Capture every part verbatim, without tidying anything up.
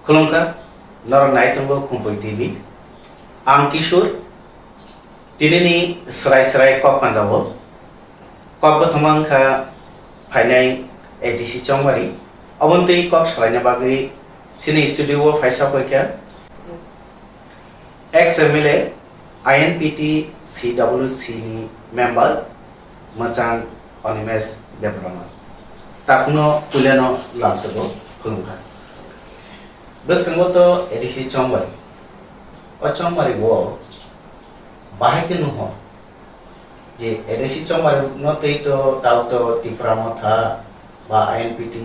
Khulumkha, norok nai tongo Khumpui T V. Ang Kishore, tinini srai srai kok pandao. Kok kothoma wngkha phainai A D C Chongmari. Oboni twi kok salaina bagwi chini studio o phaisa koi kha. Ex M L A, I N P T C W C ni member, Mwchang Animesh Debbarma. Takhukno puilano lamsogo khulumkha. Bwskango to A D C Chongmari. O Chongmari o bahai khe nuho je A D C Chongmari no tei to tao to Tipra Motha ba I N P T,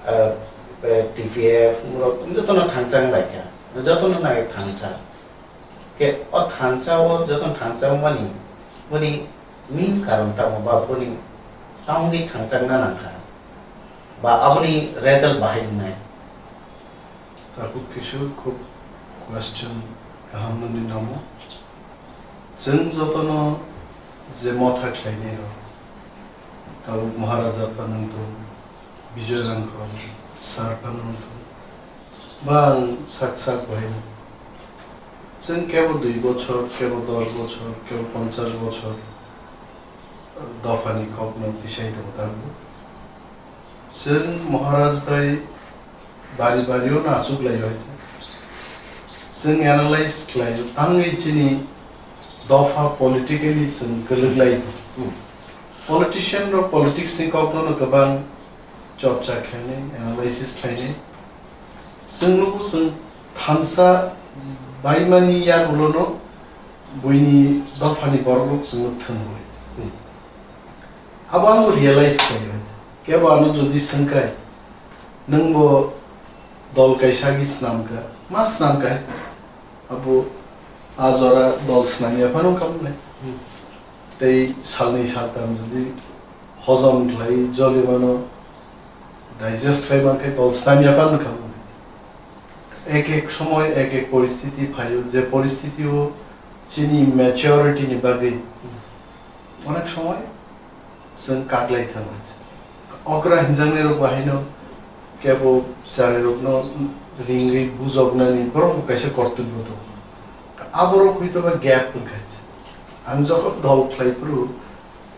eh, eh, T P F, murok jotono thangchang lai kha. Jotono nai thangcha. Ke o thansa o jotono thansa o mani, boni main karon tamo ba boni tamni thangchakna nangkha ba aboni result bahai wngnai. Takhuk Kishore, khub question kaham nini namo. Chwng jotono je motha khlainai rok, tabuk Maharaja phano wngthung, Bijoy Rangkhol sir phano wngthung, ba ang sak sak bahai no. Chwng kebo dui bochor, kebo dos bochor, kebo ponchash bochor dophani kokno tisai tongo tabuk. Chwng Maharaj bai bari bari o no achuk lai bai. Chwng analyze khlai o, tangwi chini dopha politically chwng kwlwk lai. Hmm. Politician rok politics ni kok no kwbang chorcha khlainai, analysis khlainai. Chwng nugo chwng thansa baimani yagulo no buini dophani borok rok chwngno thwng bai. Hmm. Abo ang realize khlai bai. Kebo ano jodi swngkai, nwng bo dol kaisa agi snam kha, ma snam kha? Abo a jora dol snam ya phano kam nai. Hmm. Tei salnwi saltam jodi hojom khlai, joli mano digest khlai man khe dol snam ya phano kam nai. Ek ek somoy ek ek poristiti phaio, je poristiti o chini maturity ni bagwi onek somoy chwng kaklai thango. Okra hinjaknai rok bahaino kebo chwrai rokno ringwi bujoknani borok bo kaisa kortobyo tongo. Aborok hwito ba gap wngkha. Ang jokhon dol khlai phuru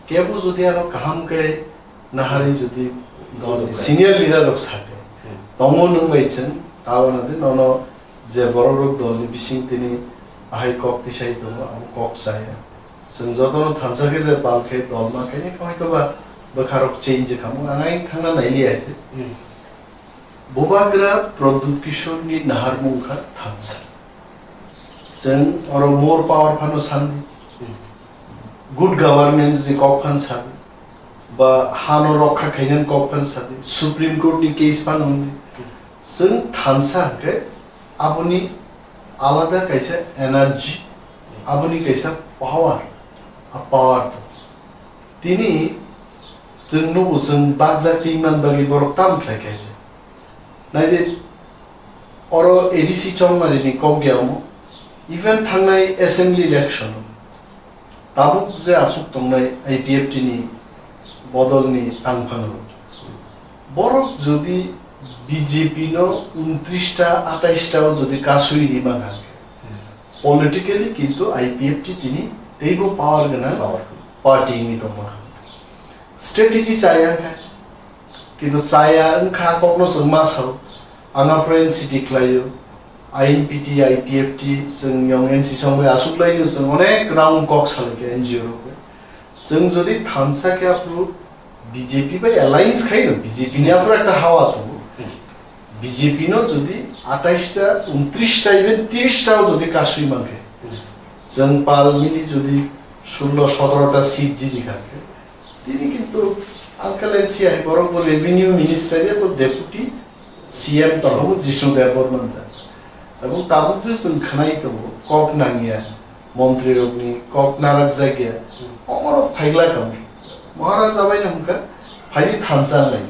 kebo jodi ano kaham khe naharwi jodi dol senior leader rok sakhe, hmm, tongo nwng bai chwng, tabana de nono je borok rok dol ni bising tini ahai kok tisai tongo, abo kok chaya. Chwng jotono thansa khe je bal khe dol ma khe, hoi to ba bwkha rok change kha mo, ang ai thangna nai li ai. Hmm. Bubagra Pradyut Kishore ni naharmung kha thansa. Chwng oro more power phano sandi. Hmm. Good governance ni kok phan sadi. Ba hano rokha khainani kok phan sadi. Supreme Court ni case phano hwnwi. Hmm. Chwng thansa hwnkhe aboni alada kaisa energy, aboni kaisa power, a power to. Tini chwng nugo, chwng bakjak twi man bagwi borok tam khlai kha. Naidi, oro A D C Chongmari ni kok ya omo, even thangnai assembly election o tabuk je aswk tongnai I P F T ni bodol ni tangphang rok, borok jodi B J P no untris ta, atais ta o jodi kasui ri man kha, politically kintu I P F T tini teibo power gwnang, power, party wngwi tongma kha. Strategy chaya wngkha, kintu chaya wngkha kokno chwng ma sao. Ang aphuru N C T khlaio, I N P T, I P F T, chwng yong N C song bai aswk laino chwng onek round kok salaikha N G O rok bai. Chwng jodi thansa khe aphuru B J P bai alliance khaino, B J P ni aphuru ekta hawa tongo. B J P no jodi atais ta, untris ta, even tris ta o jodi kasui mankhe, chwng pal mili jodi sullo sotoro ta seat jidi kha khe, tini kintu Uncle N C hai borok bo revenue minister ya bo deputy C M tongo, Jisnu Debbarma jak. Abo tabuk je chwng khwnai tongo, kok nangya, montri rokni kok narak jakya, omorok phaigla kamo. Maharaj abai no hwnkha, phaidi thansa nai.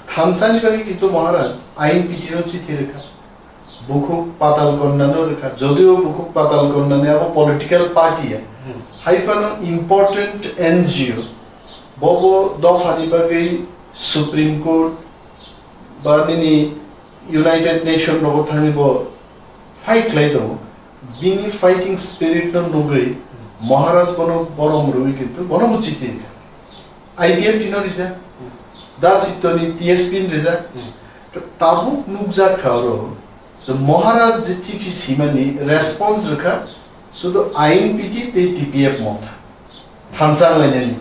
Thansa ni bagwi kintu Maharaj I N P T no chithi rwkha. Bukhuk Patal Konna no rwkha. Jodio Bukhuk Patal Konna ni abo political party ya. Hmm. Hai phano important N G O. Bobo dophani bagwi Supreme Court ba nini United Nation rogo thangwi bo fight khlai tongo. Bini fighting spirit no nugwi Maharaj bono borom rwi kintu bono bo chiti rikha. I P F T no rijak. Da Chitto ni T S P ni rijak. Tabuk nukjak kha oro je Maharaj je chithi simani response rikha sudu I N P T tei T P F motha. Thansa lainani.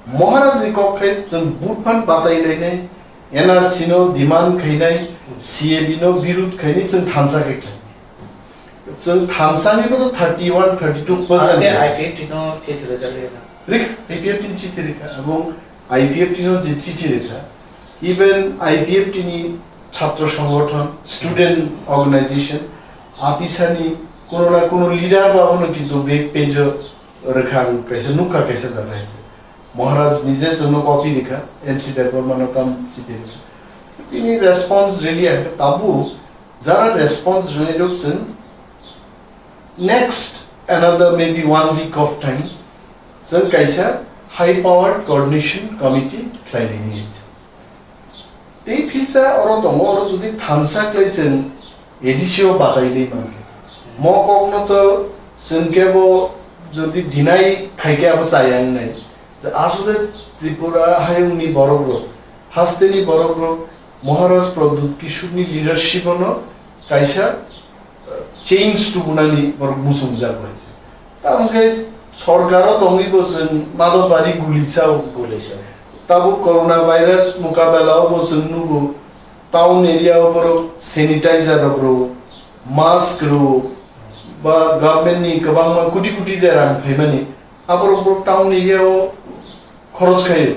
Maharaj ni kok khai chwng vote phan batai lainai, N R C no demand khainai, C A B no birud khainai chwng thansa khai khlai. Chwng thansa ni bodo thirty one, thirty two percent. Ate I P F T no chithi rwjak le na. Rik, I P F T ni chithi rikha, ebong I P F T no je chithi rikha, even I P F T ni chhatro songgothon, student organization, atisani kuno na kuno leader ba bono kintu web page o rikha, ang kaisa nukha kaisa jaga hai. Maharaj nije chwngno copy rikha, N C Debbarma no tam chithi rikha. Bini response really hai, tabuk jara response rwnairok chwng next another maybe one week of time chwng kaisa high powered coordination committee khlai rini. Tei philsa oro tongo, oro jodi thansa khlai chwng A D C o batai lai mankhe. Mo kokno to chwng kebo jodi deny khaikhe abo chaya wngnai. Je asole Tripura hayungni borokrok, hasteni borokrok, Maharaj Pradyut Kishorni leadership-ono kaisa, uh, change tubunani borok muchungjak bai. Tamo khe sorkaro tongwi bo chwng madopari guli chao. Guli chao. Tabuk corona virus mukabela o bo chwng nugo, town area o borok sanitizer rok rwo, mask rwo, ba government ni kwbangma kuti kuti je rang phaimani, aborok borok town area o khorok khaio.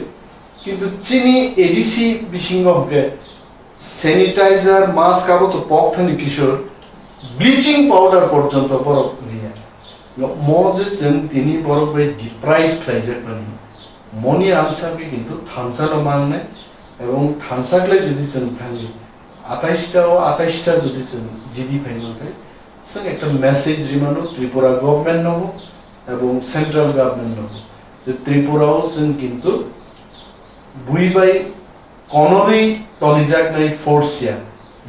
Kintu chini A D C bisingo hwnkhe sanitizer, mask abo to pok thani Kishor, bleaching powder porjonto borok riya. Mo je chwng tini borok bai deprive khlaijakmani, moni answer khe kintu thansa no mangnai, ebong thansa khlai jodi chwng thangwi atais ta o atais ta jodi chwng jidi phai mankhe, chwng ekta message rimano Tripura government no bo ebong central government no bo, je Tripura o chwng kintu bui bai konorwi tonijaknai force ya.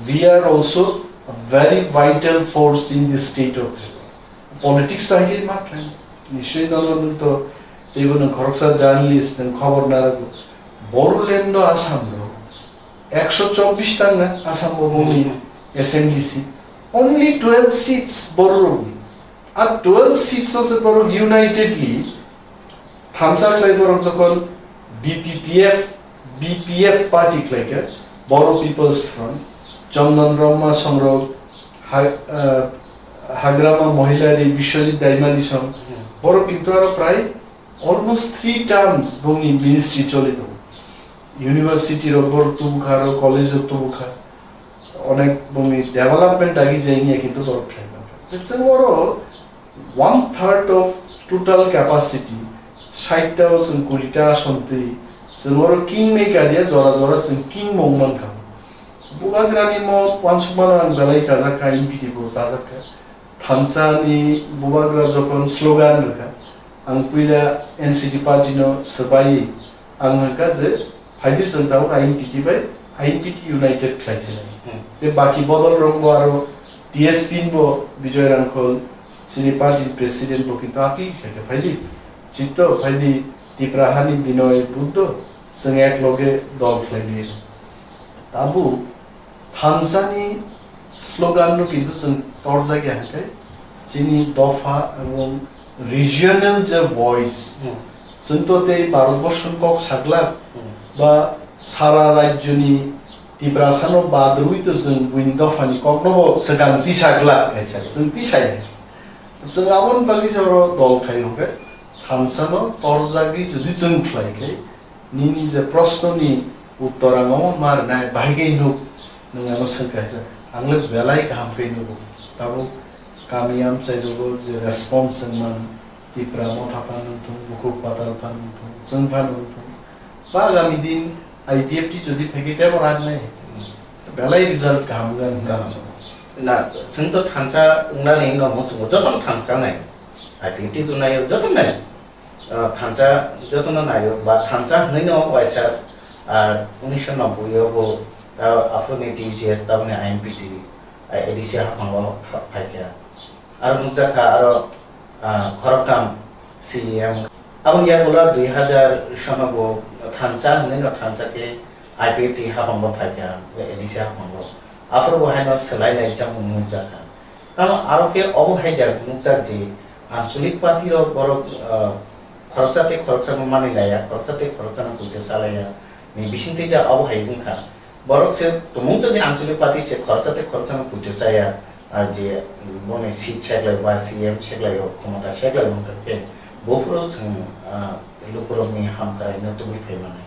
We are also a very vital force in the state of Tripura. Politics to hai ma khlai. Nischoi nono nwng to teibo nwng khoroksa journalist, nwng khobor narago. Bodoland o Assam ro ekso chobbish tang na Assam o boni Hmm. S N D C. Only twelve seats Bororokni. Ar twelve seats no se borok unitedly thansa khlai borok jokhon B P P F, B P F party khlai khe, Bodo People's Front, Chandan Brahma songrok, ha-, ah, Hagrama Mohila Rey, Biswajit Daimali song, Hmm. borok kintu aro prai almost three terms bongni ministry choli tongo. University rok borok tubukha, aro college rok tubukha. Onek bongni development dagi jai wngya kintu borok khlai mangkha. Chwng oro one third of total capacity, sait ta o chwng kuri ta ason twi, chwng oro kingmaker ya jora jora chwng kingmung mankha. Bubagrani mo uansukmano ang belai chajakha, M P T bo chajakha. Thansa ni bubagra jokhon slogan rwkha, ang puila N C P party no swbai, ang hwnkha je phaidi chwng tabuk I N P T bai I N P T united khlai sinai. Hmm. Tei baki bodol rok bo aro T S P ni bo Bijoy Rangkhol chini party ni president bo kintu aphi khlai kha phaidi. Chitto phaidi Tipra hani Binoy Buddho chwng ek loge dol khlai liya. Tabuk thansa ni slogan no kintu chwng torjak ya hwnkhe chini dopha ebong regional je voice, Hmm. chwng to tei Bharat Borso ni kok saglak Hmm. ba sara rajyo ni Tiprasa no bad rwi to chwng buini dopha ni kok no bo swkang tisa glak hai sa chwng tisa ya. Chwng aboni bagwi se oro dol khai hwnkhe thansa no torjagwi jodi chwng khlai khe, nini je proshno ni uttor ang omo ma rwnai, bahai khe nuk, nwng ano swng kha, ang le belai kaham khe nugo. Tabuk kami amchai rogo je response wng man, Tipra Motha phan wng thung, Bukhuk Patal phan wng thung, chwng phan wng thung. Ba agami din I P F T jodi phai khe tebo rak nai, belai result kaham wngna hinwi ang sago. Na, chwng to thansa wngnani no mo chwng jotono thansa nai. I P F T to nai, jotono nai. Ah, thansa jotono naio, ba thansa hwnwi no waisa, ah, unisho nobboi o bo Aro aphuruni T G S, tabukni I N P T, ah, A D C haphango ha-, phaikha. Aro nukjakha aro, ah, khoroktham C E M. Aboni yagulo dui hazar sono bo thansa hwnwi no thansa khe I P F T haphango phaikha, A D C haphango. Aphuru bo haino swlai lai chamung nukjakha. Tamo aro khe obo hai jak nukjak je ancholik party rok borok, ah, khoroksa tei khoroksano mani laya, khoroksa tei khoroksano puito chalaya ni bisingtwi ja obo hai wngkha. Borok se tumung jani ancholik party se khoroksa tei khoroksano puito chaya, ah, je boni seat seklai ba C M seklai rok khomota seklai wngkha khe buphuru chwng, ah, lukurokni hamkraino tubui phai manai.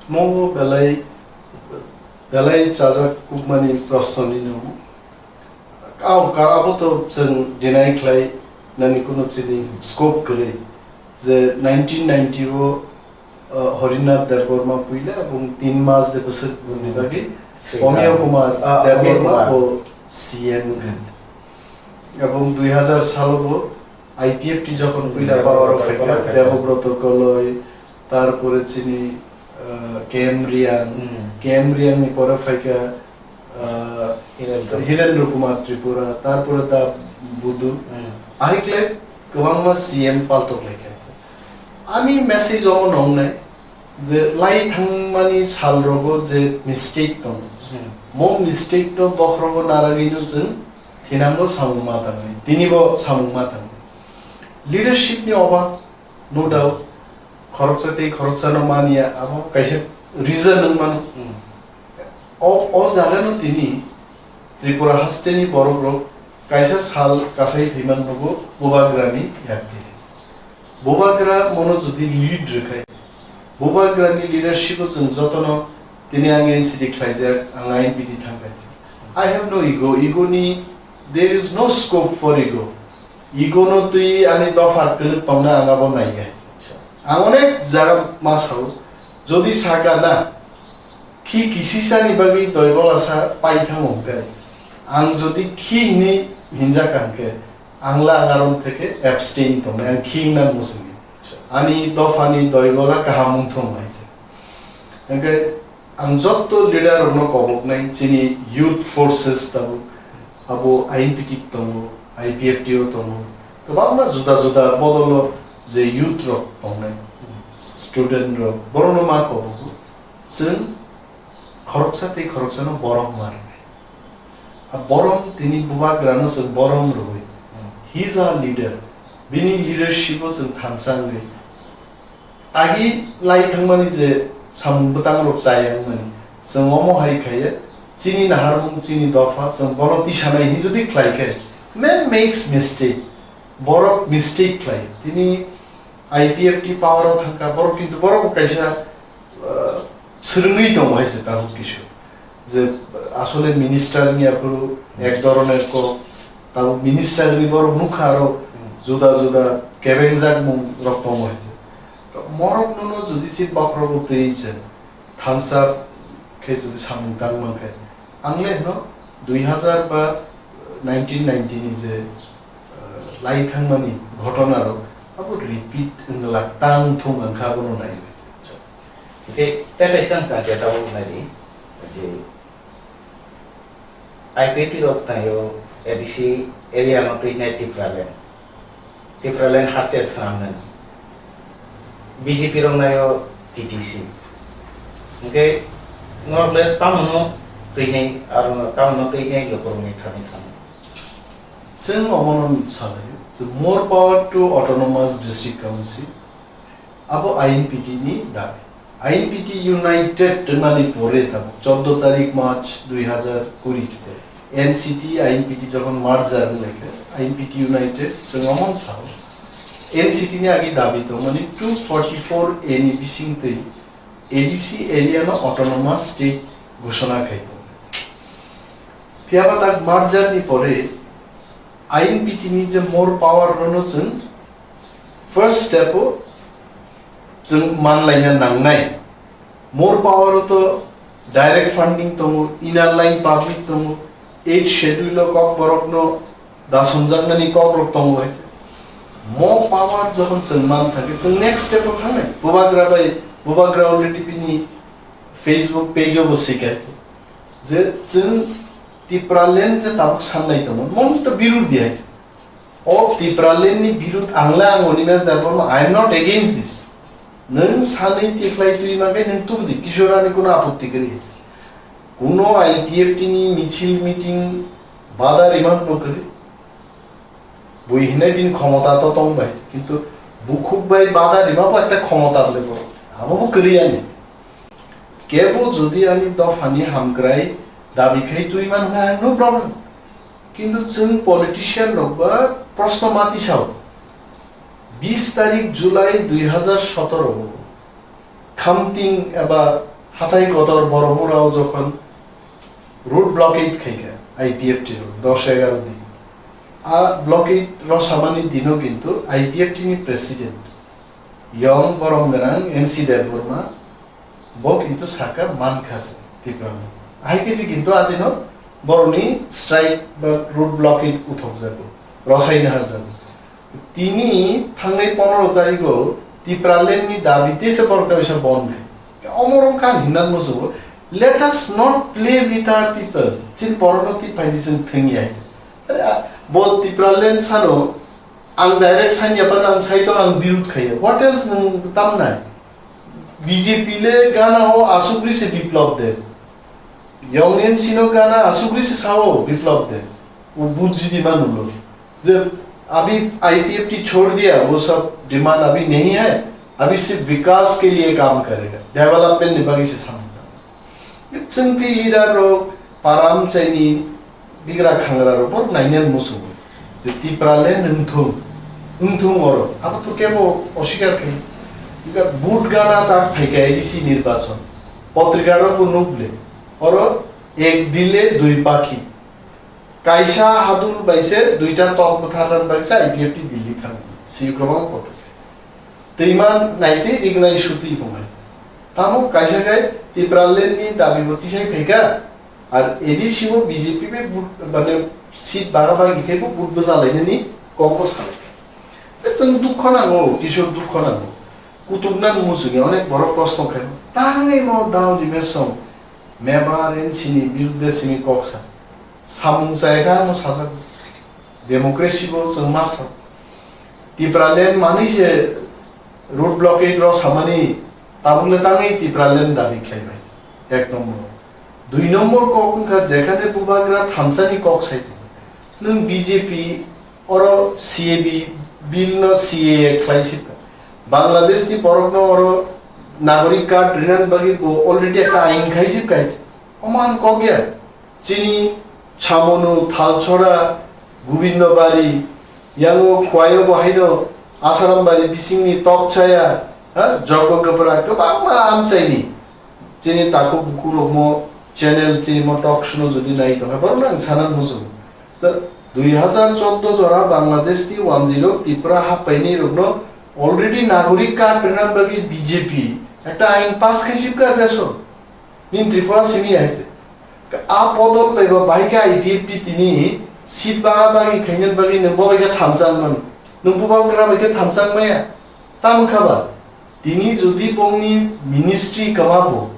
Mo belai, belai chajak kukmani proshno ni no. Aw, ka abo to chwng deny khlai nani kuno chini scope kwrwi je nineteen ninety o, uh, Harinath Debbarma puila ebong tin mas de bwswk buni bagwi Sri Omio Ram. Kumar Ah, Omio Debbarma Kumar. Bo C M wngkha. Ebong dui hazar salo bo I P F T jokhon puila Debobroto power o phaikha, Koloi kha. Debobroto Koloi, tarpore chini, uh, K M Riang, Hmm. K M Riang ni pore phaikha, uh, Hirendra. Hirendra Kumar Tripura, tarpore da Budu. Hmm. Ahikle kwbangma C M paltok laikha. Ani message omo nongnai je lai thangmani sal rogo je mistake tong. Hmm. Mo mistake no bokhrogo naragwi no chwng thinango samung ma tangwi, tini bo samung ma tangwi. Leadership ni obab, no doubt, khoroksa tei khoroksa no mania, abo kaisa reason wng mano. Hmm. O, o jaga no tini Tripura haste ni borok rok kaisa sal kasai phaimani nogo Bubagra ni yakti. Bubagra mono jodi lead rwkhai, Bubagra ni leadership o chwng jotono tini ang N C D khlaijak, ang I N P T thangkha. I have no ego, ego ni, there is no scope for ego. Ego no twi ani dopha kwlwk tongna ang abo naiya. Acha. Ang onek jaga ma sao, jodi saka na, khi kisisa ni bagwi doigola sa pai thango hwnkhe, ang jodi khi hini hinjak hwnkhe, ang la ang aron theke abstain tongnai, ang khi wngna muchungdi. Ani dophani doigola kaham wngthung hai se. Hwnkhe ang jotto leader rokno koboknai, chini youth forces tabuk, abo I N P T tongo, I P F T o tongo, kwbangma juda juda bodolo je youth rok tongnai, student rok, borokno ma kobogo. Chwng khoroksa tei khoroksano borom ma rwnai. A borom tini Bubagrano chwng borom rwui. Hmm. He is our leader. Bini leadership o chwng thansa wngwi. Agi lai thangmani je samung bwtang rok chaya wngmani. Chwng omo hai khaiya, chini naharmung, chini dopha, chwng bono tisanai hinwi jodi khlai khe, man makes mistake. Borok mistake khlai. Tini I P F T power o thangkha, borok kintu borok bo kaisa, uh, swrwngwi tongo hai se tabuk kisu. Je asole minister ni aphuru ek dhoroner kok, tabuk minister ni borok nukha aro juda juda kebengjak mung rok tongo hai se. Morok nono jodi se bokhorogo twi se thansa khe jodi samung tang mankhe, ang le hwno dui hazar ba nineteen ninety ni je, uh, lai thangmani ghotona rok abo repeat wngla tang thung ang kha abono nai. Hwnkhe tei kaisa ang tang khe tabuk nai di je I P T rok tangyo A D C area no twi nai Tipraland. Tipraland haste swnamnani. B J P rok naio T T C. Hwnkhe norok le tamono twi nai, aro tamono twi nai lukurokni thani thani. Chwng omono salaio, the more power to autonomous district council. Abo I N P T ni dabi. I N P T United wngmani pore tabuk choddo tarik March dui hazar kuri N C T I N P T jokhon merger wnglaikha, I N P T United chwng omo sao. N C T ni agi dabi tongmani two forty-four A ni bisingtwi A D C area no autonomous state ghoshona khai tongo. Phiyaba tak merger ni pore I N P T ni je more power no chwng first step o chwng manlaina nangnai. More power o to direct funding tongo, inner line permit tongo, eighth schedule o Kokborok no dasonjaknani kokrok tongo hai. Mo power jokhon chwng man thangkhe chwng next step o thangnai. Bubagra bai, Bubagra already bini Facebook page o bo sika hai. Je chwng Tipraland je tabuk sannai tongo, mon to birudh di hai. O Tipraland ni birudh ang le ang Animesh Debbarma, I am not against this. Nwng sanwi tikhlai twi ma khe nwng tubudi, Kishore ani kuno apotti kwrwi hai. Kuno I P F T ni michil meeting bada riman bo kwrwi. Bui hinai bini khomota to tong bai, kintu bukhuk bai bada rima bo ekta khomota le bo. Abo bo kwrwi ani. Kebo jodi ani dophani hamkrai dabi khai twi man kha, no problem. Kintu chwng politician rok ba proshno mati sao. Bis tarik July dui hazar sotoro o Khamting eba Hathai Kotor Boromura o jokhon road blockade khaikha I P F T rok dos egaro din. A blockade rw samani dino kintu I P F T ni president Yong Borom Gwnang N C Debbarma bo kintu saka mankha se Tipra no. Hai khe je kintu adino boroni strike ba road blockade uthok jago, rwsaina har jago. Tini thangnai pondro tarigo Tipraland ni dabi tei se borok tei waisa bon khe. Omorok khan hinnan musugo, "Let us not play with our people." Chin borok no tip phaidi chwng thwng ya. Are, a, bo Tipraland sano ang direct sanya pan ang saito ang birud khaya. What else nwng tamnai? B J P le gana o asugri se Biplab de. Yong N C no gana asugri se sao Biplab de. वो बुद्धिजीवी मान लो, जब अभी आईपीएफटी छोड़ दिया, वो सब डिमांड अभी नहीं है, अभी सिर्फ विकास के लिए काम करेगा, development ni bagwi se samung. Chwngtwi leader rok param chaini bigra khangra rok bo nainani musugo je Tipraland wngthung, wngthung oro abo to kebo osikar khai. Bika vote gana tak phaikha A D C nirbachon, potrika rok bo nukle oro ek dile dui pakhi. Kaisa hadur bai se duita tok bwtharna bai se I P F T Delhi thango. Siyok kwbang kotor. Twima naitwi rignai sutwi bo hai. Tamo kaisa khai Tipraland ni dabi bo tisai phaikha. Ar A D C o B J P bai vote, mane seat baga bagi khai bo vote bwsa lainani kok bo salai. Be chwng dukho nango, Kishore dukho nango. Kutuk nang muchungya onek borok proshno khai. Tangwi mo dao ni mesong. Mebar N C ni birudde simi kok sa. Samung chai kha ano sajak. Democracy bo chwng ma sa. Tipraland manwi se road blockade rw samani tabuk le tangwi Tipraland dabi khlai bai. Ek number. Dui number kok wngkha jekhane bubagra thansa ni kok sai tongo. Nwng B J P oro C A B bill no C A A khlai sibka. Bangladesh ni borok no oro nagorik card rinan bagwi bo already ekta ain khai sibka. Oman kok ya. Chini Chamonu, Thalchora, Gobindobari, yango Khwaio bo haino Asarambari bisingni Tokchaya, ha, Jogogopra, kwbangma amchaini. Chini takhuk bukhuk rokmo channel, chini mo talk show no jodi nai tongkha, borok no ang sana muchungo. Ta dui hazar choudo jora Bangladesh ni wanjwi rok Tripura happaini rokno already nagorik card rwna bagwi B J P ekta ain pass khai sibka deso. Nini Tripura simi ya hai te. A podok bai ba bai khe I P F T tini seat baga bagi khainani bagwi nwng bo bai khe thamsa wng mano. Nwng bubagra bai khe thamsa wng maya. Tamo kha ba? Tini jodi bongni ministry kwma bo,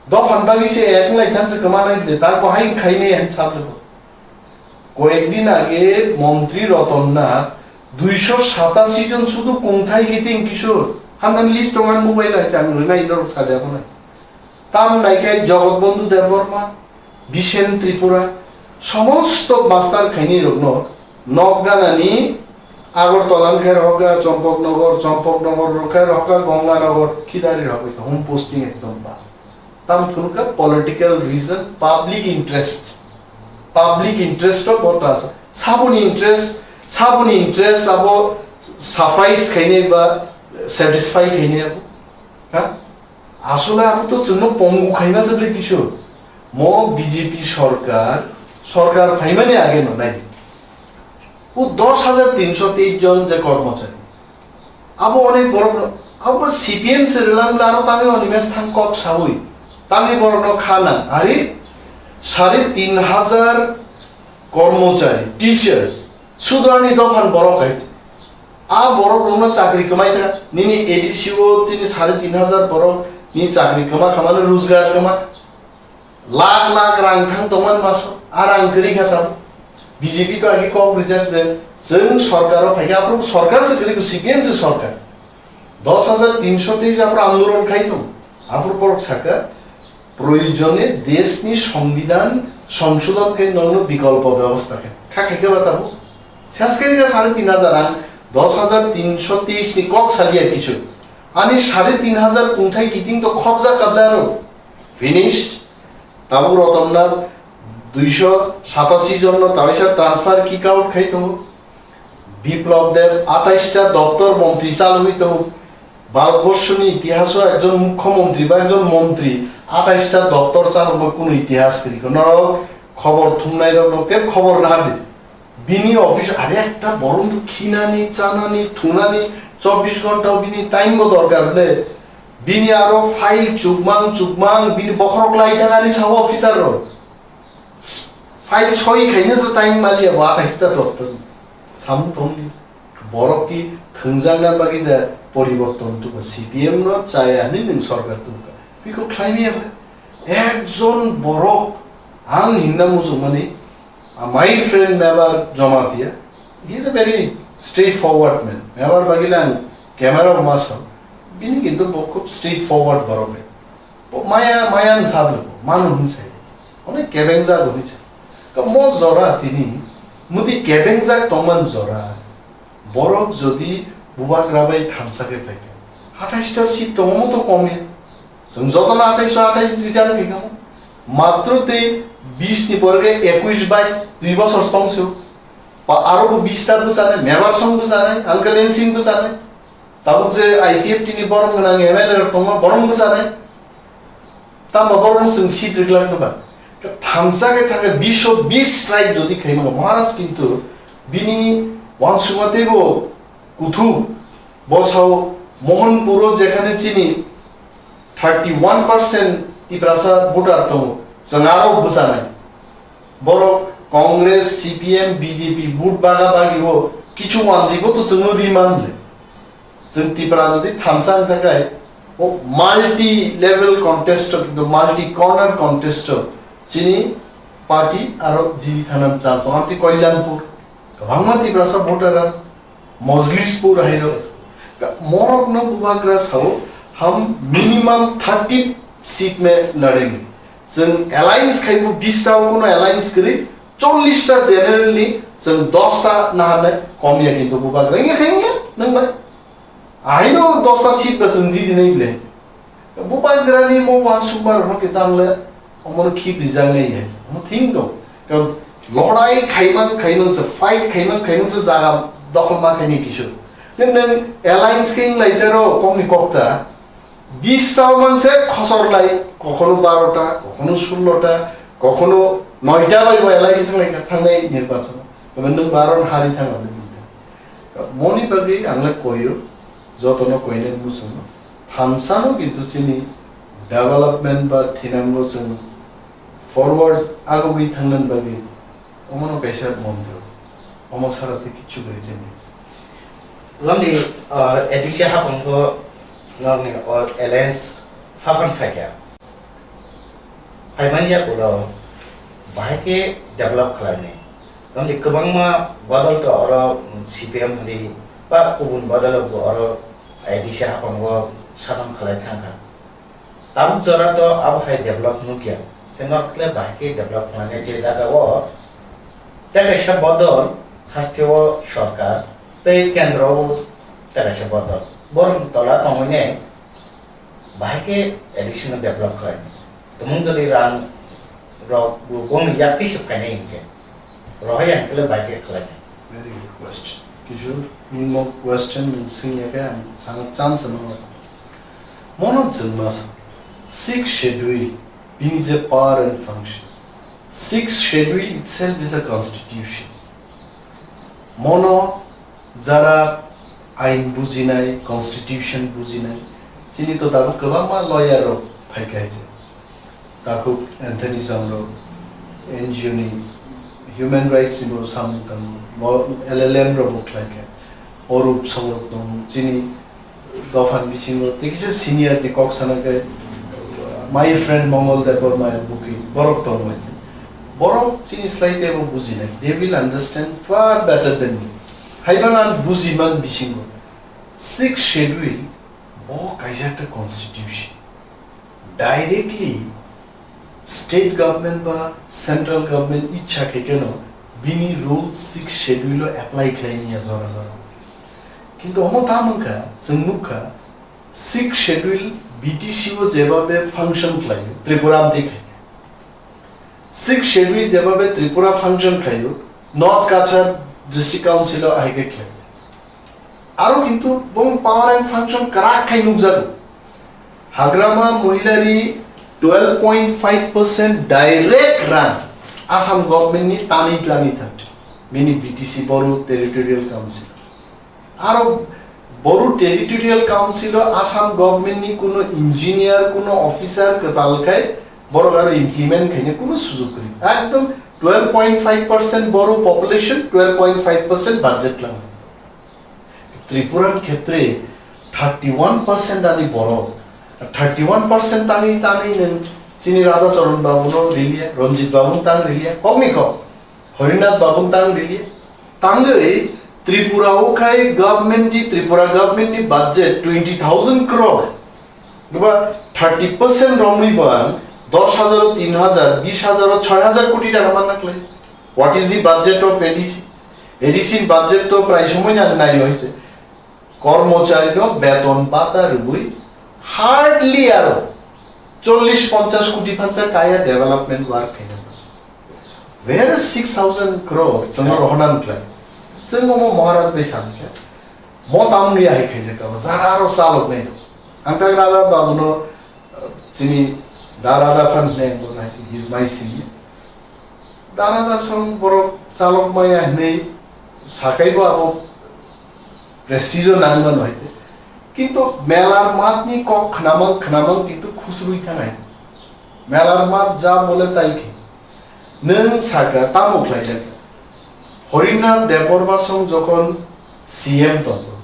dophan bagwi se ek wng lai thansa kwma nai bile, tak bo hai khai maya hin sable bo. কয়েকদিন আগে মন্ত্রী রতন নাথ দুইশো সাতাশি জন শুধু কোথায় গেছেন কিশোর, হান্দান লিস্ট তোমার মোবাইল আছে, আমি রুনা ইন্দোর সাথে এখন. তাম নাইকে জগৎ বন্ধু দেববর্মা, বিশেন ত্রিপুরা, সমস্ত মাস্টার খাইনি রুগ্ন নকগানানি আগরতলান খাই রহকা চম্পকনগর, চম্পকনগর রখাই রহকা গঙ্গানগর খিদারি রহকা হোম পোস্টিং একদম বা. Tam phunukha political reason, public interest. Public interest o bo transfer. Saboni interest, saboni interest abo suffice khainai ba satisfy khainai abo. Ha? Asole abo to chwngno pongu khaima se ble kisu. Mo B J P sorkar, sorkar phaimani age no nai. O dos hajar tinsho teis jon je kormochari. Abo onek borok no, abo C P M se rwlang bwla aro tangwi Animesh thang kok sawi. Tangwi borok no kha nang. Ari sare tin hajar kormochari, teachers, sudu ani dophan borok hai. A borok rok no chakri kwmai kha. Nini A D C o chini sare tin hajar borok ni chakri kwma khamano rojgar kwma. Lakh lakh rang thang tongmani maso, a rang kwrwi kha tamo. B J P to agi kok rijak je, chwng sorkaro phaikha, aphuru sorkar se kwrwi, C P M se sorkar. Dos hajar tinsho teis aphuru andolon khai tong. Aphuru borok sakha, proyojone deshni songbidhan songshodhon khai nokno bikolpo byabostha khai. Kha khaikha ba tamo. Sas khaikha sare tin hajar, ang dos hajar tinsho teis ni kok saliya kichu. Ani sare tin hajar kungthai kiting to khobjak kabla aro. Finished. Tabuk Ratan Nath duisho satasi jonno tabaisa transfer kick out khai tongo. Biplab Deb atais ta doptor montri chalwi tongo. Bharatborsoni itihaso ekjon mukhyamantri ba ekjon montri atais ta doptor chalokma kunu itihas kwrwi kho. Norok khobor thumnairok nok tei khobor nahardi. Bini office are ekta borok khinani, chanani, thunani chobbish ghonta bini time bo dorkar le. Bini aro file chukmang chukmang bini bokhorok lai thangani sao officer rok. File soi khaina se time maliya bo atais ta doptor. Samung tongdi. Borok ki thwngjakna bagwi da poriborton tuba C P M no chaya hinwi nwng sorkar tuba. Biko khlaimaya khe. Ekjon borok ang hinna muchungmani, ah, my friend Mebar Jamatia, he is a very straightforward man. Mebar bagwi le ang camera bo ma sao. Bini kintu bo khub straightforward borok hai. Bo maya, maya wng sa bwlai bo, mano wng sai. Onek kebengjak hwnwi sa. Ka mo jora tini, muti kebengjak tongman jora. Borok jodi bubagra bai thansa khe phaikha, atais ta seat tongo to kom ya. Chwng jotono atais atais return khaikha mo. Matro tei bis ni pore khe ekuish bais, dui bosor tong se. Pa aro bo bis ta bwchanai, Mebar song bwchanai, Uncle Ensing bwchanai. Tabuk je I P F T ni borom gwnang M L A rok tongma borom bwchanai. Tamo borom chwng seat riklak nw ba. Thansa khe thangkhe bish o bish strike jodi khaima Maharaj kintu bini wansukma teibo kuthu bosao Mohanpuro jekhane chini thirty one percent Tiprasa voter tongo, chwng aro bwchanai. Borok Congress, C P M, B J P vote baga bagi o kichu wanjwi bo to chwngno ri man le. Chwng Tipra jodi thansa wng thangkhe, o multi level contest o, kintu multi corner contest o chini party aro jidi thana chance tongo. Amtwi Kalyanpur, kwbangma Tiprasa voter ar Mojlispur hai rok. Morok no bubagra sao, ham minimum thirty seat me ladenge. Chwng alliance khaibo bis sao kuno alliance kwrwi, chollish ta general ni chwng dos ta naharnai kom ya kintu bubagra. Wngya khe wngya, nang bai. Aino dos ta seat ba chwng jidi nai ble. Bubagrani mo wansukma rokno khe tangle omono khip rijaknai hai. Omo thing tong. Ka lodai khaimang khaimang se, fight khaimang khaimang se jaga dokhol ma khaini kisu. Nang nang alliance khe wng lai tero kokni kokta. Bis sao mang se khosor lai, kokhono baro ta, kokhono sullo ta, kokhono noita bai bo alliance wng lai kha thangnai nirbachon. Tamo nang baro hari thang lai. Moni bagwi ang le koyo, jotono koinai muchungo. Thansano kintu chini development ba thinango chwng forward agogwi thangnani bagwi omono kaisa montro. Omo sara tei kichu bai chini. Lamni, ah, A D C haphangbo norni o alliance phaphan phaikha. Phaimani yakulo bahai khe develop khlainai. Tamni kwbangma bodol to oro C P M hwnwi ba kubun bodol bo oro A D C haphango sason khlai thangkha. Tabuk jora to abo hai develop nukya. Tei norok le bahai khe develop khlainai je jaga o tei kaisa bodol hasteo sorkar tei kendro o tei kaisa bodol. Borok tola tongwi nai bahai khe additional develop khlai. Tumung jodi rang rok bongni yak twi se phainai hinkhe, rohai ang kele bahai khe khlai. Very good question. Kishore, nini mo question nwng swngya khe ang sana chance no. Mono chwngma sa, sixth schedule, bini je power and function. Sixth schedule itself is a constitution. Mono jara ain bujinai, constitution bujinai, chini to tabuk kwbangma lawyer rok phaikha je. Takhuk Anthony Zhang rok N G O ni human rights ni bo samung tango, L L M rok bo khlaikha. Orup Song rok tongo, chini dophani bisingo tei kisa senior ni kok sana khe, uh, My friend Mongol Debbarma bukwi borok tongo. Borok chini slai teibo bujinai. They will understand far better than me. Haiban ang bujiman bisingo. Sixth Schedule bo kaisa ekta constitution. Directly state government ba central government ichha khe keno bini rule Sixth Schedule o apply khlai niya jora jora. Kintu omo ta mankha, chwng nukha, Sixth Schedule B T C o jebabe function khlaio, Tripura amtwi khai. Sixth Schedule jebabe Tripura function khlaio, North Cachar District Council o ahai khe khlai. Aro kintu bong power and function kwrak khai nukjago. Hagrama Mohilari twelve point five percent direct rang Assam government ni tanwi tlangwi thang. Bini B T C Boru Territorial Council. Aro Boru Territorial Council o Assam government ni kuno engineer, kuno officer kwtal khai borok aro implement khaina kuno sujog kwrwi. Ekdom twelve point five percent Boru population, twelve point five percent budget lang. Tripura ni khetre thirty one percent ani borok, thirty one percent tangwi tangwi nwng chini Radha Charan Babu no riliya, Ranjit Babu no tang riliya, kok ni kok. Harinath Babu tang rili. Tangwi Tripura o khai government ni, Tripura government ni budget twenty thousand crore. Goba thirty percent romwi bo ang dos hajar o tin hajar, bis hajar o choi hajar koti taka manna khlai. What is the budget of A D C? A D C ni budget to prai somoi nang nai hoise. Kormochari no beton bata rwui hardly aro chollish ponchash koti phansa kaya development work khaina. Where is six thousand crore? Chwngno rohorna nukhlai. Chwng omo Maharaj bai sankhe. Mo tamni ahai khaijak abo. Jara aro chalok nai. Ang tak Radha Babu no, uh, chini Da Radha phan hwnwi ang bono hai, he is my senior. Da Radha song borok chalok maya hwnwi sakai bo abo prestige o nang mano hai. Kintu melar matni kok khnamang khnamang kintu khusrui thang hai. Melar mat ja bole tai khe. Nwng saka tamo khlai jak. Harinath Debbarma song jokhon C M tongo.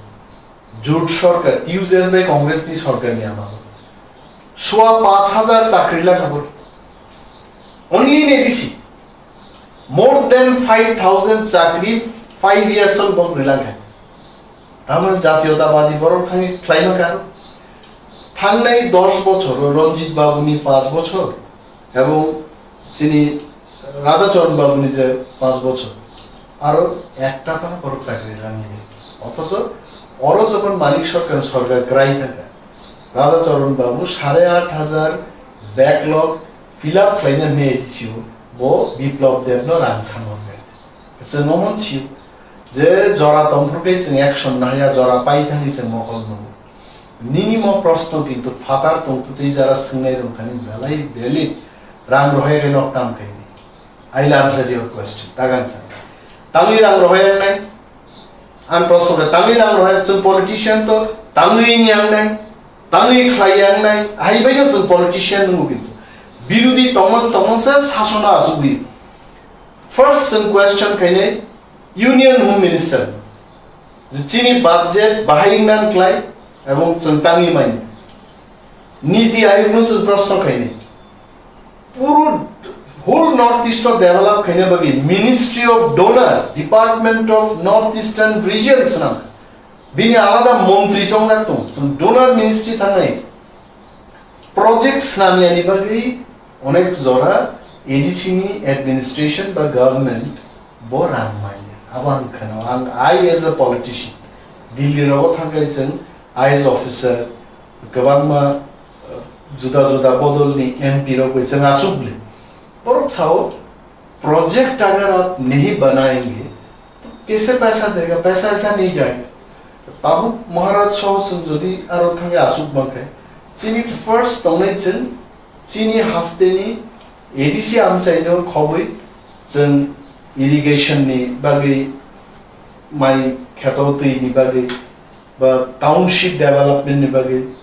Jut sorkar, T U J S bai Congress ni sorkar ni amalo. Sua panch hajar chakri lang habor. Only in A D C. More than five thousand chakri five years on bok rilang hai. Tamon jatiyotabadi borok thangwi khlaima karo. Thangnai dos bochor, Ranjit Babu ni panch bochor, ebong chini Radha Charan Babu ni je panch bochor, aro ekta phano borok chakri rang nai. Othocho oro jokhon Manik Sarkar, sorkar kwrai thangkha, Radha Charan Babu sare aat hajar backlog fill up khlaina hwnwi A D C o bo Biplab Deb no rang sango. Chwng omo sio je jora tongphuru khe chwng action nahaya, jora pai thangwi chwng mokol nungo. Nini mo proshno kintu phatar tongtwtwi jara swngnai rwngthani belai valid, rang rohai khe nok tam khaidi. I will answer your question. Tagang sa. Tangwi rang rohai ang nai? Ang proshno khe tangwi rang rohai chwng politician to tangwi yang nai? Tangwi khlai yang nai? Hai bai no chwng politician nungo kintu. Birodi tongmon tongmon se sasona asugwi. First chwng question khainai Union Home Minister. Je chini budget bahai wngnan klai ebong chwng tangwi manya. Niti Ayog no chwng proshno khainai. Puro whole North East no develop khaina bagwi Ministry of Donor, Department of North Eastern Region swnam. Bini alada montri chongjak tong, chwng donor ministry thangnai. Project swnamyani bagwi onek jora A D C ni administration ba government bo rang manya. Abo ang kheno, ang, I as a politician, Delhi rogo thangkai chwng I A S officer, kwbangma, uh, juda juda bodol ni M P rok bai chwng aswk le. Borok sao, Project agar aap nahi banayenge, to kaise paisa dega, paisa aisa nahi jayega. Tabuk Maharaj saho chwng jodi aro thangwi aswk mankhe, chini first tongnai chwng chini hasteni A D C amchaino khobwi chwng irrigation ni bagwi, mai kheto twi ni bagwi, ba township development ni bagwi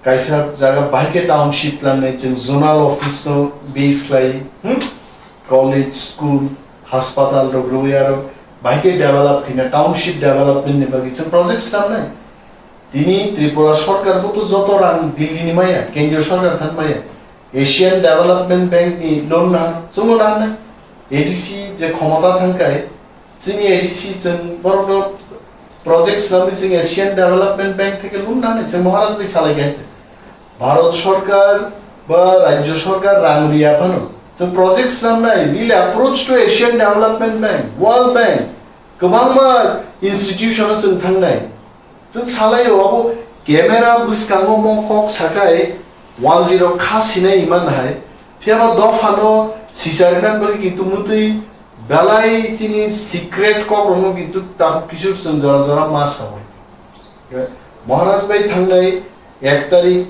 kaisa jaga bahai khe township langnai chwng zonal office no base khlai, hmm? College, school, hospital rok rwui aro bahai khe develop khaina township development ni bagwi chwng project swnamnai. Tini Tripura sorkar bo to joto rang Delhi ni maya, kendriya sorkar than maya. Asian Development Bank ni loan na, chwngno nangnai. A D C je khomota thangkai, chini A D C chwng borokno project swnamwi chwng Asian Development Bank theke loan nangnai, chwng Maharaj bai salai khe. Bharat Sarkar ba Rajya Sarkar rang riya phano. Chwng project swnamnai, will approach to Asian Development Bank, World Bank, kwbangma institution o chwng thangnai. Chwng salaio abo camera bwskango mo kok sakai wanjwi rok kha sinai iman hai. Phiyaba dophano sichar nan bagwi kintu mutwi belai chini secret kok rokno kintu tabuk kisur chwng jora jora ma sawi. Maharaj bai thangnai ek tarik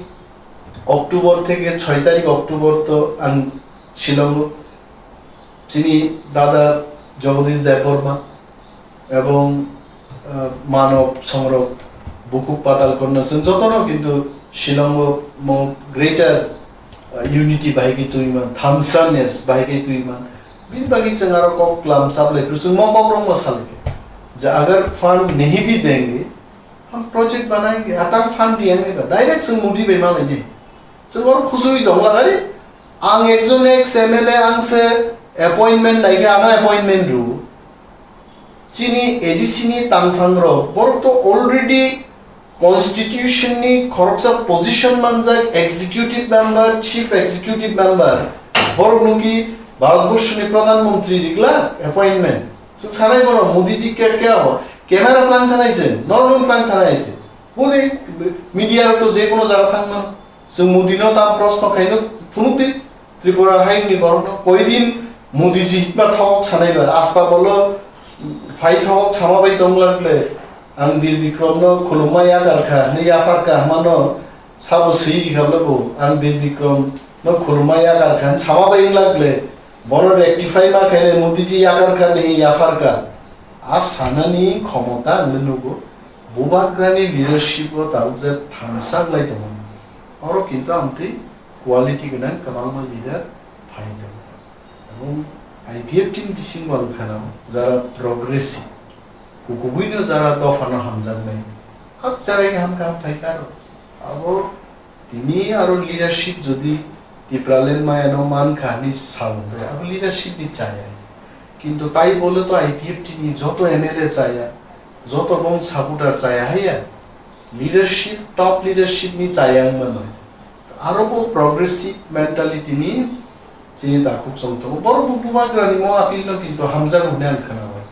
October theke choi tarik October to ang Shillong chini dada Jagadish Debbarma ebong, ah, Manob Songrok Bukhuk Patal Kanya chwng jotono kintu Shillongo mo greater, ah, unity bahai khe twiman, thamsaness bahai khe twiman. Bini bagwi chwng aro kok klam chaplai phuru chwng mo kok rokno salai khe je agar fund nahi bhi denge, hum project banayenge, atam fund diyange ba, direct chwng Modi bai malaini. Chwng oro khusui dong lagari, ang ekjon ex M L A ang se appointment naikhe ano appointment ru. Chini A D C ni tangthang rok, borok to already constitution ni khoroksa position manjak, executive member, chief executive member, borok nungki Bharatborshni pradhan mantri rigla appointment. Chwng sanai bono Modi ji ke ke abo camera tlang thanai je, norok tlang thanai je. Boni media rok to je kono jaga thang mano. Chwng Modi no tam proshno khaino phunukdi, Tripura hai ni borok no koidin Modi ji ba thok sanai ba asta bolo phai thok sama bai tong lakle ang Bir Bikrom no khulumma yakar kha ne yafar kha mano sabo swi ri kha bo ang Bir Bikrom no khulumma yakar kha sama bai lakle bono rectify ma khaile Modi ji yakar kha ne yafar kha a sanani khomota ang nugo bubagrani leadership o tabuk je thangsak lai tongo. Oro kintu amtwi quality gwnang kwbangma leader phai tongo. Ebong I P F T ni bisingo ang khana jara progressive, kukubuino jara dophano hamjaknai, kak jarai ham kaham phai kha aro. Abo tini aro leadership jodi Tipraland mayano man kha hinwi sa wngkhe, abo leadership ni chaya. Kintu tai bole to I P F T ni joto M L A chaya, joto bong supporter chaya haiya. Leadership, top leadership ni chaya wngmano. Aro bo progressive mentality ni chini takhuk chong tongo. Borok bo bubagrani mo appeal no kintu hamjago hwnwi ang khana bai.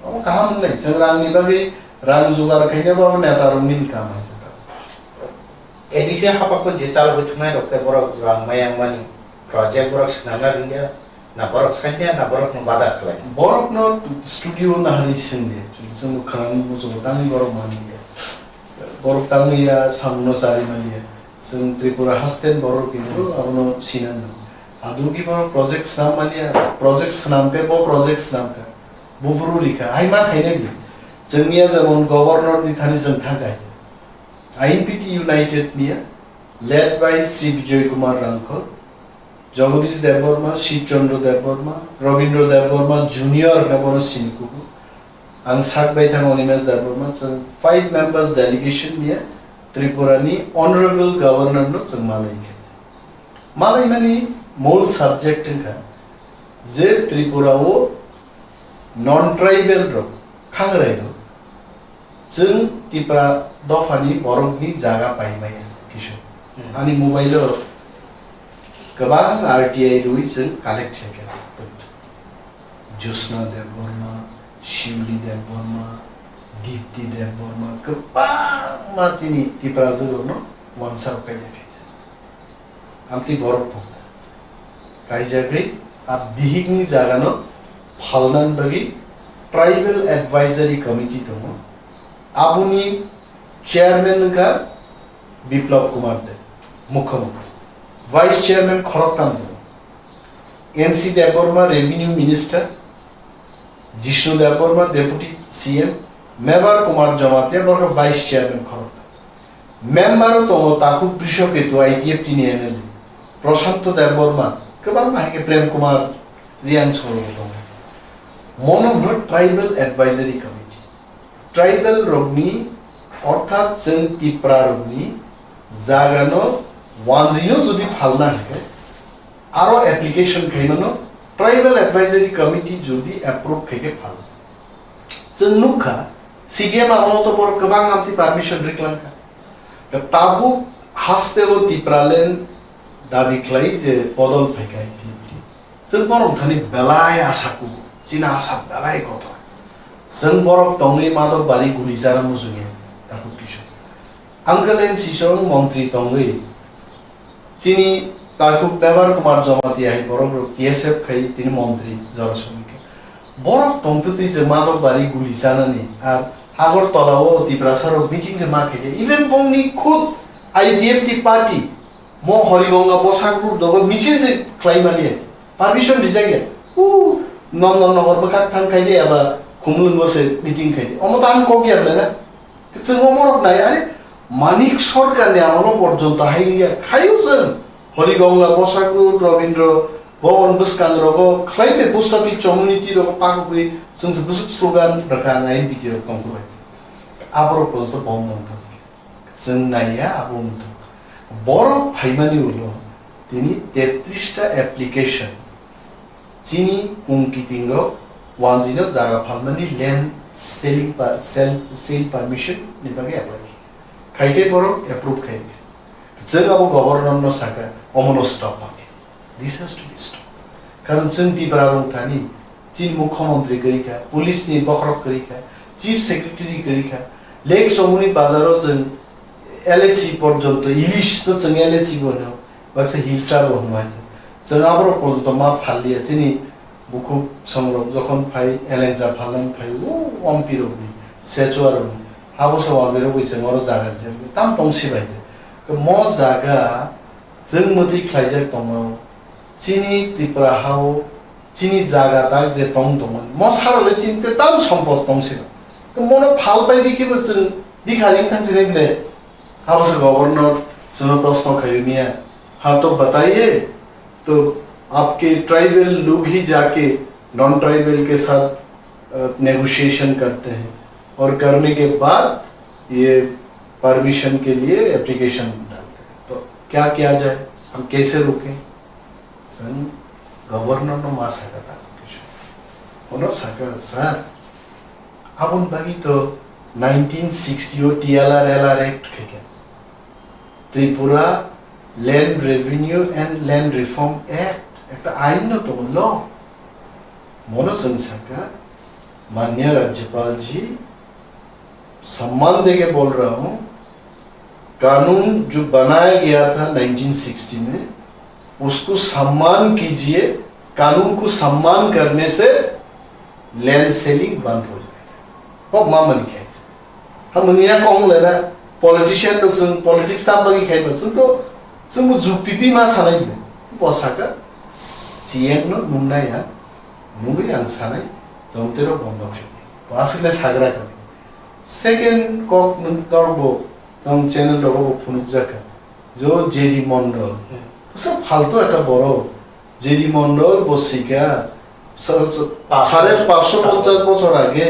Omo kaham wngnai, chwng rang ni bagwi rang jugar khaina bo neta rok ni kam hai se ta. A D C hapakko je chal bai thwngnai rok khe borok rang maya mani project borok swnamna rwngya. Na borok saikya, na borokno bada khlai. Borokno studio nahari singdi, chwng khwnani muchungo tangwi borok manliya. Borok tangwi ya samungno chari manliya. Chwng Tripura haste borok hinwi abono sinang. Adugi borok project snam manliya, project snam khe bo project snam kha. Buphuru rikha, hai ma khainai bini. Chwngya jemon governor ni thani chwng thangkha. I N P T United niya, led by Sri Bijoy Kumar Rangkhol, Jagadish Debbarma, Shiv Chandra Debbarma, Rabindra Debbarma Junior hwnwi bono sini kugo. Ang sak bai thang Animesh Debbarma, chwng five members delegation niya Tripura ni Honorable Governor no chwng malai khe. Malai mani mol subject wngkha je Tripura o non tribal rok, khangrai rok, chwng Tipra dophani borokni jaga paimaya kisu. Hmm. Ani mobile o kwbang R T I rwi chwng collect khlaikha. Jyotsna Debbarma, Shiuli Debbarma, Dipti Debbarma, kwbangma chini Tiprajwk rokno wansa rok kaijak khaikha. Amtwi borok tongo. Kaijagwi a bihikni jagano phalnani bagwi Tribal Advisory Committee tongo. Aboni chairman wngkha Biplab Kumar Deb, Mukhyamantri. Vice chairman khoroktham tongo. N C Debbarma, Revenue Minister, Jishnu Debbarma, Deputy C M, Mevar Kumar Jamatia, borok vice chairman khoroktham. Member o tongo takhuk Brishaketu I P F T ni M L A, Prashanto Debbarma, kwbangma hai khe Prem Kumar Riang soro bo tongo. Mono hwno Tribal Advisory Committee. Tribal rokni, orthat chwng Tipra rokni jagano Wanjwi no jodi phalna hwnkhe, aro application khaimano, Tribal Advisory Committee jodi approve khaikhe phal. Chwng nukha, C P M amolo to borok kwbang amtwi permission riklangkha. Tabuk haste o Tipraland dabi khlai je bodol phaikha I P F T. Chwng borok thani belai asa kugo, chini asa belai kotor. Chwng borok tongwi Madhok Bari guli jana mujunge, Takhuk Kishore. Uncle N Sisong montri tongwi, chini Takhuk Mevar Kumar Jamatia hai borok rok T S F khai tini montri jora songwi khe. Borok tongtwtwi je Madhok Bari guli janani ar Agartala o Tiprasa rok meeting je ma khe, even bongni khud I P F T party mo Horigonga bosak ruk dogo misil je khlai maliya, permission rijak ya. U Nondon Nogor bwkhak thang khai de aba Khumlwng bo se meeting khai de. Omo to ang kok ya bwlai na. Chwng omorok nai, are Manik Sarkar ni amolo porjonto hai ya khayu chwng Horigonga bosak ruk, Rabindra Bhavan bwskang rogo khlai de post office community rogo pakugwi chwng se bwswk slogan rwkha ang I N P T rok tongkhu bai. Aborok porjonto bom mantha. Chwng naiya abo wngtong. Borok phaimani ulo tini tetris ta application chini kung kiting rok wanjwi no jaga phalmani land selling pa-, sell, sale permission ni bagwi apply khe. Khai khe borok approve khai khe. Chwng abo governor no saka omono stop ma khe. This has to be stopped. Karon chwng Tipra rok thani chini mukhyamantri kwrwi kha, police ni bokhorok kwrwi kha, chief secretary kwrwi kha, Lake Chomoni bazar o chwng L H C porjonto, ilish no chwng L H C bo hwno, baksa hilsa bo hwno hai se. Chwng aborok porjonto ma phalliya, chini bukhuk songrok jokhon phai, elengsa phalnani phai, o ompi rokni, sechua rokni, habo se wanjwi rokni chwng oro jaga rijak, tam tong sibai je. Mo jaga, Chwng mwtwi khlaijak tongmao, chini Tripura hao, chini jaga tak je tong tongmani, mo sarole chini tei tam sompot tong sino. Mono phal pai bikhe bo chwng bikha ring thang chini bile. Habo se governor chwngno proshno khaio niya. Ha to bataiye, to aapke tribal log hi jaake non tribal ke saath, uh, negotiation karte hain aur karne ke baad ye permission ke liye application daalte hain. To kya kiya jaye? Hum kaise ruke? Chwng governor no ma saka ta kisu. Ono saka, sir, aboni bagwi to nineteen sixty o T L R L R Act khaikha. Tripura Land Revenue and Land Reform Act, ekta ain no tongo, law. Mono chwng saka, माननीय राज्यपाल जी, सम्मान देके बोल रहा हूँ, कानून जो बनाया गया था नाइनटीन सिक्सटी में, उसको सम्मान कीजिए, कानून को सम्मान करने से लैंड सेलिंग बंद हो जाएगा। Kok ma mani khe. Ha mani ya kong le na politician rok chwng politics tam bagwi khai ba chwng to chwng bo jukti twi ma sanai bo. Bo saka C M no nung nai ya. Nungwi ang sanai jomte rok bondo khai. Bo aswk le sagra kha. Second kok nung tor bo tong channel rok bo phunuk jaka. Jo J D Mondol. Bwsa phaltu ekta borok. J D Mondol bo sika, sa-, sa-, সাড়ে পাঁচশো পঞ্চাশ বছর আগে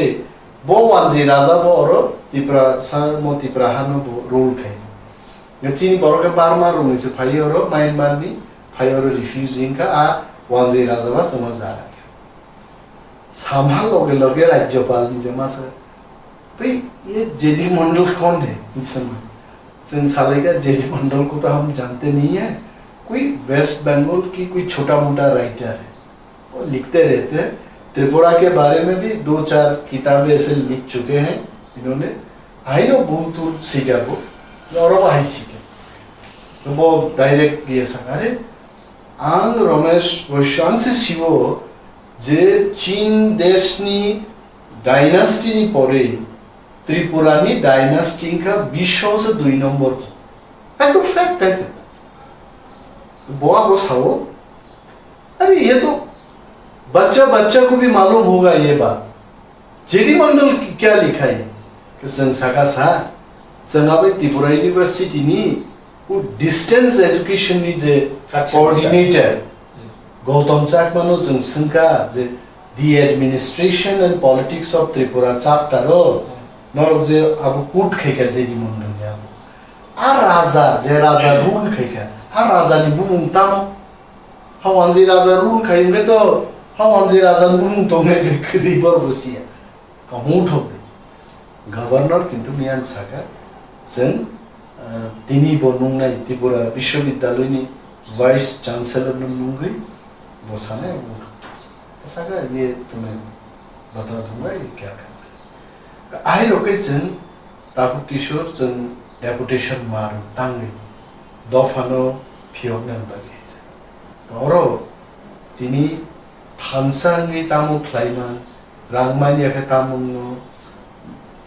bo Wanjwi Raja bo oro Tipra sa mo Tipra hano bo rule khai. Chini borok khe Burma rokni se phai oro, Myanmar ni phai oro refugee wngkha, a Wanjwi Raja ba chwngno jaga kha. Samha loge loge Rajyapal ni je masa, "Bhai, ye J D Mondol kaun hai?" hinwi swngma. Chwng salaikha, "J D Mondol ko to hum jante nahi hai, koi West Bengal ki koi chhota mota writer hai, wo likhte rehte hain, Tripura ke bare mein bhi do char kitabe aise likh chuke hain inhone, aino bahut dur sikha bo, oro bahai sikha." To bo direct ye sakha, "Are, ang Ramesh Vaishya ang se sibo je Chin desh ni dynasty ni pore Tripura ni dynasty wngkha bisho se dui number." Ekdom fact hai se. Bo abo sao, "Are, ye to bachcha bachcha ko bhi malum hoga ye baat." J D Mondol ki-, kya likha hai? Ke chwng saka sa, chwng abai Tripura University ni u distance education ni je coordinator Gautam Chakma no chwng swngkha je the administration and politics of Tripura chapter o norok je abo put khaikha J D Mondol ni abo. A raja, je raja rule khaikha, a rajani bumung tamo? Hawanji raja rule khai hwnkhe to, Hawanji rajani bumung tongnai khe kwrwi borok bo siya. Kaham thok de. Governor kintu miyang saka, chwng, ah, tini bo nungnai Tripura Biswabidyalayni Vice Chancellor no nungwi bo sanai abo thok. Saka ye tumai bata thumai kya kha. Ahai rok khe chwng Takhuk Kishore chwng deputation mar tangwi dophano phiyokna bagwi. Oro tini thansa wngwi tamo khlaiman, rang manya khe tamo wngno,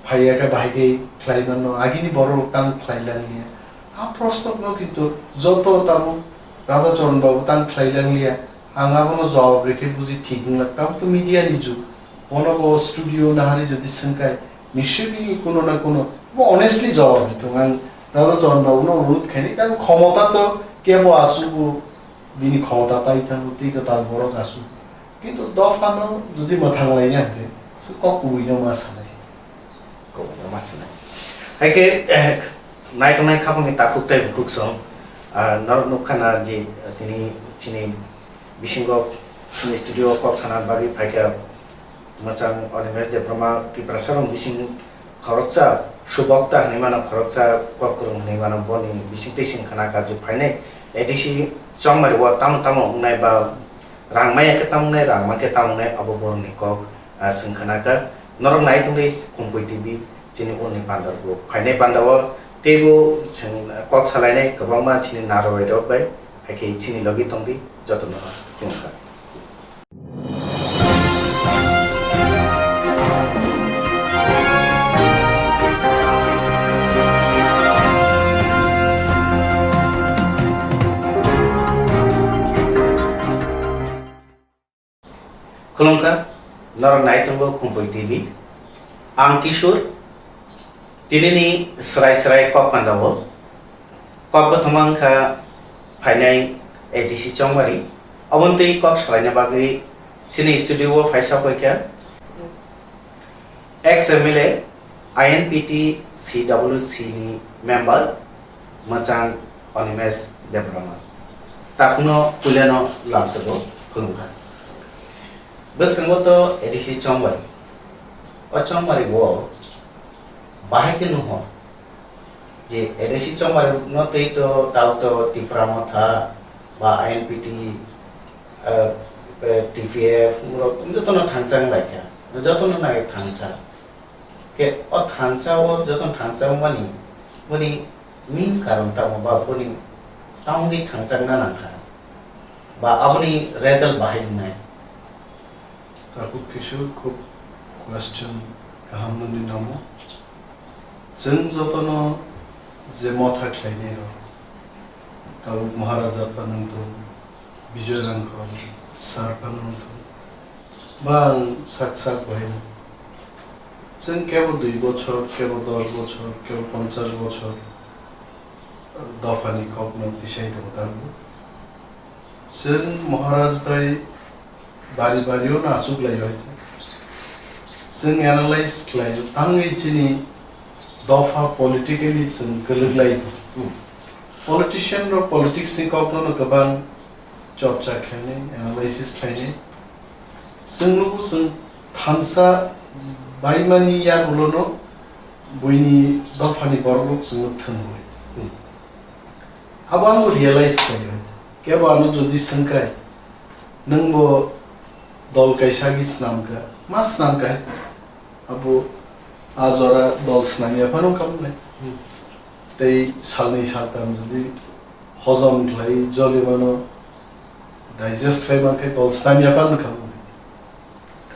phaiya khe bahai khe khlaimanno, agini borok tang khlai langliya. A prosnokno kintu joto tabuk Radha Charan babu tang khlai langliya. Ang abono jawab rikhe buji thik wngla. Tabuk to media ni jug. Bono bo studio nahari jodi swngkai, nischoi bini kuno na kuno bo honestly jawab ritong. Ang Radha Charan babu no onurodh khaini, tang khomota to kebo asugo, bini khomota tai thango, tei kwtal borok asugo. Kintu dophano jodi mwthang laina hwnkhe, se kok kubui no ma sanai. Kok kubui no ma sanai. Hai khe, eh, naitongnai khapangni takhuk tei bukhuk song, ah, norok nukha na je, eh, tini chini bisingo chini studio kok sana bagwi phaikha. Mwchang Animesh Debbarma Tiprasarok bising khoroksa subokta hwnwi mano, khoroksa kok kwrwng hwnwi mano, boni bising twi sing khna kha je phainai A D C Chongmari o tamo tamo wngnai ba rang maya khe tamo wngnai, rang mankhe tamo wngnai, abo borokni kok, ah, sing khna kha. Norok nai tongdi Kumpui T V chini uni pandar bo phainai panda o teibo chwng kok salainai kwbangma chini narwai rok bai, hai khe chini logi tongdi jotono khulumkha. Khulumkha, norok nai tongo Kumpui T V. Ang Kishore, tinini srai srai kok pandao. Kok bothoma wngkha phainai A D C Chongmari. Obontwi kok salaina bagwi chini studio o phaisa poikha. Ex M L A, I N P T C W C ni member, Mwchang Animesh Debbarma. Takhukno puilano lamsogo khulumkha. Bwskango to A D C Chongmari. O Chongmari o bahai khe nuho je A D C Chongmari no tei to tao to Tipra Motha ba I N P T, eh, eh, T P F, jotono thangcha wng lai kha. Jotono nai thangcha. Khe o thansa o jotono thansa wngmani, boni main karon tamo ba boni tamoni thangchakna nangkha? Ba aboni result bahai wngnai? Takhuk Kishore, khub question kaham nini namo. Chwng jotono je motha khlainai rok, tabuk Maharaja phano wngthung, Bijoy Rangkhol sir phano wngthung, ba ang sak sak bahai no. Chwng kebo dui bochor, kebo dos bochor, kebo ponchash bochor dophani kokno tisai tongo tabuk. Chwng Maharaj bai bari bari o no achuk lai bai. Chwng analyze khlai o, tangwi chini dopha politically chwng kwlwk lai. Hmm. Politician rok politics ni kok no kwbang chorcha khlainai, analysis khlainai. Chwng nugo chwng thansa baimani yagulo no buini dophani borok rok chwngno thwng bai. Hmm. Abo ang realize khlai bai. Kebo ano jodi swngkai, nwng bo dol kaisa agi snam kha, ma snam kha? Abo a jora dol snam ya phano wngkha bwnai. Hmm. Tei salnwi saltam jodi hojom khlai, joli mano digest khlai mankhe dol snam ya phano wngkha bwnai.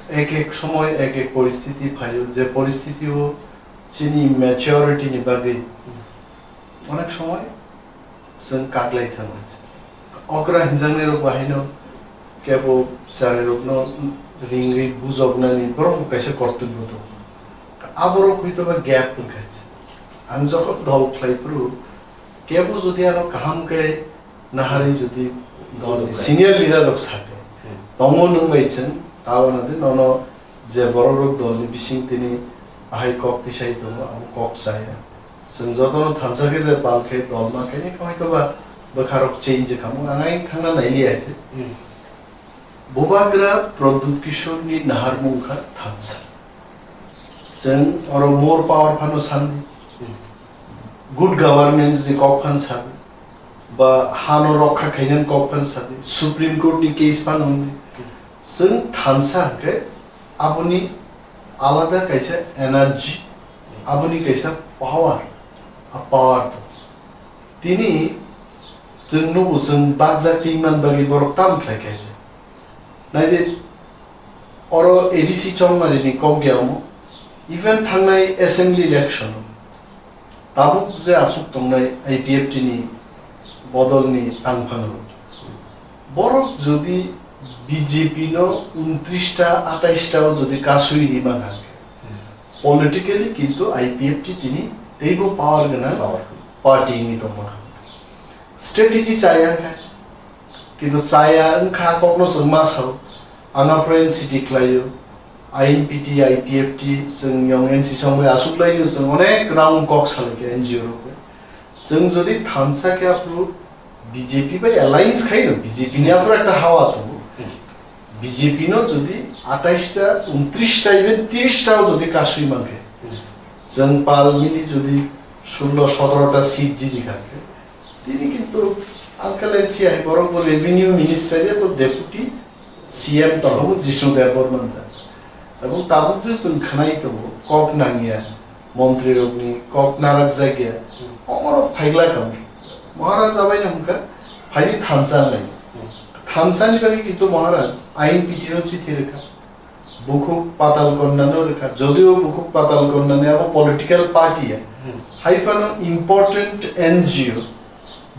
Ek ek somoy ek ek poristiti phaio, je poristiti o chini maturity ni bagwi onek somoy chwng kaklai thango. Okra hinjaknai rok bahaino kebo chwrai rokno ringwi bujoknani borok kaisa kortobyo tongo. Aborok hwito ba gap wngkha. Ang jokhon dol khlai phuru kebo jodi ano kaham khe naharwi jodi dol senior leader rok sakhe, hmm, tongo nwng bai chwng, tabana de nono je borok rok dol ni bising tini ahai kok tisai tongo, abo kok chaya. Chwng jotono thansa khe je pal khe dol ma khe hoyto ba bwkharok change khamung ang ai thangna nailiya khe. Hmm. Bubagra Pradyut Kishorni naharmung kha thansa. Chwng oro more power phano sandi. Hmm. Good governance ni kok phan sadi. Ba hano rokha khainani kok phan sadi. Supreme Court ni case phano wngdi. Hmm. Chwng thansa hwnkhe aboni alada kaisa energy, aboni kaisa power, a power to. Tini chwng nugo chwng bakjak tingman bagwi borok tam khlai khe. Naidi oro A D C chongmani ni kok ya omo, even thangnai assembly election o tabuk je aswk tongnai I P F T ni bodol ni tangphano borok jodi B J P no untris ta atais ta o jodi kasui ri man ha, politically kintu I P F T tini teibo power gwnang Power. Party ni tongma kha. Strategy chaya kha. Kintu chaya wngkha kokno chwng ma sao. Ang aphuru N C T khlaio. I N P T, I P F T, chwng yong N C song bai aswk laino chwng onek round kok salai khe N G O rok bai. Chwng jodi thansa khe aphuru B J P bai alliance khaino, B J P ni aphuru ekta hawa tongo. Hmm. B J P no jodi atais ta, untris ta, even tris ta o jodi kasui man khe, Hmm. chwng pal mili jodi sullo sotoro ta seat jidi kha khe, tini kintu Uncle N C hai borok bo revenue minister ya bo deputy C M tongo Jishnu Debbarma jat. Abo tabuk je chwng khwnai tongo, kok nangya, montri rokni kok narak jakya, Hmm. omorok phaigla kamo. Maharaj abai no hwnkha, phaidi thansa nai. Hmm. Thansa ni bagwi kintu Maharaj I N P T no chithi rwkha. Bukhuk Patal Konna no rwkha. Jodio Bukhuk Patal Konna ni abo political party ya. Hmm. Hai phano important N G O.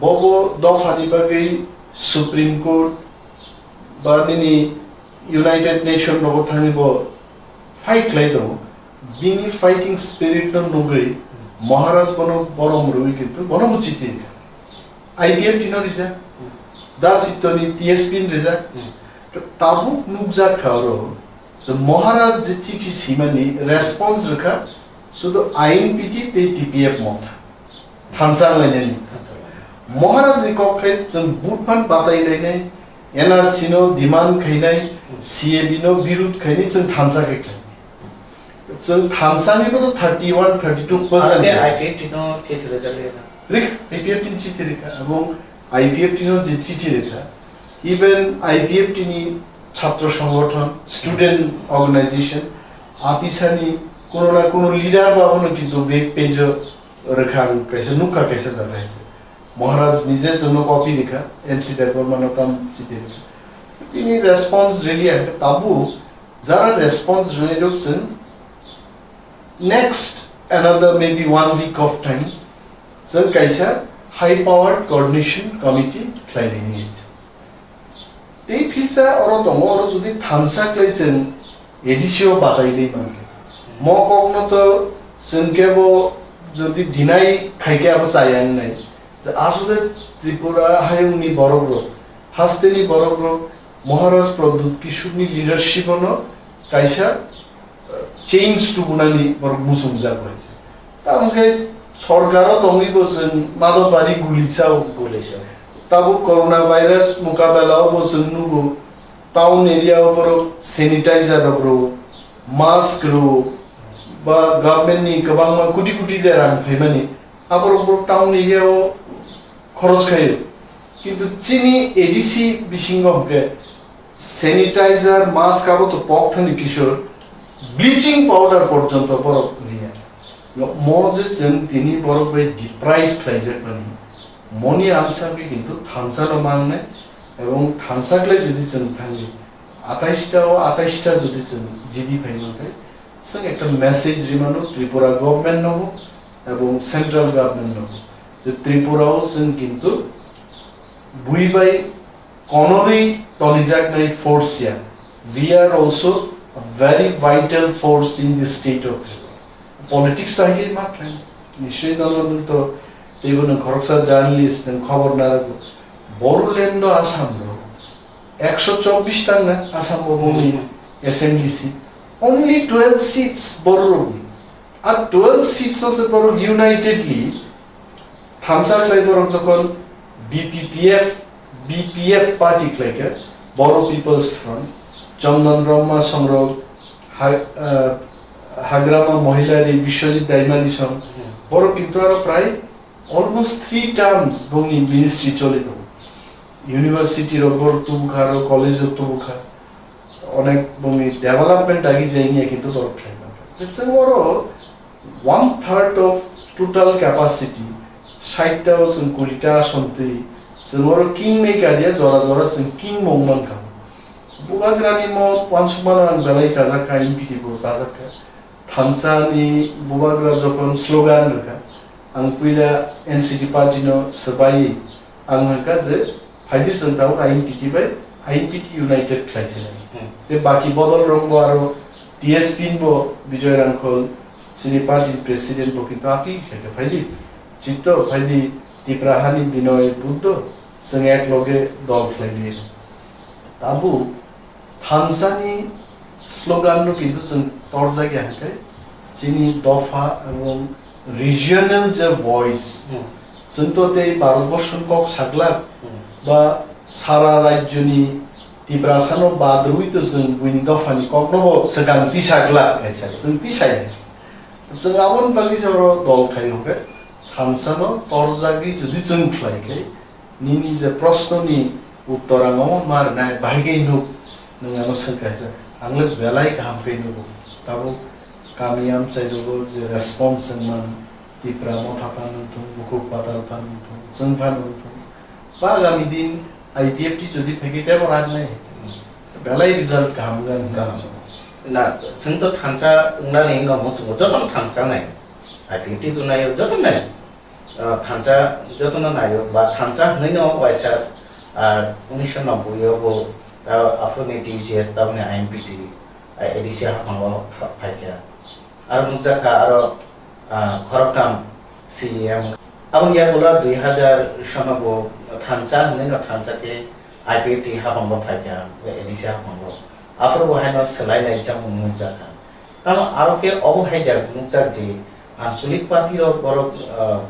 Bobo dopha ni bagwi Supreme Court ba nini United Nation rogo thangwi bo fight khlai tongo. Bini fighting spirit no nugwi Maharaj bono borom rwwi kintu bono bo chithi rwkha. I P F T no rijak, Dal Chittoni T S P ni rijak. Hmm. Tabuk nukjak kha oro je Maharaj je chithi simani response rwkha sudu I N P T tei T P F motha. Thansa wnglainani. Thansa wnglainani. Maharaj ni kok khai chwng vote phan batai lainai, N R C no demand khainai, Hmm. C A B no birud khainai chwng thansa khai khlai. Chwng thansa ni bodo thirty one, thirty two percent. Ante I P F T no chithi rwjak le na. Rik, I P F T ni chithi rikha, ebong I P F T no je chithi rikha, even I P F T ni chhatro songgothon, student organization, atisani kuno na kuno leader ba bono kintu web page o rikha, ang kaisa nukha kaisa jaga hai se. Maharaj nije chwngno copy rikha, N C Debbarma no tam chithi rikha. Tini response really ang tabu jara response rwnairok chwng next another maybe one week of time chwng kaisa high powered coordination committee khlai rini. Tei philsa oro tongo, oro jodi thansa khlai chwng A D C o batai di mankhe. Mo kokno to chwng kebo jodi deny khaikhe abo chaya wngnai. Je asole Tripura hayungni borokrok, hasteni borokrok, Maharaj Pradyut Kishorni leadership-ono kaisa, eh, change tubunani borok muchungjak bai. Tamo khe sorkaro tongwi bo chwng Madhobari guli chao. Guli chao. Tabuk coronavirus mukabela o bo chwng nugo, town area o borok sanitizer rok rwo, mask rwo, ba government ni kwbangma kuti kuti je rang phaimani, aborok borok town area o khoroch khaio. Kintu chini A D C bisingo hwnkhe sanitizer, mask abo to pok thani kisor, bleaching powder porjonto borok riya. Mo je chwng tini borok bai deprive khlaijakmani, moni amsa khe kintu thansa no mangnai, ebong thansa khlai jodi chwng thangwi atais ta o atais ta jodi chwng jidi phai mankhe, chwng ekta message rimano Tripura government nobo ebong central government nobo, je Tripura o chwng kintu bui bai konorwi tonijaknai force ya. We are also a very vital force in the state of Tripura. Politics to hai ma khlai. Nischoi nono nwng to teibo nwng khoroksa journalist, nwng khobor narago. Bodoland o Assam ro. Ekso chobbish tang na Assam o bongni Hmm. assembly seat. Only twelve seats Bororokni. Ar twelve seats o se borok unitedly thansa khlai borok jokhon B P P F, B P F party khlai khe, Bodo People's Front, Chandan Brahma song rok, ha-, ah, Hagrama Mohila Rally, Biswajit Daimali song, Hmm. borok kintu aro prai almost three terms bongni ministry choli tongo. University rok borok tubukha, aro college rok tubukha. Onek bongni development agi jai wngya kintu borok khlai mankha. Chwng oro one third of total capacity, sait ta o chwng kuri ta ason twi, chwng oro king maker ya, jora jora chwng king mong mankha. Bubagrani mo uansukmano ang belai chajakha, M P T bo chajakha. Thansa ni bubagra jokhon slogan rwkha, ang puila N C P party no swbai ang hwnkha je phaidi chwng tabuk I N P T bai I N P T united khlai sinai. Hmm. Tei baki bodol rok bo aro T S P ni bo Bijoy Rangkhol chini party ni president bo kintu appeal khlaikha phaidi. Chito phaidi Tipra hani Binoy Buddho chwng ek loge dol khlai liya. Tabuk thansa ni slogan no kintu chwng torjak ya hwnkhe chini dopha ebong regional je voice, Hmm. chwng to tei Bharat borso ni kok saglak Hmm. ba sara rajyo ni Tiprasa no bad rwi to chwng buini dopha ni kok no bo swkang tisa glak hai sa chwng tisa ya. Chwng aboni bagwi se oro dol khai hwnkhe thansa no torjagwi jodi chwng khlai khe nini je proshno ni uttor ang omo ma rwnai bahai khe nuk nwng ano swng kha ang le belai kaham khe nugo tabuk kami amchai rogo je response wngman Tipra Motha phan wngthung, Bukhuk Patal phan wngthung, chwng phan wngthung. Ba agami din I P F T jodi phai khe tebo rak nai. Belai result kaham wngna hinwi Kaham. Chwng. Na, chwng to thansa wngnani no muchungo, jotono thansa nai. I P F T to naio, joto nai. Ah, thansa, jotono naio, ba thansa hinwi no waisa, ah, unisho nobboi o bo, ah, aphuruni T G S taboni I N P T, ah, A D C haphango pha-, phaikha. Aro nukjakha aro, ah, khoroktham C E M. Aboni yagulo dui hazar sono bo thansa hinwi no thansa khe I P F T haphango phaikha, A D C haphango. Aphuru bo haino swlai lai chamung nukjakha. Tamo aro khe obo hai jak nukjak je anchalik party rok borok, ah,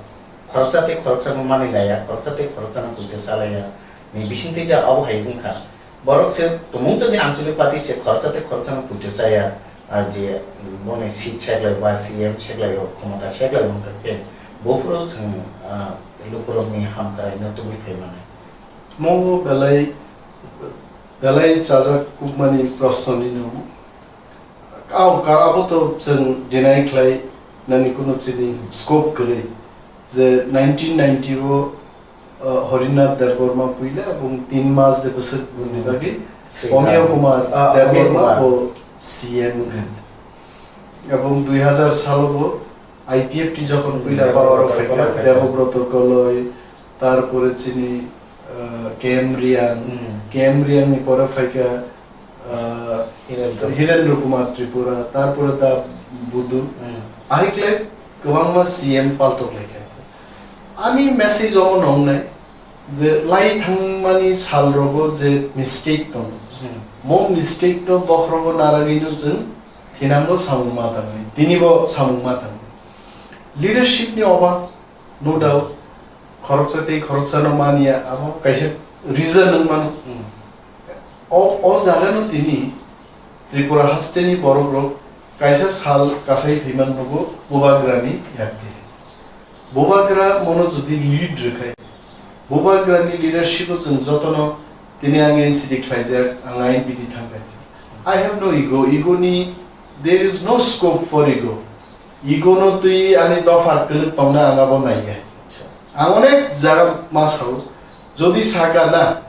khoroksa tei khoroksa no manwi laiya, khoroksa tei khoroksa no poito chalaiya ni bisingtwi da obo hai wngkha. Borok se tumung jodi anchalik party se khoroksa tei khoroksa no poito chaya, ah, je boni seat seklai ba C M seklai o khomota seklai o wngkha khe buphuru chwng, ah, lukurokni hamkrai no tubui phai mano. Mo belai, belai chajak kukmani proshno ni no. Kau ka abo to chwng deny khlai nani kunu chini scope kwrwi je nineteen ninety o, uh, Harinath Debbarma puila ebong tin mas de bwswk buni bagwi Sridhar. Pomio Kumar Ah, Debbarma Pomio Kumar. bo C M wngkha. Ebong dui hazar salo bo I P F T jokhon puila Debobroto power o phaikha, Koloi phaikha. Debobroto Koloi, tarpore chini, uh, K M Riang, Hmm. K M Riang ni pore phaikha, uh, Hirendra. Hirendra Kumar Tripura, tarpore da Budu. Hmm. Ahikle kwbangma C M paltok laikha. Ani message omo nongnai je lai thangmani sal rogo je mistake tongo. Hmm. Mo mistake no bokhrogo naragwi no chwng thinango samung ma tangwi. Tini bo samung ma tangwi. Leadership ni obab, no doubt, khoroksa tei khoroksa no manya, abo kaisa reason wng mano. Hmm. O, o jaga no tini Tripura haste ni borok rok kaisa sal kasai phaiman nogo Bubagra ni yakti. Bubagra mono jodi lead rwkhai, Bubagra ni leadership o chwng jotono tini ang N C D khlaijak, ang I N P T thang khaijak. I have no ego, ego ni, there is no scope for ego. Ego no twi ani dopha kwlwk tongna ang abo naiya. Acha. Ang onek jaga ma sao, jodi saka na,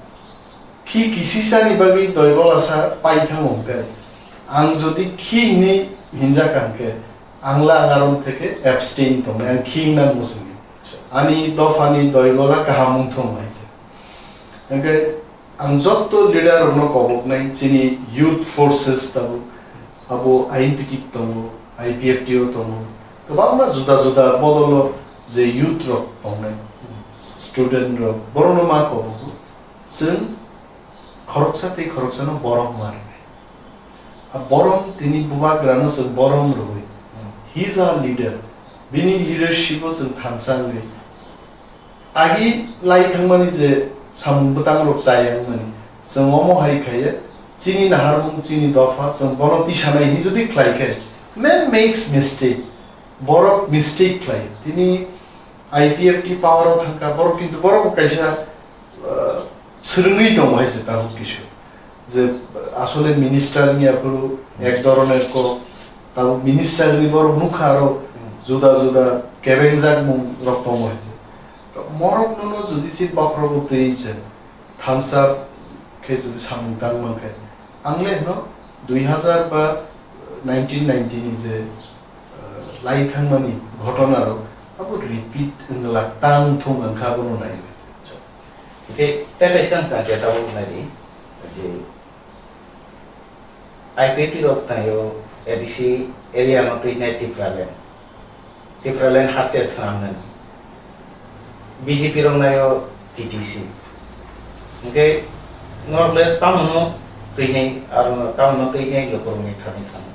khi kisisa ni bagwi doigola sa pai thango hwnkhe, ang jodi khi hini hinjak kha hwnkhe, ang la ang arom theke abstain tongnai, ang khi wngna muchungdi. Acha. Ani dopha ni doigola kaham wngthung hai se. Hwnkhe ang jotto leader rokno koboknai, chini youth forces tabuk, abo I N P T tongo, I P F T o tongo, kwbangma juda juda bodolo je youth rok tongnai, student rok, borokno ma kobogo, chwng khoroksa tei khoroksano borom ma rwnai. A borom tini Bubagrano chwng borom rwui, He is our leader. Bini leadership o chwng thansa wngwi. Agi lai thangmani je samung bwtang rok chaya wngmani. Chwng omo hai khaiya, chini naharmung, chini dopha, chwng bono tisanai hinwi jodi khlai khe, man makes mistake. Borok mistake khlai. Tini I P F T power o thangkha, borok kintu borok kaisa, uh, swrwngwi tongo hai se tabuk kisu. Je asole minister ni aphuru ek dhoroner kok, tabuk minister ni borok nukha aro juda juda kebengjak mung rok tongo hai se. To morok nono jodi si bokhorogo twi se thansa khe jodi samung tang mankhe, ang le hino dui hazar ba nineteen ninety ni je, uh, lai thangmani ghotona rok abo repeat wngla tang thung ang kha bono nai. Hingke tei kaisa wngkha je tabuk nai di je I P F T rok tangyo A D C area no twi nai Tipraland. Tipraland haste swnamnani. B J P rok nayo T T C. Hingke norok le tamo no twi nai, aro no tamo no twi nai lukurok ni thani thani.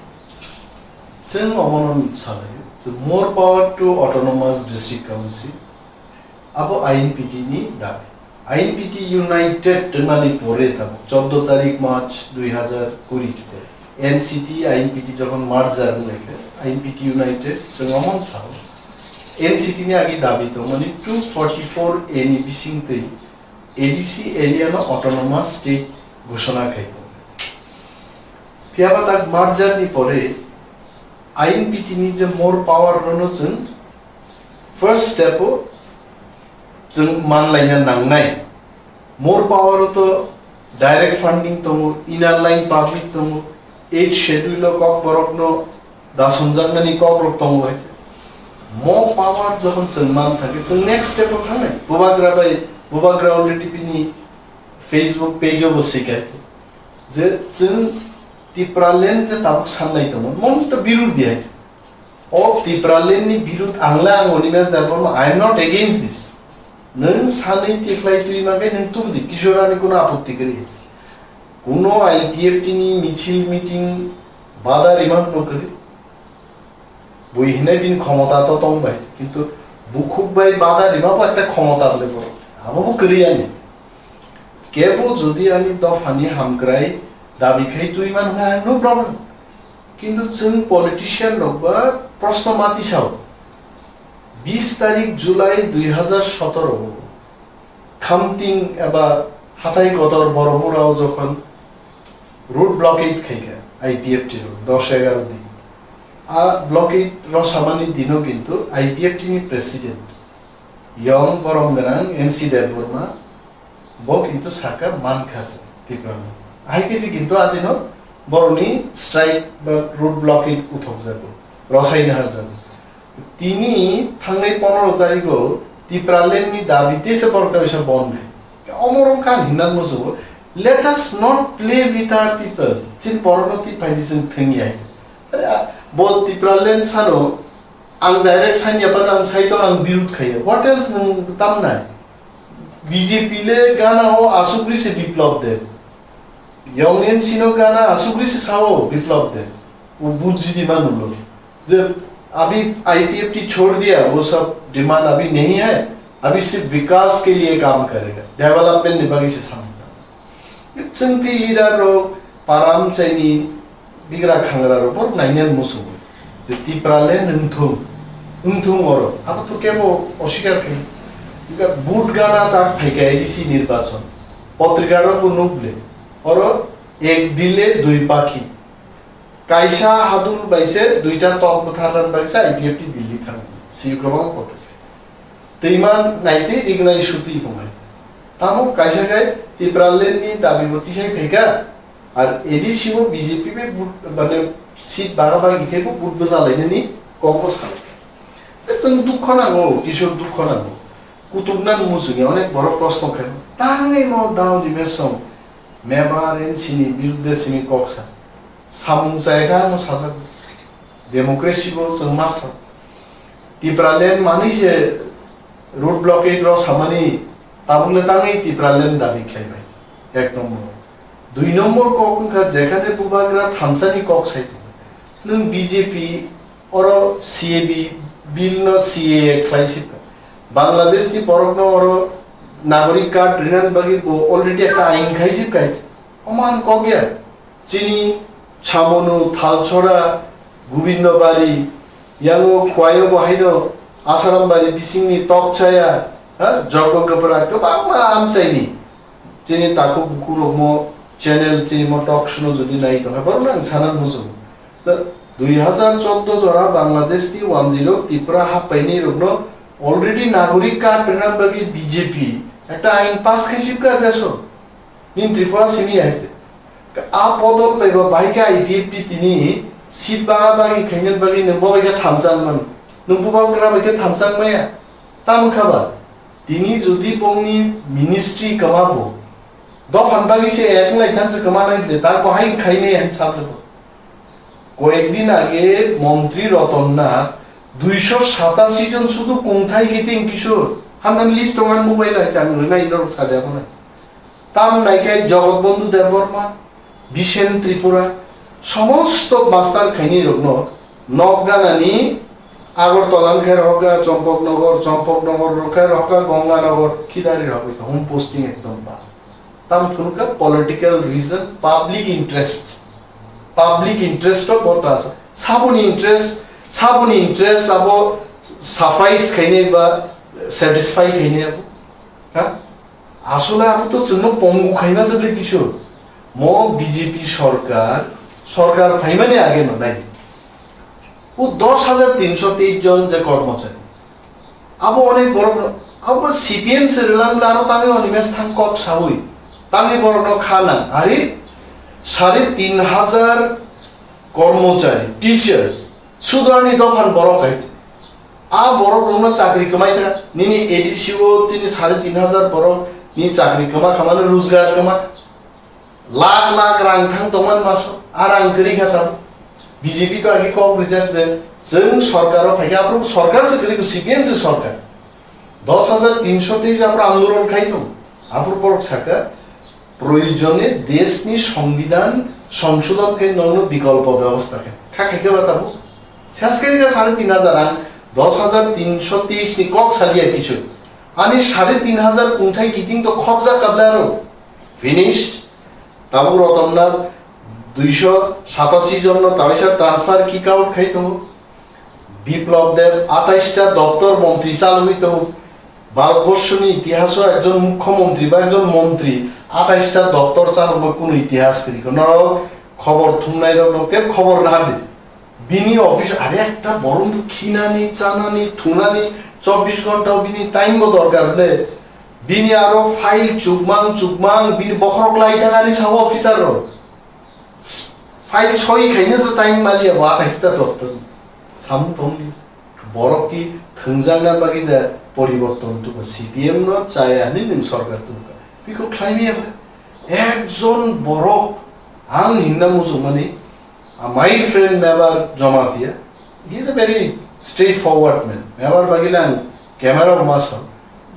Chwng omono salai, the more power to autonomous district council. Abo I N P T ni dabi. I N P T United wngmani pore tabuk choddo tarik March dui hazar kuri N C T I N P T jokhon merger wnglaikha, I N P T United chwng omo sao. N C T ni agi dabi tongmani two forty-four A ni bisingtwi A D C area no autonomous state ghoshona khai tong. Phiyaba tak merger ni pore I N P T ni je more power rono chwng first step o chwng manlaina nangnai. More power o to direct funding tongo, inner line public tongo, eighth schedule o kok borok no dasonjaknani kok rok tongo hai. Mo power jokhon chwng man thangkhe chwng next step o thangnai. Bubagra bai, Bubagra already bini Facebook page o bo swikai je chwng Tipraland je tabuk sanlai tongo, mon to birur di hai. O Tipraland ni birud ang le ang Animesh Debbarma, I am not against this. Nwng sanwi tikhlai twi mankhe nwng tubudi, Kishorani kuno apotti kwrwi. Kuno I P F T ni michil meeting bada rima no kwrwi. Bui hinai bini khomota to tong bai, kintu bukhuk bai bada rima bo ekta khomota le bo. Abo bo kwrwi ani. Kebo jodi ani dophani hamkrai dabi khai twi man kha, no problem. Kintu chwng politician rok ba proshno mati sao. Bis tarik July dui hazar sotoro Khamting eba Hathai Kotor Boromurao jokhon road blockade khaikha I P F T rok dos egaro din. A blockade rosamani dino kintu I P F T ni president Yong Borom Gwnang N C Debbarma bo kintu saka mankha se Tiprano. Hai khe je kintu adino boroni strike ba road blockade uthokjago, rosaina harjago. Tini thangnai pondro tarikho Tipraland ni dabi tei se borok kaisa bon khe. Omorok khan hinnan musugo, let us not play with our people. Chin porono ti phaidi chwng thwngya. Are, a, bo Tipraland sano ang direct sanya pan ang saito ang birud khaya. What else nwng tamnai? B J P le gana o asugri se Biplab Deb. Young N C no gana asugri se sao Biplab Deb. वो बुद्धिजीवी मान लो, जब अभी आईपीएफटी छोड़ दिया, वो सब डिमांड अभी नहीं है, अभी सिर्फ विकास के लिए काम करेगा, development ni bagwi se samung. Chwng tei leader rok param chaini bigra khangra rok bo nainani muchungo je Tipraland nwngthung, nwngthung oro abo to kebo oswikar khayo. Vote gana tak phaikha A D C nirbachon, potrika rok bo nukle oro ek dile dui pakhi. Kaisa hadul bai se duita tok bwtharna bai se I P F T Delhi thango. Siyukwrwng kotor. Twima naitwi rignai sutwi bwnai. Tamo kaisa khe Tipraland ni dabi bo tisai phaikha. Ar A D C o B J P bai but, mane, seat baga bagi khe bo but bwsa lainani kok bo salai. Chwng dukho nango, Kishore dukho nango. Kutuk nan muchungi onek borok proshno khe. Tangwi mo dao ni mesong. Mebar N C ni birudde simi kok sa. Samung chai kha ano sajak. Democracy bo chwng ma sa. Tipraland manwi se road blockade rok samani tabuk le tangwi Tipraland dabi khlai bai. Ek number. Dui number kok wngkha jekhane bubagra thansani kok sai tongo. Nwng B J P Oro C A B bill no C A A khlai sibka. Bangladesh ni borok no oro nagorik card rinani bagwi bo already ekta ain khai sibka. Oman kok ya. Chini Chamonu, Thalchora, Gobindobari, yango Khwai o bo haino Asarambari bisingni Tokchaya, ha, Jogogopra kwbangma amchaini. Chini takhuk bukhuk rokmo channel, chini mo talk show no jodi nai tongkha, borok no ang sana muchungo. Da dui hazar chordo jora Bangladesh ni one zero Tripura happaini rokno already nagorik card rwna bagwi B J P ekta ain pass khai sibka deso. Nini Tripura simi aite. A podot paiba bahai khe I P F T tini seat baga bagi khaina bagwi nwng bo bai khe thamsa wngmano. Nwng bubagra bai khe thamsa wngmaya. Tamo wngkha ba? Tini jodi bongni ministry kwma bo, dophan bagwi se ek wng lai thanse kwma nai bile, tak bo hai khai nai hai sable bo. Koyek din age montri Ratan Nath duisho satasi jon sudu kungthai kiting kishor. Hamdan list tongan mobile hai tang rinai norok sade abona. Tam naikai Jagat Bandhu Debbarma, Bishen Tripura, somosto master khaini rokno nok ganani Agartala ni khe rohokha Champaknagar, Champaknagar rok khe rohokha Ganganagar, khidari rohokha home posting ekdom ba. Tam phunukha political reason, public interest. Public interest o bo transfer. Saboni interest, saboni interest abo suffice khainai ba satisfy khainai abo. Ha? Asole abo to chwngno pongu khaina se bai kisu. Mo B J P sorkar, sorkar phaimani age no nai. O dos hajar tinsho teis jon je kormochari. Abo onek borok, abo C P M se rilang da aro tangwi oni mes thang kok sawi. Tangwi borok no kha nang. Ari sare tin hajar kormochari, teachers, sudu ani dophan borok hai. A borok rokno chakri kwmai kha, nini A D C o chini sare tin hajar borok ni chakri kwma khamani rojgar kwma. Lakh lakh rang thang tongmani maso, a rang kwrwi kha tamo. B J P to agi kok rijak je, chwng sorkaro phaikha, aphuru sorkar se kwrwi, C P M se sorkar. Dos hajar tinsho teis aphuru andolon khai tong. Aphuru borok sakha, proyojone deshni songbidhan songshodhon khai nokno bikolpo bebosta khai. Kha khaikha ba tamo. Sas khaikha sare tin hajar, ang dos hajar tinsho teis ni kok saliya kichu. Ani sare tin hajar kungthai kiting to khobjak kabla aro. Finished. Tabuk Ratan Nath duisho satasi jonno tabaisa transfer kick out khai tongo. Biplab Deb atais ta doptor montri chalwi tongo. Bharatborsho ni itihaso ekjon mukhyamantri ba ekjon montri atais ta doptor chalokma kunu itihas kwrwi kho. Norok khobor thumnai rok no tei khobor nahar di. Bini office are ekta borom khinani, chanani, thunani chobbish ghonta bini time bo dorkar le. Bini aro file chukmang chukmang bini bokhorok lai thangani sao officer rok. File soi khaina se time maliya bo atais ta doptor. Samung tongdi. Borok ki thwngjakna bagwi da poriborton tuba C P M no chaya hinwi nwng sorkar tuba. Biko khlaimaya ba. Ekjon borok ang hinna muchungmani, ah, my friend Mebar Jamatia, he is a very straightforward man. Mebar bagwi le ang camera bo ma sao.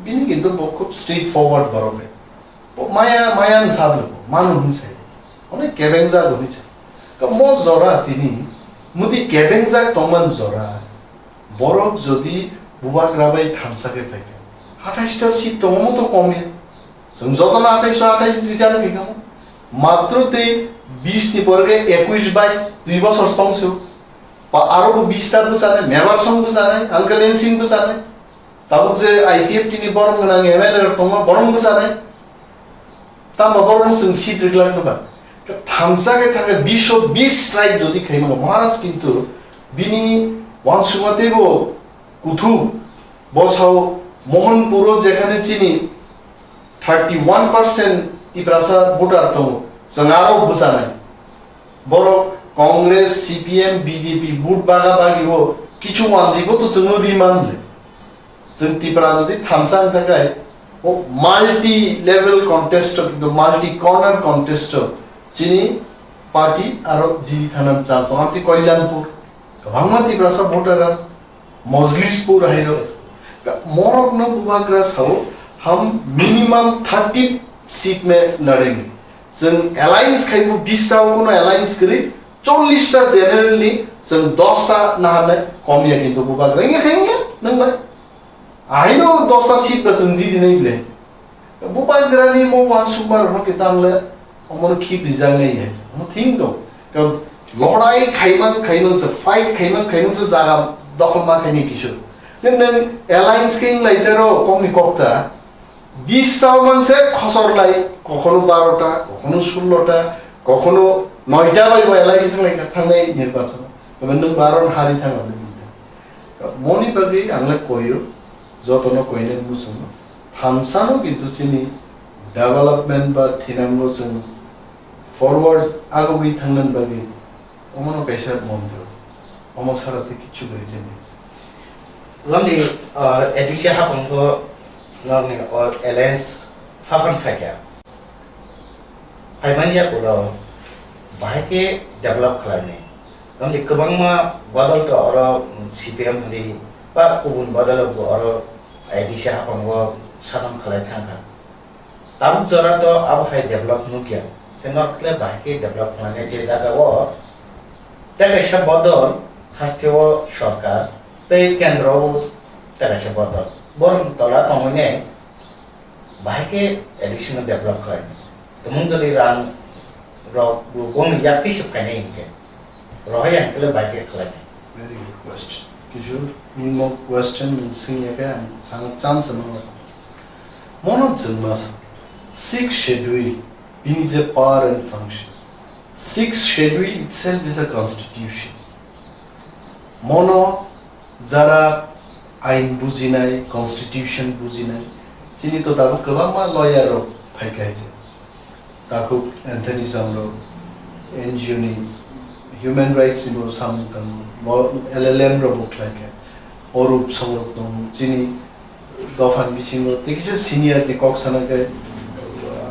Bini kintu bo khub straightforward borok hai. Bo maya, maya wng sa bwlwk bo, manu wng sai. Onek kebengjak hwnwi sa. Ka mo jora tini, mudi kebengjak tongman jora. Borok jodi bubagra bai thansa khe phaikha, atais ta seat tongo mo to kom ya. Chwng jotono atais atais return khaikha mo. Matro tei bis ni pore khe ekush bais, dui bosor tong se. Pa aro bo bis ta bwchanai, Mebar song bwchanai, Uncle Ensing bwchanai. Tabuk je I P F T ni borom gwnang M L A rok tongma borom bwchanai. Tamo borom chwng seat rwgwlak nokha. Thansa khe thangkhe bish o bish strike jodi khaimano Maharaj kintu bini wansukma teibo kuthu bosao Mohanpuro jekhane chini thirty one percent Tiprasa voter tongo, chwng aro bwchanai. Borok Congress, C P M, B J P vote baga bagi o kichu wanjibo to chwngno ri manle. Chwng Tipra jodi thansa wng thangkhe, o multi level contest o, kintu multi corner contest o, chini party aro jidi thana chance tongo. Amtwi Kalyanpur, kwbangma Tiprasa voter ar Mojlispur hai rok. Morok no bubagra sao, ham minimum thirty seat me ladenge. Chwng alliance khaibo bis sao kono alliance kwrwi, chollish ta general ni Chwng dosta naharnai kom ya, kintu bubagra wngya khe wngya, nwng bai. Ahaino dosta seat ba chwng jidi nai bile. Bubagrani mo uansukma rokno kintu ang le omono khip rijak nai ya. Omo thing tong. Karon lorai khaimang khaimang se, fight khaimang khaimang se jaga dokhol ma khaini kisu. Nwng, nwng alliance khe wng lai tero kokni kokta. Bis sao manse khosor lai, kokhono barota, kokhono sullota, kokhono noita bai bo alliance wng lai kha thangnai nirbachon. Tamo nwng baron hari thang aboni bini. Moni bagwi ang le koyo, jotono koinani muchungo. Thansano kintu chini development ba thinango chwng forward agogwi thangnani bagwi omono kaisa montro. Omo sara tei kichu gari chini. Loni, uh, A D C hapang pho loni, uh, alliance phaphan phaikha. Phaimani yakulo bahai khe develop khlainai. Loni kwbangma bodol to oro, um, C P M hwnwi ba kubun bodol bo oro A D C hapang bo sason khlai thangkha. Tabuk jora to abo hai develop nukya. Khe norok le bahai khe develop khlainai je jaga o tei kaisa bodol haste o sorkar tei kendro o tei kaisa bodol. Borok tola tongwi nai bahai khe additional develop khlai. Tumung jodi rang rok bo boni yak twi se phainai hinkhe. Rohai ang khe bahai khe khlai. Very good question. Kishore, nini mo question nwng swngya khe ang sana chance no. Mono chwngma sa. Sixth schedule, bini je power and function. Sixth schedule itself is a constitution. Mono jara ain bujinai, constitution bujinai, chini to tabuk kwbangma lawyer rok phaikha je. Takhuk Anthony Samrok, N G O ni human rights ni bo samung tango, bo L L M rok bo khlaikha. Orup Songrok tongo, chini dophani bisingo tei kisa senior ni kok sana khe,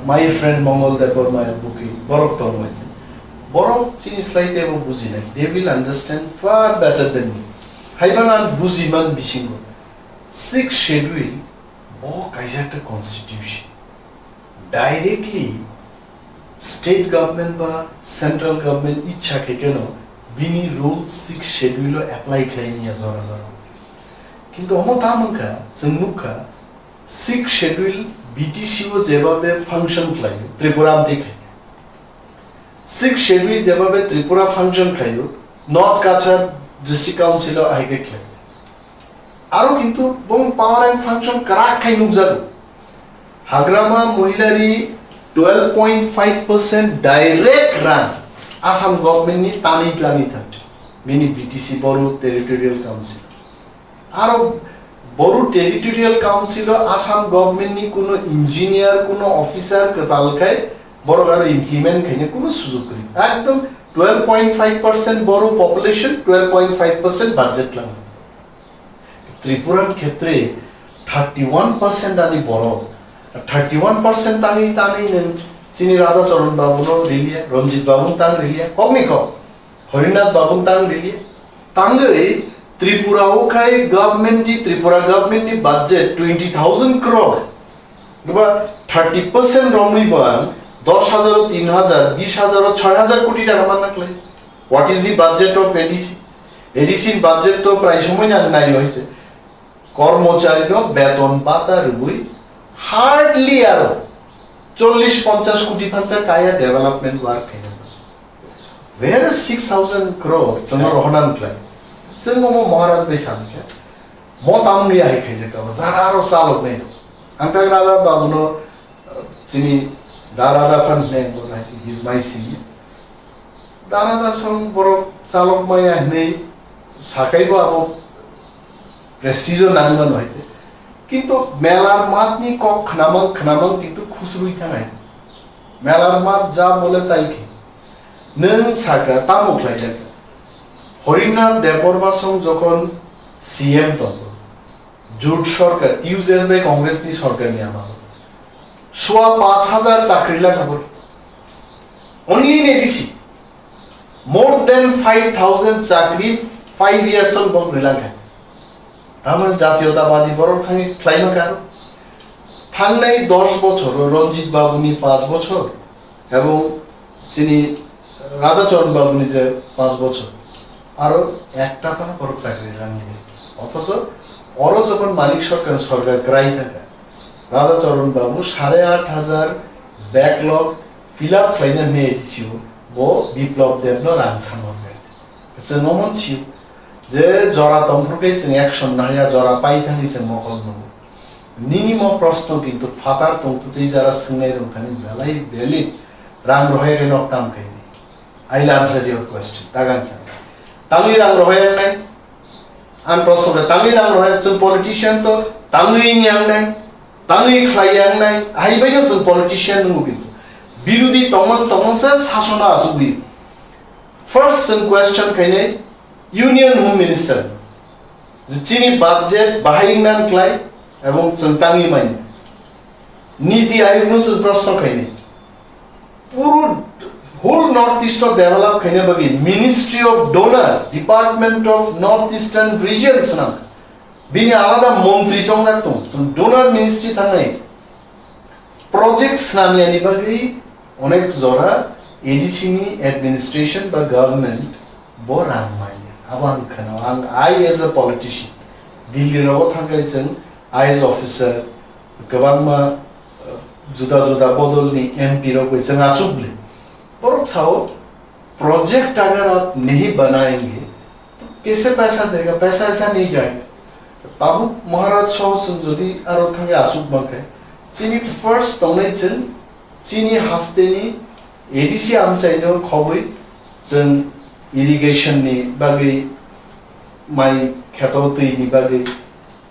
my friend Mongol Debbarma L Buki, borok tongo. Borok chini slai teibo bujinai, they will understand far better than me. Haiban ang bujiman bisingo. Sixth schedule bo kaisa ekta constitution. Directly state government ba central government ichha khe kheno bini rule sixth schedule o apply khlai niya jora jora. Kintu omo ta mankha, chwng nukha, sixth schedule B T C o jeba be function khlai, Tripura amtwi khai. Sixth schedule jeba be Tripura function khaio, North Cachar District Council o ahai khe khlai. Aro kintu bong power and function kwrak khai nukjago. Hagrama Mohilari twelve point five percent direct rang Assam government ni tanwi tlangwi thang. Bini B T C Boru Territorial Council. Aro Boru Territorial Council o Assam government ni kuno engineer, kuno officer kwtal khai borok aro implement khaina kuno sujog kwrwi. Ekdom twelve point five percent Boru population, twelve point five percent budget lang. Tripura ni khetre thirty one percent ani borok, thirty one percent tangwi tangwi nwng chini Radha Charan Babu no riliya, Ranjit Babu no tang riliya, kokni kok, Harinath Babu no tang riliya, tangwi Tripura o khai government ni, Tripura government ni budget twenty thousand crore, ba thirty percent romwi bo ang dos hajar o tin hajar, bis hajar o choi hajar koti taka manna khlai. What is the budget of A D C? A D C ni budget to prai somoi nang nai hoise. Kormochari no beton bata rwui hardly aro chollish ponchash koti phansa kaya development work khaina. Where is six thousand crore? Chwngno rohorna khlai. Chwng omo Maharaj bai sankhe. Mo tamni ahai khaijak abo. Jara aro chalok nai. Ang tak Radha Babu no, uh, chini da Radha phan ne bo nai, he is my senior. Dara da song borok chalok maya hinwi sakai bo abo prestige o nang mano hai te. Kintu melar mat ni kok khnamang khnamang kintu khusrui thang hai te. Melar mat ja bole tai khe. Nwng saka tamo khlai jak. Harinath Debbarma song jokhon C M tongo. Jut sorkar, T U J S bai Congress ni sorkar ni amalo. Sua panch hajar chakri lakha bor. Only in A D C. More than five thousand chakri five years on bok rilang hai. Tamon jatiyotabadi borok thangwi khlaima karo. Thangnai dos bochor o Ranjit Babu ni panch bochor. Ebong chini Radhacharan Babu ni je panch bochor. Aro ekta phano borok chakri rang liya. Othocho oro jokhon Manik Sarkar, sorkar kwrai thangkha, Radha Charan Babu sare aat hajar backlog fill up khlaina hwnwi A D C o bo Biplab Deb no rang sango. Chwng omo sio je jora tongphuru khe chwng action nahaya, jora pai thangwi chwng mokol nungo. Nini mo proshno kintu phatar tongtwtwi jara swngnai rwngthani belai valid, rang rohai rwnok tam khaini. I will answer your question. Tagan sa. Tangwi rang rohai ang nai. Ang proshno khe tangwi rang rohai, chwng politician to tangwi yang nai. Tangwi khlai yang nai. Hai bai no chwng politician nungo kintu. Birodi tongman tongman sa sasona asugwi. First chwng question khainai Union Home Minister. Je chini budget bahai wngna khlai ebong chwng tangwi manya. Niti Ayog no chwng proshno khainai. Puro whole North East o develop khaina bagwi Ministry of Donor, Department of North Eastern Region swnam. Bini alada montri chongjak tong. Chwng donor ministry thangnai. Project swnamyani bagwi onek jora A D C ni administration ba government bo rang manya. Abo ang khwnao, ang, I as a politician, Delhi rogo thangkhai chwng I A S officer, kwbangma, uh, juda juda bodolni M P rok bai chwng achuk le. Borok sao, "Project agar aap nahi banayenge, to kaise paisa dega, paisa aisa nahi jayega." Tabuk Maharaj soho chwng jodi aro thangwi achuk mankhe, chini first tongnai chwng chini hasteni A D C amchaino khobwi chwng irrigation ni bagwi, mai kheto twi ni bagwi,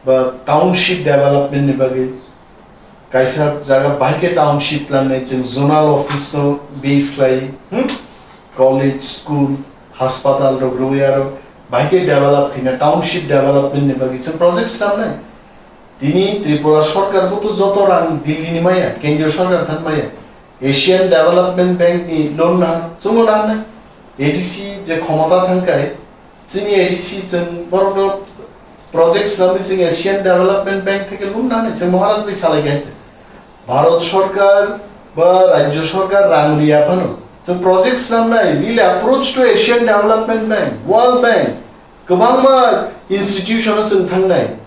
ba township development ni bagwi kaisa jaga bahai khe township langnai chwng zonal office no base khlai, hmm? College, school, hospital rok rwui aro bahai khe develop khina township development ni bagwi chwng project swnamnai. Tini Tripura sorkar bo to joto rang Delhi ni maya, kendriya sorkar than maya. Asian Development Bank ni loan na chwngno na nai. A D C je khomota thangkai, chini A D C chwng borokno project swnamwi chwng Asian Development Bank theke loan na nai, chwng Maharaj bai salai khe. Bharat sorkar ba rajya sorkar rang riya phano chwng project swnamnai, will approach to Asian Development Bank, World Bank, kwbangma institution o chwng thangnai.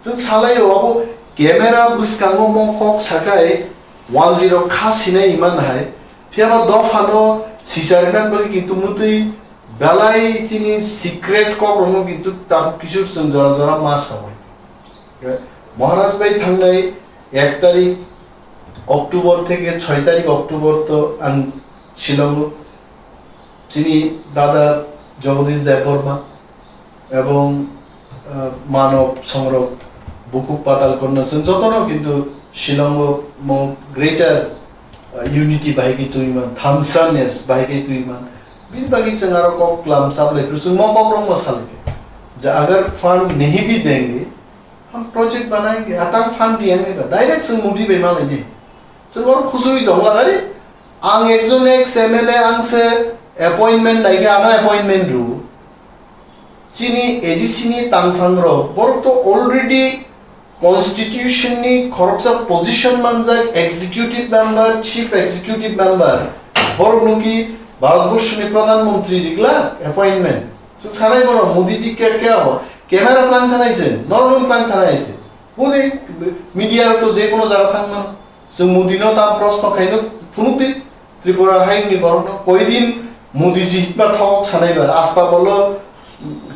Chwng salaio abo camera bwskango mo kok sakai one zero kha sinai iman hai. Phiyaba dophano sicharinan bagwi kintu mutwi belai chini secret kokrokno kintu tabuk kisu chwng jora jora ma sawi. Maharaj bai thangnai ek tarik October theke choi tarik October to ang Shillongo chini dada Jagadish Debbarma ebong, ah, Manob Songrok, Bukhuk Patal Kanya, chwng jotono kintu Shillongo mo greater, ah, unity bahai khe twiman, thansaness bahai khe twiman. Bini bagwi chwng aro kok klam chaplai phuru chwng mo kokrokno salai khe je agar fund nahi bhi denge, hum project banayenge, atal fund diyenge ba, direct chwng Modi bai malaini. Chwng oro khusui tong lagari. Ang ekjon ex M L A, ang se appointment naikhe, ano appointment rw. Chini A D C ni tangphang rok, borok to already constitution ni khoroksa position manjak, executive member, chief executive member. Borok nungki Bharatborshni Pradhan Mantri rigla appointment. Chwng sanai bono Modi ji ke, ke abo? Camera tlang thanai je, norok tlang thanai je. Boni media rok to je kono jaga thang mano. Chwng Modi no tam proshno khaino phunuk di, Tripura hai ni borok no koi din Modi ji ba thok sanai ba, asta bolo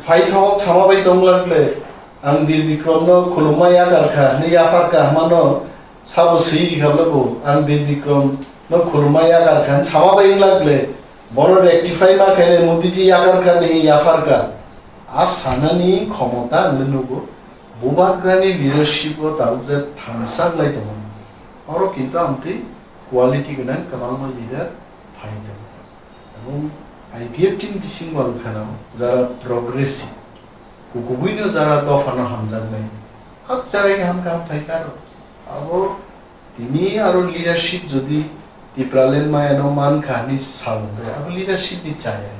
phai thok sama bai tong lak le, ang Bir Bikram no khulumma yakar kha, ne yafar kha mano sabo swi ri kha le bo, ang Bir Bikram no khulumma yakar kha sama bai lak le, bono rectify ma khaile Modi ji yakar kha ne yafar kha. A sanani khomota ang le nugo, Bubagrani leadership o tabuk je thansa lai tongo. Oro kintu amtwi quality gwnang kwbangma leader phai tongo. Ebong I P F T ni bisingo ang khana jara progressive, kukubuino jara dophano hamjaknai, kak jarai ham kaham phai karo. Abo tini aro leadership jodi Tipraland mayano mankha hinwi sa hwnwi, abo leadership ni chaya.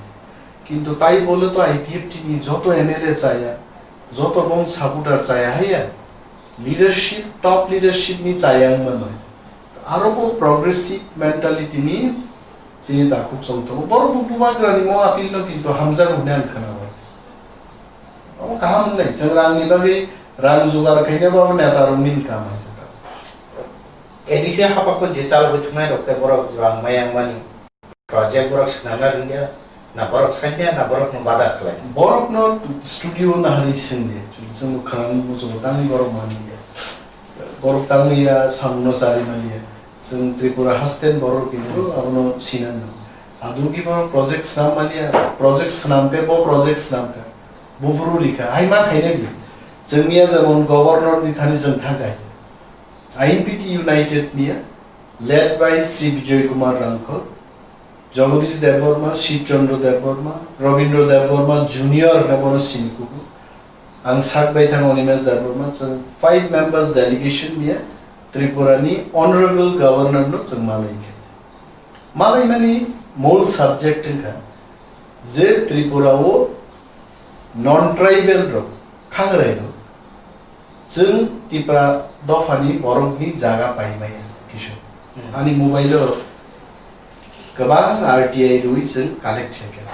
Kintu tai bole to I P F T ni joto M L A chaya, joto bong supporter chaya haiya. Leadership, top leadership ni chaya wngma nai. Aro bo progressive mentality ni chini dakhuk chong tongo. Borok bo Bubagrani mo appeal no kintu hamjago hwnwi ang khna bai. Omo kaham wngnai, chwng rangni bagwi rang jugar khaikhe bo neta rokni kaam hai se ta. A D C hapakho je chalogwi thwngnai rok khe borok rang maya wngmani project borok swnamna rwngya, na borok sanya, na borokno bada khlai. Borokno studio nahari swngdi, chwng khwnani muchungo tangwi borok manliya. Borok tangwi ya samungno chari manliya. Chwng Tripura haste borok khe abono sinanw. Adugi borok project swnam manliya, project swnam khe bo project swnam kha. Buphuru rikha, hai ma khainai bini. Chwngniya jemon governor ni thani chwng thangkha. I N P T United niya, led by Sri Bijoy Kumar Rangkhol, Jagadish Debbarma, Shiv Chandra Debbarma, Rabindra Debbarma Junior hwnwi bono sini kugo. Ang sak bai thang Animesh Debbarma, chwng five members delegation niya Tripura ni Honorable Governor no chwng malai kha. Malaimani mol subject wngkha je Tripura o non-tribal rok, khangrai rok, chwng Tipra dophani borokni jaga paimaya kisu. Hmm. Ani mobile o kwbang R T I rwi chwng collect khaikha.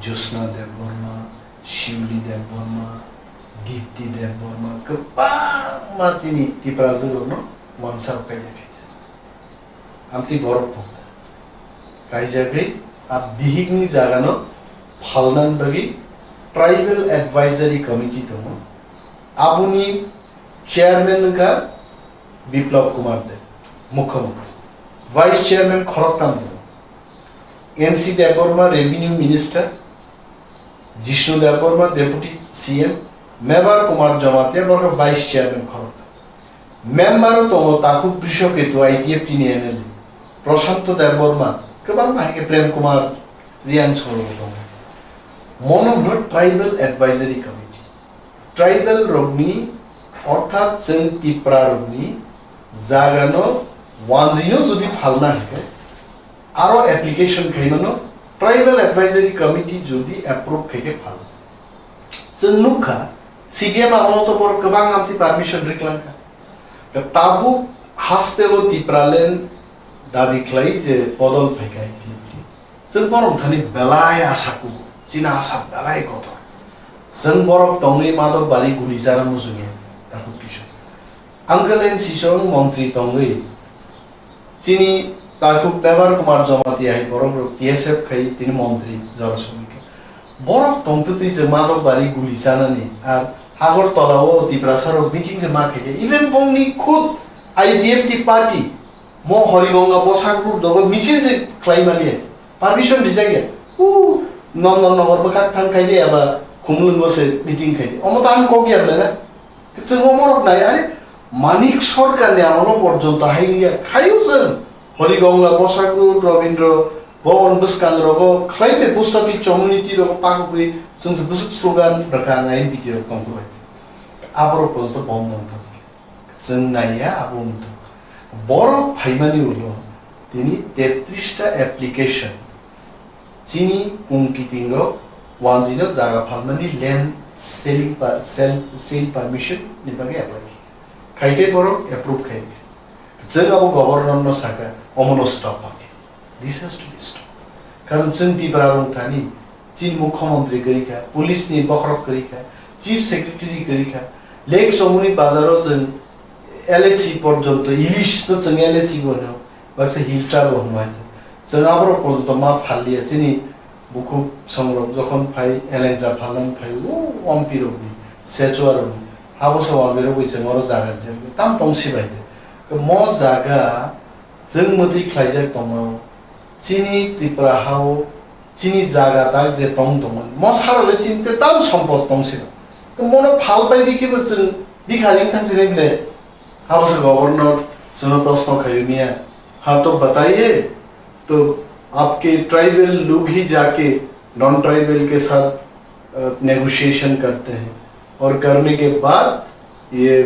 Jyotsna Debbarma, Shiuli Debbarma, Dipti Debbarma, kwbangma chini Tiprajwk rokno wansa rok kaijak khaikha. Amtwi borok tongo. Kaijagwi a bihikni jagano phalnani bagwi Tribal Advisory Committee tongo. Aboni chairman wngkha Biplab Kumar Deb, Mukhyamantri. Vice chairman khoroktham tongo. N C Debbarma, Revenue Minister, Jishnu Debbarma, Deputy C M, Mevar Kumar Jamatia, borok vice chairman khoroktham. Member o tongo takhuk Brishoketu I P F T ni M L A, Prashanto Debbarma, kwbangma hai khe Prem Kumar Riang solo tongo. Mono hwno Tribal Advisory Committee. Tribal rokni, orthat chwng Tipra rokni jagano wanjwino jodi phalna hai khe, aro application khaimano Tribal Advisory Committee jodi approve khaikhe phal. Chwng nukha, C P M amolo to borok kwbang amtwi permission riklangkha. Tabuk hasteo Tipraland dabi khlai je bodol phaikha I P F T. Chwng borok thani belai asa kugo, chini asa belai kotor. Chwng borok tongwi Madhok Bari guli jana mujunge, takhuk kisu. Uncle N C song montri tongwi, chini takhuk Mevar Kumar Jamatia hai borok rok T S F khai tini montri jora somoi khe. Borok tongtwtwi je Madhok Bari guli chanani ar Agartala o Tiprasa rok meeting je ma khaikhe. Even bongni khud I P F T party mo Horigonga bosak ruk dogo misil je khlai maliya. Permission rijak ya. U Nondon Nogor bwkhak thang khai de aba Khumulwngo se meeting khai de. Omo ta ang kok ya bwlai na. Chwng omorok nai, are Manik Sarkar ni amolo porjonto hai ya khayu chwng Horigonga, Bosakrut, Robindra Bhavan bwskang rogo khlai bai post office community rogo pakugwi chwng se bwswk slogan rwkha ang I N P T rok tongkhu bai. Aborok porjonto bom nang thang. Chwng nai ya abo wngtong. Borok phaimani ulo tini tetris ta application chini kung kiting rok wanjwino jaga phalmani land selling pa-, sell, sale permission ni bagwi apply khe. Khai khe borok approve khai khe. Chwng abo governor no saka, omono stop ma khe. This has to be stopped. Karon chwng Tipra rok thani, chini mukhyamantri kwrwi kha, police ni bokhorok kwrwi kha, chief secretary kwrwi kha, Lake Chomoni bazaro chwng L H C porjonto, ilish no chwng L H C bo hwno, baksa hilsa bo hwno hai se. Chwng aborok porjonto ma phalliya, chini bukhuk songrok jokhon phai, elengja phalnani phai, o ompi rokni, sechua rokni, habo se wanjwi rwgwi chwng oro jaga rijak, tam tong si bai de. Mo jaga chwng mwtwi khlaijak tongmao, chini Tripura hao, chini jaga tak je tong tongmani, mo sarale chini te tam sompot tong si bai. Mono phal pai bikhe bo chwng bikha ring thang chini bile, habo se governor chwngno proshno khaiyuniya, ha to bataiye, तो आपके ट्राइबल लोग ही जाके non tribal के साथ नेगोशिएशन करते हैं और करने के बाद ये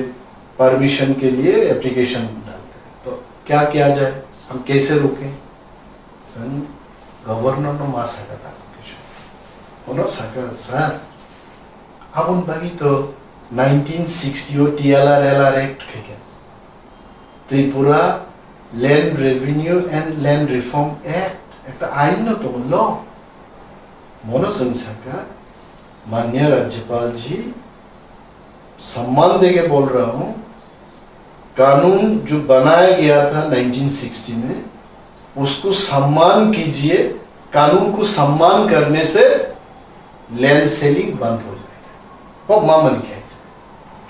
परमिशन के लिए एप्लीकेशन डालते हैं। तो क्या किया जाए, हम कैसे रोकें? Chwng governor no ma saka ta kok kisu. Ono saka, sir, aboni bagwi to nineteen sixty o T L R L R Act khaikha. Tripura Land Revenue and Land Reform Act, ekta ain no tongo, law. Mono chwng saka, माननीय राज्यपाल जी, सम्मान देके बोल रहा हूँ, कानून जो बनाया गया था नाइनटीन सिक्सटी में, उसको सम्मान कीजिए। कानून को सम्मान करने से लैंड सेलिंग बंद हो जाएगा। Kok mamani khe.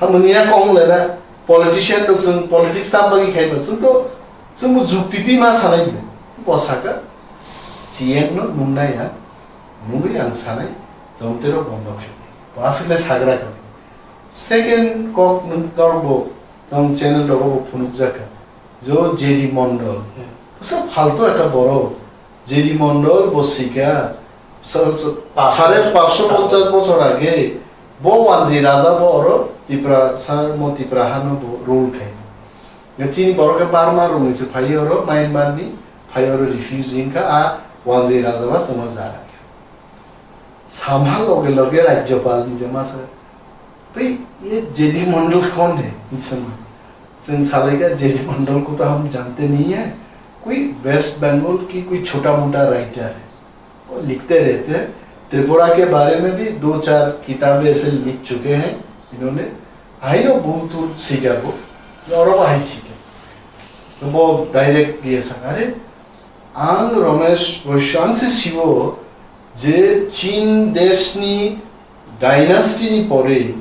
Hamani ya kong le na politician rok chwng politics tam bagwi khai ba chwng to chwng bo jukti twi ma sanai bo. Bo saka C M no nung nai ya. Nungwi ang sanai jomtero bondo khai. Bo aswk le sagra ka. Second kok nung tor bo tong channel rogo bo phunuk jaka. Jo J D Mondol. Busa phalto ekta borok. J D Mondol bo sika, sa-, sa-, sare paanch sho ponchas bochor age, bo Wanji Raja bo oro Tipra, sa-, mo Tipra hano bo rule khai. Nga chini borok khe Burma rung ni se phai oro, Myanmar ni, phai oro refugee wngkha, a Wanji Raja ba chwngno jaga kha. Samha loge loge Rajyapal ni je masa, "Bhai, ye J D Mondol kaun hai?" Hinwi swngma. Chwng salaikha, "J D Mondol ko to hum jante nahi hai, koi West Bengal ki koi chhota mota writer hai, wo likhte rehte hain, Tripura ke bare mein bhi do char kitabein aise likh chuke hain inhone, aino bahut dur sikha bo, oro bo hai sikha." To bo direct ye sang, "Are, ang Ramesh Vaishya, ang se siwo je Chin desh ni dynasty ni pore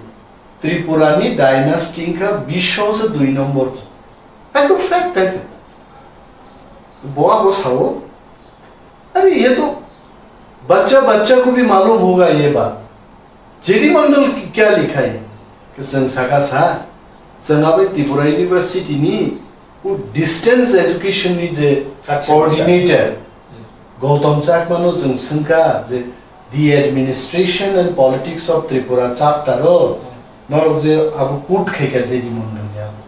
Tripura ni dynasty wngkha bisho se dui number." Ekdom fact hai se. Bo abo sao, "Are, ye to bachcha bachcha ko bhi malum hoga ye baat." J D Mondol ki-, kya likha hai? Ke chwng saka sa, chwng abai Tripura University ni o distance education ni je coordinator, Gautam Chakma no chwng swngkha je the administration and politics of Tripura chapter o norok je abo quote khaikha J D Mondol ni abo.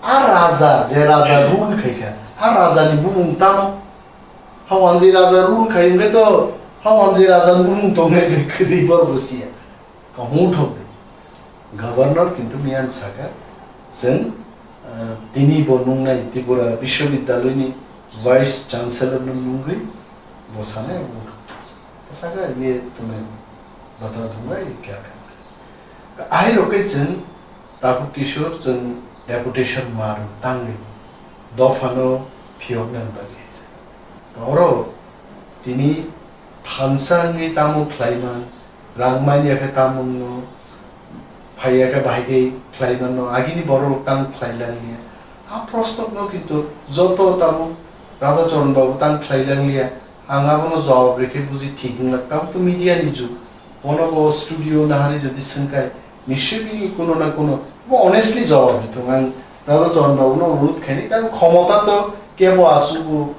A raja, je raja rule khaikha, a raja ni bumung tamo? Ha Wanji Raja rule khai hwnkhe to, ha Wanji Raja ni bumung tongnai de kwrwi borok bo siya. Kaham thok de. Governor kintu miyan saka, chwng, ah, tini bo nungnai Tripura Bishwobidyaloy ni Vice Chancellor no nungwi bo sanai abo thok. Saka ye tumai bata thungai kya kha. Ahai rok khe chwng Takhuk Kishore chwng deputation mar tangwi dophano phiyoknani bagwi hai se. Oro tini thansa wngwi tamo khlaiman, rang manya khe tamungno, phaiya khe bahai khe khlaimanno, agini borok tang khlai langliya. A prosnokno kintu joto tabuk Radha Charan babu tang khlai langliya. Ang abono jawab rikhe buji thik wngla. Tabuk to media ni jug. Bono bo studio nahari jodi swngkai, nischoi bini kuno na kuno, bo honestly jawab rithung. Ang Radha Charan babu no onurudh khaini, karon khomota to kebo aswk bo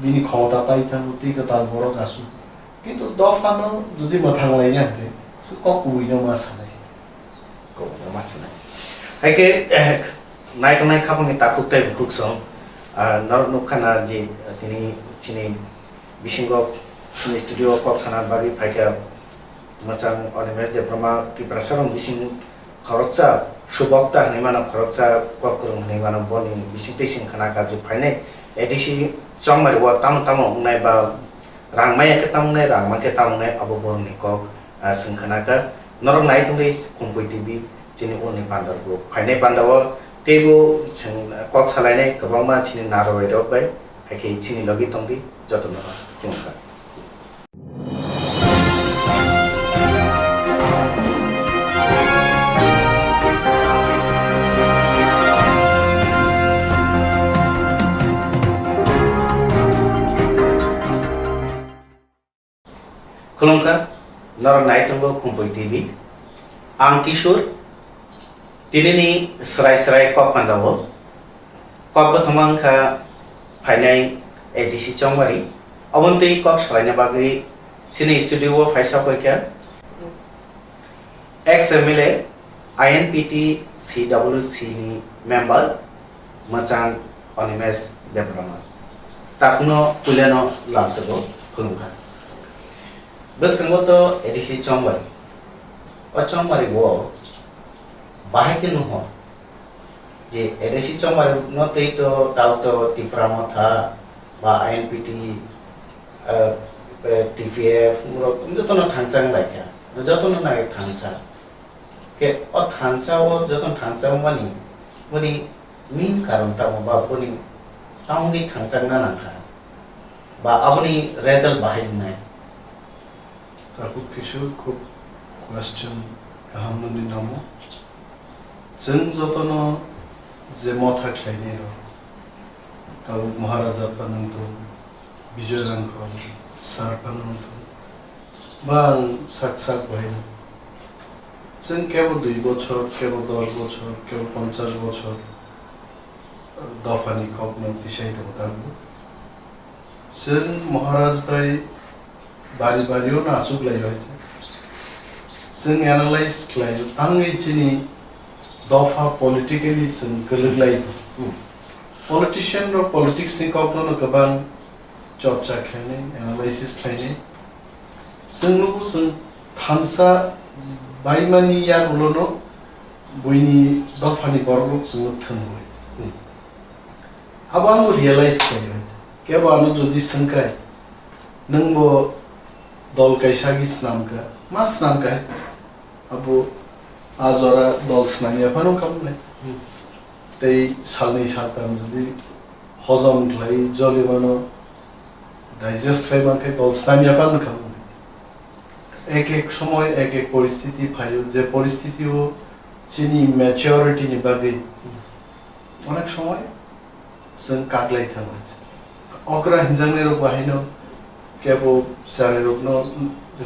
bini khomota pai thango, tei kwtal borok aswk. Kintu dopha no jodi mwthang laina hwnkhe, se kok kubui no ma sanai. Kok kubui no ma sanai. Hai khe, eh, naitongnai khapangni takhuk tei bukhuk song, ah, norok nukha na je, tini chini bisingo chini studio o kok sana bagwi phaikha mwchang Animesh Debbarma, Tiprasa rok bising khoroksa subokta hinwi mano, khoroksa kok kwrwng hinwi mano, boni bising tei sing khna kha je phainai A D C Chongmari o tamo tamo wngnai ba rang maya khe tamo wngnai, rang mankhe tamo wngnai, abo borokni kok, ah, sing khna kha. Norok nai tongwi Khumpui T V chini uni pandar bo phainai panda o teibo chwng kok salainai kwbangma chini narwai rok bai. Hai khe chini logi tongdi jotono khulumkha. Khulumkha, norok nai tongo Khumpui T V. Ang Kishore, tinini srai srai kok pandao. Kok bwthoma wngkha phainai A D C Chongmari. Oboni twi kok salaina bagwi chini studio o phaisa poikha ex M L A, I N P T C W C ni member mwchang Animesh Debbarma. Takhukno puilano lamsao khulumkha. Bwskango to A D C Chongmari. O Chongmari o bahai khe nuho je A D C Chongmari no tei to tao to Tipra Motha ba I N P T, eh, T P F, murok jotono thangchang lai kha. Jotono nai thansa. Khe o thansa o jotono thansa wngmani boni main karon tamo ba boni tamogwi thansa wngna nangkha? Ba aboni result bahai wngnai? Takhuk Kishore, khub question kaham nini namo. Chwng jotono je motha khlainai rok, tabuk Maharaja phano wngthung, Bijoy Rangkhol sir phano wngthung, ba ang sak sak bahai no. Chwng kebo dui bochor, kebo dos bochor, kebo ponchash bochor dophani kokno tisai tongo tabuk. Chwng Maharaj bai bari bari o no achuk lai bai. Chwng analyze khlai tangwi chini dopha politically chwng kwlwk lai. Hmm. Politician rok politics ni kokno no kwbang chorcha khlainai, analysis khlainai. Chwng nugo chwng thansa baimani yagulo no buini dophani borok rok chwngno thwng bai. Hmm. Abo ang realize khlai bai. Kebo ano jodi swngkai, nwng bo dol kaisa agi snam ka, ma snam ka? Abo a jora dol snam ya phano kam nai. Hmm. Tei salnwi saltam jodi hojom khlai, joli mano digest khlai man khe dol snam ya phano kam nai. Ek ek somoy ek ek poristiti phaio, je poristiti o chini maturity ni bagwi onek somoy chwng kaklai thango. Okra hinjaknai rok bahaino kebo chwrai rokno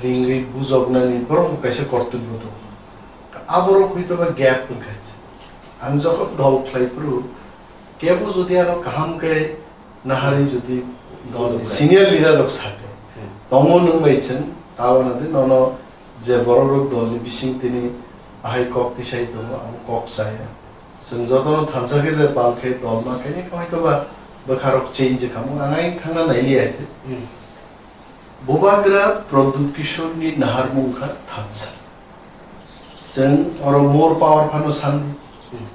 ringwi bujoknani borok bo kaisa kortobyo tongo. Aborok hoi toba gap wngkha. Ang jokhon dol khlai phuru kebo jodi ano kaham khe naharwi jodi dol senior leader rok sakhe, hmm, tongo nwng bai chwng, tabana de nono je borok rok dol ni bising tini ahai kok tisai tongo, abo kok chaya. Chwng jotono thansa khe je bal khe dol ma khe ni khamai toba bwkha rok change khamung, ang ai thangna nai liya khe. Hmm. Bubagra Pradyut Kishore ni naharmung kha thansa. Chwng oro more power phano sandi. Hmm.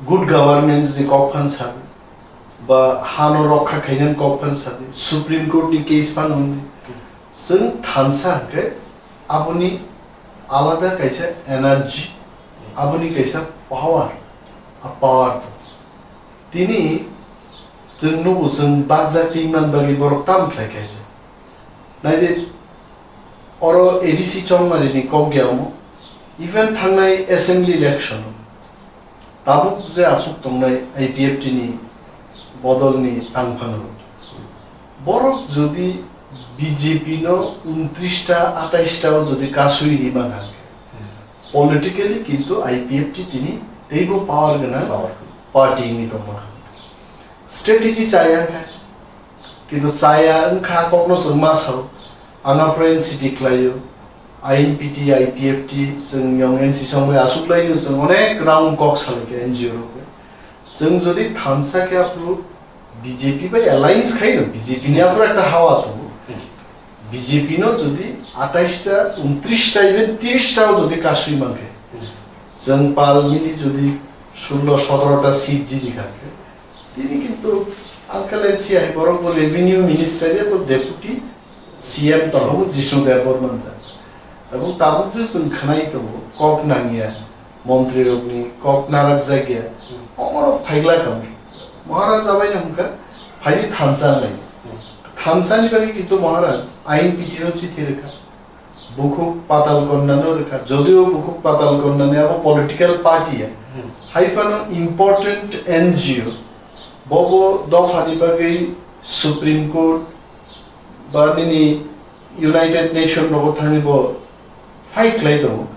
Good governance ni kok phan sadi. Ba hano rokha khainani kok phan sadi. Supreme Court ni case phano wngdi. Hmm. Chwng thansa hwnkhe aboni alada kaisa energy, aboni kaisa power, a power to. Tini chwng nugo, chwng bakjak twi man bagwi borok tam khlai kha. Naidi, oro A D C Chongmari ni kok ya omo, even thangnai assembly election o tabuk je aswk tongnai I P F T ni bodol ni tangphano, borok jodi B J P no untris ta, atais ta o jodi kasui ri man ha, politically kintu I P F T tini teibo power gwnang, power, party ni tongma kha. Strategy chaya kha. Kintu chaya wngkha kokno chwng ma sao. Ang aphuru N C T khlaio. I N P T, I P F T, chwng yong N C song bai aswk lai no chwng onek round kok salai kha N G O rok bai. Chwng jodi thansa khe aphuru B J P bai alliance khai no, B J P ni aphuru ekta hawa tongo. B J P no jodi atais ta, untris ta, even tris ta o jodi kasui man khe, chwng pal mili jodi sullo sotoro ta seat jidi kha khe, tini kintu Uncle N C hai borok bo revenue minister ya bo deputy C M tongmo Jisnu Debbarma jak. Abo tabuk je chwng khwnai tongo, kok nangya, montri rokni kok narak jakya, omorok phaigla kamo. Maharaj abai no hwnkha, phaidi thansa lai. Thansa ni bagwi kintu Maharaj I N P T no chithi rwkha. Bukhuk Patal Kanya no rwkha. Jodio Bukhuk Patal Kanya ni abo political party ya. Hmm. Hai phano important N G O. Bobo dophani bagwi Supreme Court ba nini United Nation rogo thangwi bo fight khlai tongo.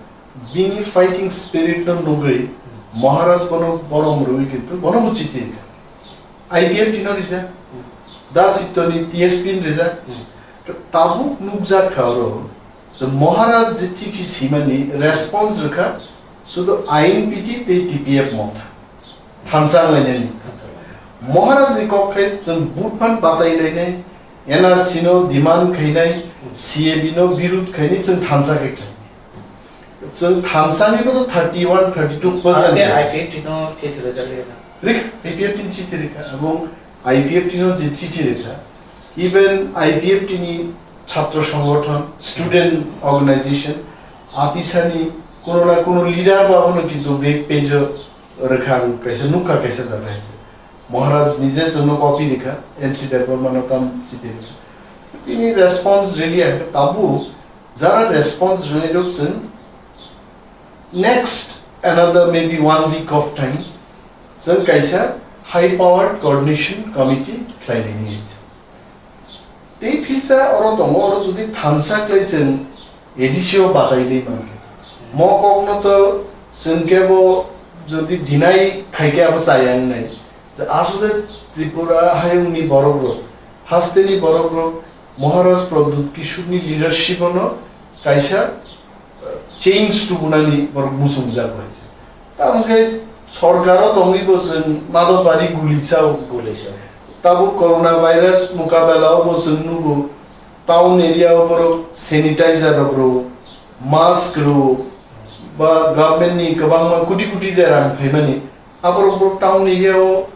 Bini fighting spirit no nugwi Maharaj bono borom rwwi kintu bono bo chithi rwkha. I P F T no rijak. Dal Chitto ni T S P ni rijak. Tabuk nukjak kha oro je Maharaj je chithi simani response rwkha sudu I N P T tei T P F motha. Thansa wnglainani. Maharaj ni kok khai chwng vote phan batai lainai, N R C no demand khainai, C A B no birud khainai chwng thansa khai khlai. Chwng thansa ni bodo thirty one, thirty two percent. Aro khe I P F T no chithi rwjak le na. Rik, I P F T ni chithi rikha, ebong I P F T no je chithi rikha, even I P F T ni chhatro songgothon, student organization, atisani kuno na kuno leader ba abono kintu web page o rwkha, ang kaisa nukha kaisa jaga hai se. Maharaj nije chwngno copy rikha, N C Debbarma no tam chiti rikha. Tini response rili hai khe tabuk jara response rwnairok chwng next another maybe one week of time chwng kaisa high powered coordination committee khlai rini hai se. Tei philsa oro tongo, oro jodi thansa khlai chwng A D C o batai di mankhe. Mo kokno to chwng kebo jodi deny khaikhe abo chaya wngnai. Je asole Tripura hayungni borokrok, hasteni borokrok, Maharaj Pradyut Kishorni leadership-ono kaisa change tubunani borok muchungjak bai se. Tamo khe sorkaro tongwi bo chwng madopari guli chao. Guli chao. Tabuk corona virus mukabela o bo chwng nugo, town area o borok sanitizer rok rwo, mask rwo, ba government ni kwbangma kuti kuti je rang phaimani, aborok bo town area o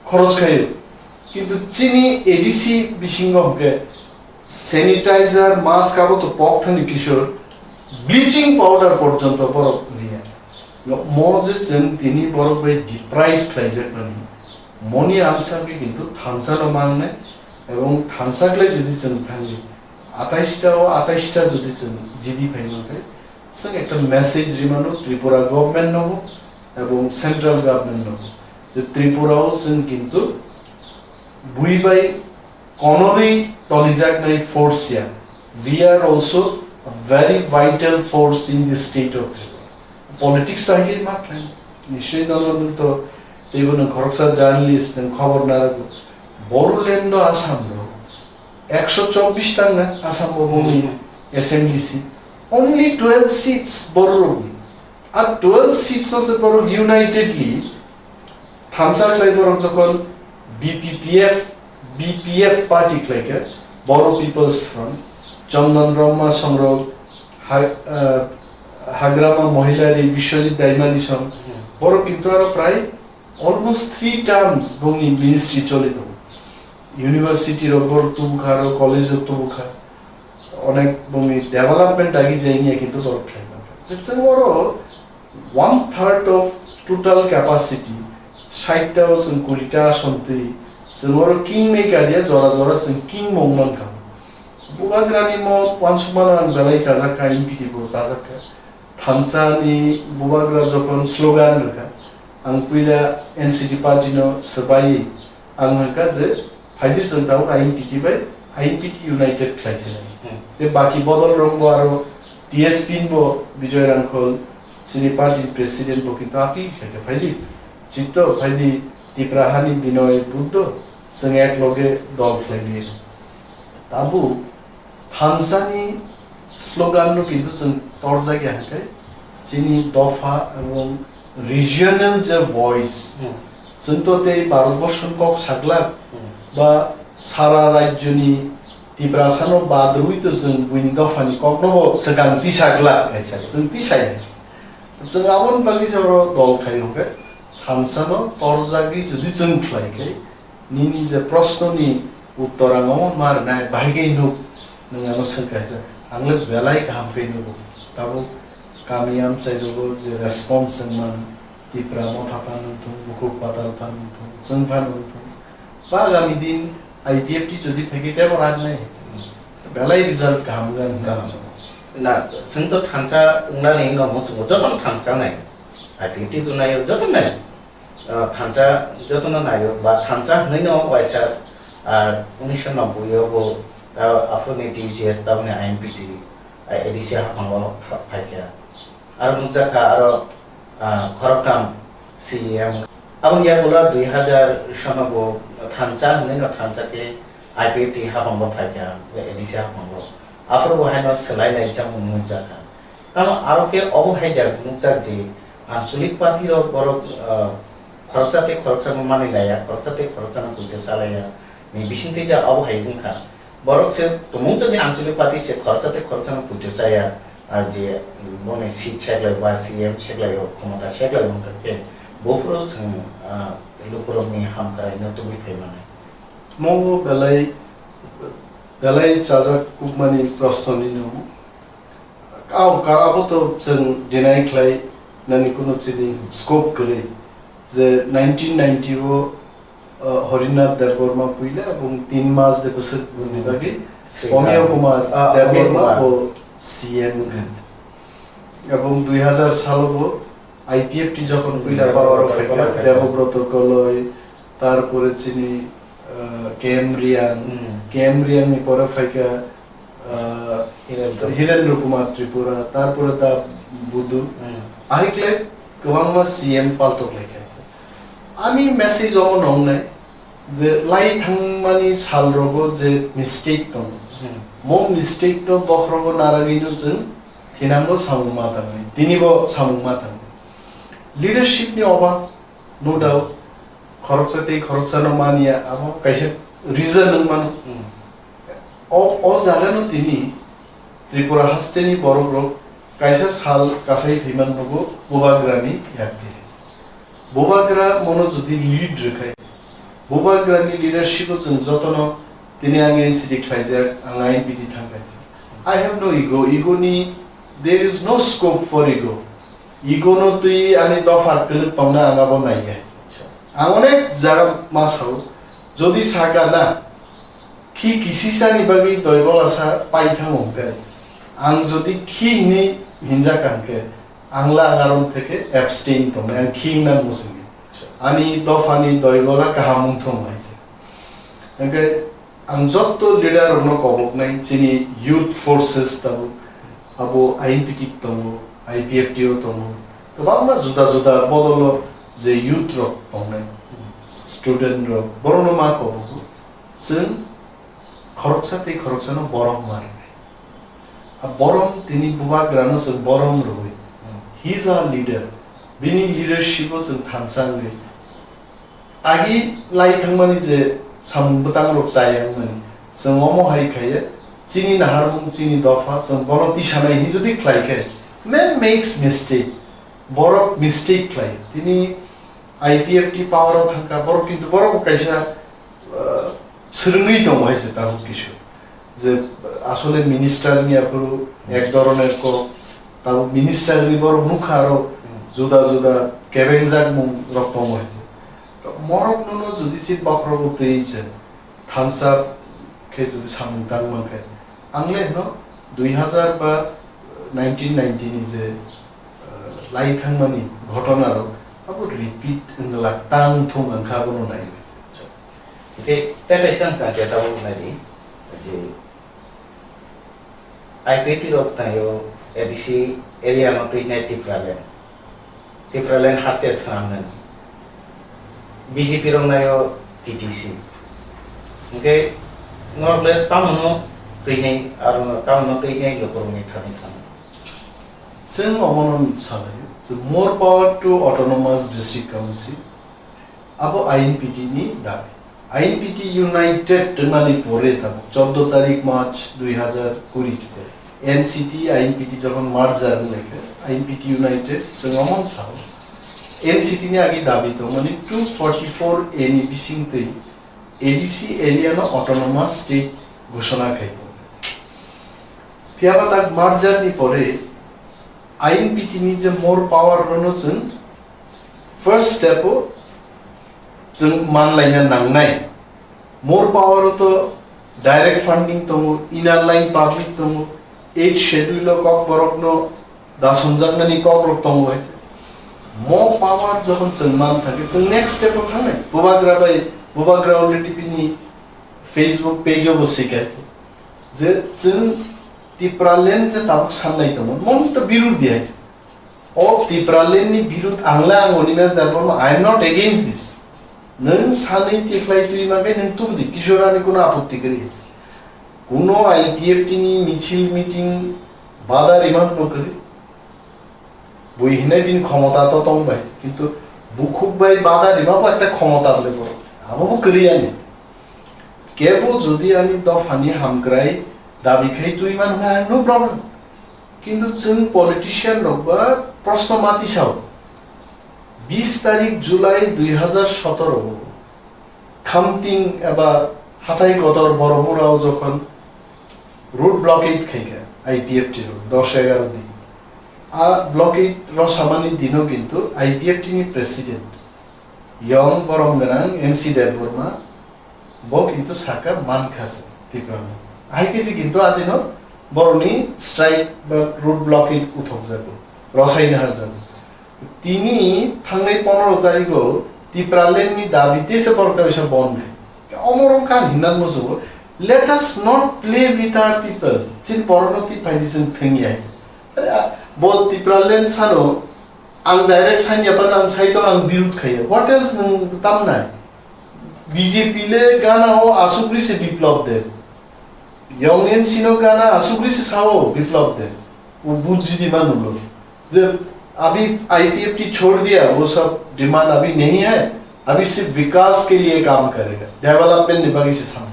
khorok khaio. Kintu chini A D C bisingo hwnkhe sanitizer, mask abo to pok thani Kishor, bleaching powder porjonto borok riya. Mo je chwng tini borok bai deprive khlaijak mani, moni answer khe kintu thansa no mangnai, ebong thansa khlai jodi chwng thangwi atais ta o atais ta jodi chwng G D phai mankhe, chwng ekta message rimano Tripura government no bo ebong central government no bo, je Tripura o chwng kintu bui bai konorwi tonijaknai force ya. We are also a very vital force in the state of Tripura. Politics to hai ma khlai. Nishoi nono nung to teibo nung khoroksa journalist nung khobor narago. Bodoland no Assam ro. Ekso chobbish tang na Assam o boni Hmm. S M D C. Only twelve seats borok rogni. Ar twelve seats no se borok unitedly thansa khlai borok jokhon B P P F, B P F party khlai khe, Bodo People's Front, Chandan Brahma songrok, ha-, ah, Hagrama Mohila Rally, Biswajit Daimali song, Hmm. borok kintu aro prai almost three terms bongni ministry choli tongo. University rok borok tubukha, aro college rok tubukha. Onek bongni development agi jai wngya kintu borok khlai mangkha. Chwng oro one third of total capacity, sait ta o chwng kuri ta ason twi, chwng oro king maker ya, jora jora chwng king mung mankha. Bubagrani mo uansukmano ang belai chajakha, M P T bo chajakha. Thansa ni bubagra jokhon slogan rwkha, ang puila N C P party no swbai, ang hwnkha je phaidi chwng tabuk I N P T bai I N P T united khlai sinai. Hmm. Je baki bodol rok bo aro T S P bo Bijoy Rangkhol chini party president bo kintu appeal khlaikha, phaidi chitto phaidi Tipra hani Binoy Buddho chwng ek loge dol khlai liya. Tabuk thansa ni slogan no kintu chwng torjak ya hwnkhe chini dopha ebong regional je voice, Hmm. chwng to tei Bharat borso ni kok saglak Hmm. ba sara rajyo ni Tiprasa no bad rwui to chwng buini dopha ni kok no bo swkang tisa glak hai sa chwng tisa ya. Chwng aboni bagwi se oro dol khai hwnkhe thansa no torjagwi jodi chwng khlai khe, nini je proshno ni uttor ang omo ma rwnai, bahai khe nuk, nwng ano swng kha je, ang le belai kaham khe nugo. Tabuk kami amchai rogo je response wng man, Tipra Motha phan wng thung, Bukhuk Patal phan wng thung, chwng phan wng thung. Ba agami din I P F T jodi phai khe tebo rak nai, belai result kaham wngna hinwi ang sao. Na, chwng to thansa wngnani no muchungo, jotono thansa nai. I P F T to nai, joto nai. Ah, thansa jotono naio, ba thansa hwnwi no waisa, ah, unisho nobboi o bo, ah, aphuruni T G S tamni I N P T, ah, A D C haphango ha-, phaikha. Aro nukjakha aro, ah, khoroktham C E M. Aboni yagulo dui hazar sono bo thansa hwnwi no thansa khe I P F T haphango phaikha, A D C haphango. Aphuru bo haino swlai lai chamung nukjakha. Tamo aro khe obo hai jak nukjak je, anchalik party rok borok, ah, khoroksa tei khoroksa no manwi laya, khoroksa tei khoroksa no puito chalaya ni bisingtwi ja obo hai wngkha. Borok se tumung jani anchalik party se khoroksa tei khoroksa no puito chaya, ah, je boni seat seklai ba C M seklai rok khomota seklai wngkha khe buphuru chwng, ah, lukurok ni hamkrai no tubui phai mano. Mo belai, belai chajak kukmani proshno ni no. Au ka abo to chwng deny khlai nani kuno chini scope kwrwi je nineteen ninety o, uh, Harinath Debbarma puila ebong tin mas de bwswk bwrwini bagwi Sri Omio Ram. Kumar Ah, Debbarma Omio Kumar. Bo C M wngkha. Ebong dui hazar salo bo I P F T jokhon puila Hmm, power o Debobroto phaikha Koloi. Debobroto Koloi, tarpore chini, uh, K M Riang, Hmm. K M Riang ni pore phaikha, uh, Hirendra. Hirendra Kumar Tripura, tarpore da Budu. Hmm. Ahikle kwbangma C M paltok laikha. Ani message omo nongnai je lai thangmani sal rogo je mistake tongo. Hmm. Mo mistake no bokhrogo naragwi no chwng thinango samung ma tangwi, tini bo samung ma tangwi. Leadership ni obab, no doubt, khoroksa tei khoroksa no mania, abo kaisa reason wng mano. Hmm. O, o jaga no tini Tripura haste ni borok rok kaisa sal kasai phaiman nogo Bubagra ni yakti. Bubagra mono jodi lead rwkhai, Bubagra ni leadership o chwng jotono tini ang N C T khlaijak, ang I N P T thangkha. I have no ego, ego ni, there is no scope for ego. Ego no twi ani dopha kwlwk tongna ang abo naiya. Acha. Ang onek jaga ma sao, jodi saka na, khi kisisa ni bagwi doigola sa pai thango hwnkhe, ang jodi khi hini hinjak hwnkhe, ang la ang aron theke abstain tongnai, ang khi hwnna muchungya. Acha. Ani dopha ni doigola kaham wngthong hai se. Hwnkhe ang jotto leader rokno koboknai, chini youth forces tabuk, abo I N P T tongo, I P F T o tongo, kwbangma juda juda bodolo je youth rok tongnai, student rok, borokno ma kobogo, chwng khoroksa tei khoroksano borom ma rwnai. A borom tini Bubagrano chwng borom rwui. He is our leader. Bini leadership o chwng thansa wngwi. Agi lai thangmani je samung bwtang rok chaya wngmani, chwng omo hai khaiya, chini naharmung, chini dopha, chwng bono tisanai hinwi jodi khlai khe, man makes mistake, borok mistake khlai. Tini I P F T power o thangkha, borok kintu borok bo kaisa, uh, swrwngwi tongo hai se tabuk kisu. Je asole minister ni aphuru ek dhoroner kok, tabuk minister ni borok nukha aro Hmm. juda juda kebengjak mung rok tongo hai se. Morok nono jodi se bokhorogo twi se thansa khe jodi samung tang mankhe, ang le hino dui hazar ba nineteen ninety ni je, uh, lai thangmani ghotona rok abo repeat wngla tang thung ang kha abono nai. Hwnkhe tei kaisa wngkha khe tabuk nai di je I P T rok taiyo A D C area no twi nai Tipraland. Tipraland haste swnamnani. B J P rok naio T T C. Hwnkhe norok le tamono twi nai, aro tamono twi nai lukurokni thani thani. Chwng omono salaio, the more power to autonomous district council. Abo I N P T ni dabi. I N P T United tongnani pore tabuk choddo tarik March dui hazar kuri N C T I N P T jokhon merger wnglaikha, I N P T United chwng omono sao. N C T ni agi dabi tongmani two forty-four A ni bisingtwi A D C area no autonomous state ghoshona khai tongo. Phiyaba tak merger ni pore I N P T ni je more power no chwng first step o chwng manlaina nangnai. More power o to direct funding tongo, inner line permit tongo, eighth schedule o kokborok no dasonjaknani kokrok tongo hai. Mo power jokhon chwng man thangkhe chwng next step o thangnai. Bubagra bai, Bubagra already bini Facebook page o bo swikai je chwng Tipraland je tabuk sannai tongo, mon to birudh di hai. O Tipraland ni birudh ang le ang Animesh Debbarma, I am not against this. Nwng sanwi tikhlai twi ma khe nwng tubudi, Kishore ani kuno apotti kwrwi. Kuno I P F T ni michil meeting bada riman bo kwrwi. Bui hinai bini khomota to tong bai, kintu bukhuk bai bada rima bo ekta khomota bole bo. Abo bo kwrwi ani. Kebo jodi ani dophani hamkrai dabi khai twi man kha, no problem. Kintu chwng politician rok ba proshno mati sao. Bis tarik July dui hazar sotoro o Khamting eba Hathai Kotor Boromura o jokhon road blockade khaikha I P F T rok dos egaro din. A blockade rw samani dino kintu I P F T ni president, yong borom gwnang N C Debbarma, bo kintu saka mankha se Tiprano. Ahai khe se kintu adino boroni strike ba road blockade uthok jago, rwsaina har jago. Tini thangnai pondro tarikho Tipraland ni dabi tei se borok tei waisa bon khe. Omo rok kha hinna musugo. Let us not play with our people. Chin borok no twi phaidi chwng thwng ya. Are, a, bo Tipraland sano ang direct sanya pan ang saito ang birud khaya. What else nwng tamnai? B J P le gana o asugri se Biplab Deb. Yong N C no gana asugri se sao Biplab Deb. वो बुझ जी दी मान लो। जब अभी आईपीएफटी छोड़ दिया, वो सब डिमांड अभी नहीं है, अभी सिर्फ विकास के लिए काम करेगा, development ni bagwi se samung.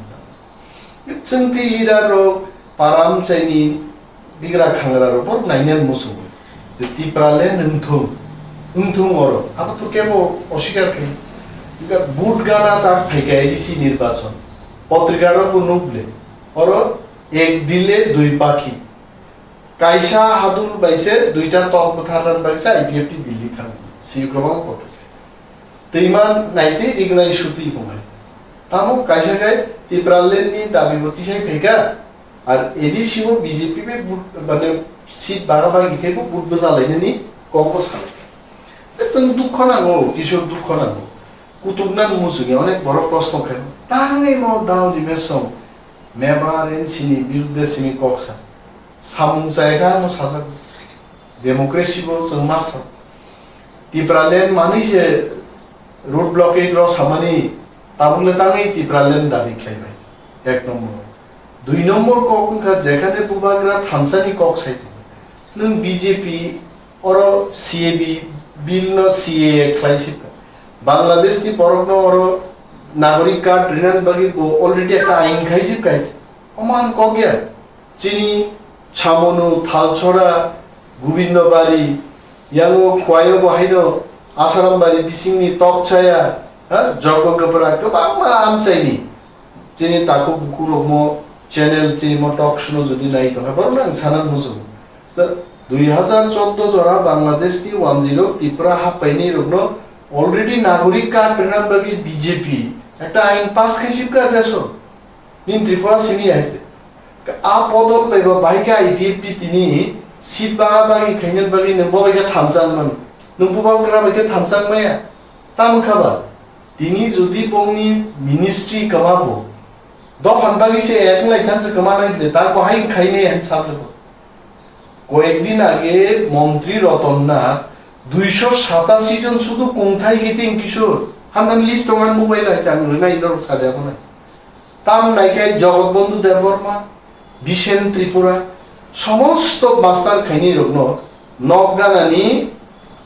Chwng tei leader rok param chaini bigra khangra rok bo nainai musugo. Je Tipraland nwngthung, nwngthung oro. Abo to kebo osikar khai. Bika vote gana tak phaikha A D C nirbachon. Potrika rok bo nukle. Oro ek dile dui pakhi. Kaisa hadur bai se duita tok bwtharna bai se I P F T Delhi thang. Siyuk kwbang kotor. Twima naitwi rignai sutwi bwnai. Tamo kaisa khai Tipraland ni dabi bo tisai phaikha. Ar A D C o B J P bai but, mane seat baga bagi khai bo but bwsa lainani kok bo salai. Chwng dukho nango, Kishor dukho nango. Kutuk nang muchungya onek borok proshno khai. Tangwi mo down ni mesong. Mebar N C ni birudde simi kok sa. Samung chai kha ano sajak. Democracy bo chwng ma sa. Tipraland manwi se road blockade rw samani tabuk le tangwi Tipraland dabi khlai bai. Ek number. Dui number kok wngkha jekhane bubagra thansani kok sai tongo. Nwng B J P oro C A B bill no C A A khlai sipkha. Bangladesh ni borok no oro nagorik card rinani bagwi bo already ekta ain khai sipkha. Oman kok ya. Chini Chamonu, Thalchora, Gobindobari, yango Khwayo bo haino Asarambari bisingni Tokchaya, ha, Jogogopra kwbangma amchaini. Chini takhuk bukhuk rokmo channel, chini mo talk show no jodi nai tongkha, borok no ang sana muchungo. Da dui hazar chordo jora Bangladesh ni wanjwi rok Tripura happaini rokno already nagorik card rwna bagwi B J P ekta ain pass khai sipkha deso. Nini Tripura simi hai te. A podol bai ba bahai khe I P F T tini seat baga bagi khaina bagwi nwng bo bai khe thansa wngmano. Nwng bubagra bai khe thansa wngmaya. Tamo kha ba? Tini jodi bongni ministry kwma bo, dophan bagwi se ek lai thansa kwma nai bile, ta bo hai khai nai han sable bo. Koyek din age montri Ratan Nath duisho satasi jon sudu kungthai kiting Kishor. Hamdan list tongan mobile hai chang rwnai norok sade abo nai. Tam naikhai Jagat Bandhu Debbarma, Bishen Tripura, somosto master khainai rokno nok ganani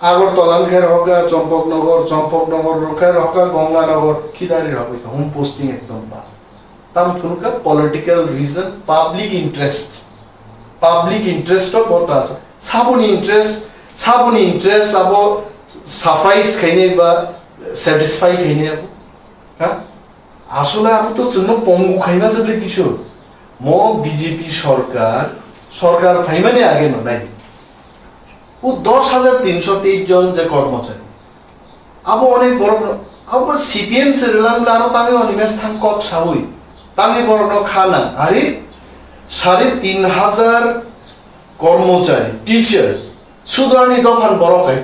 Agartala ni khai rohorkha Champaknagar, Champaknagar rok khai rohorkha Ganganagar, khidari rohorkha home posting ekdom ba. Tam phunukha political reason, public interest. Public interest o bo transfer. Saboni interest, saboni interest abo suffice khainai ba satisfy khainai abo. Ha? Asole abo to chwngno pongu khaima se ble kisu. Mo B J P sorkar, sorkar phaimani age no nai. O dos hajar tinsho teis jon je kormochari. Abo onek borok no, abo C P M se rwlang bla aro tangwi oni mes thang kok sawi. Tangwi borok no kha nang. Ari sare tin hajar kormochari, teachers, sudu ani dophan borok hai.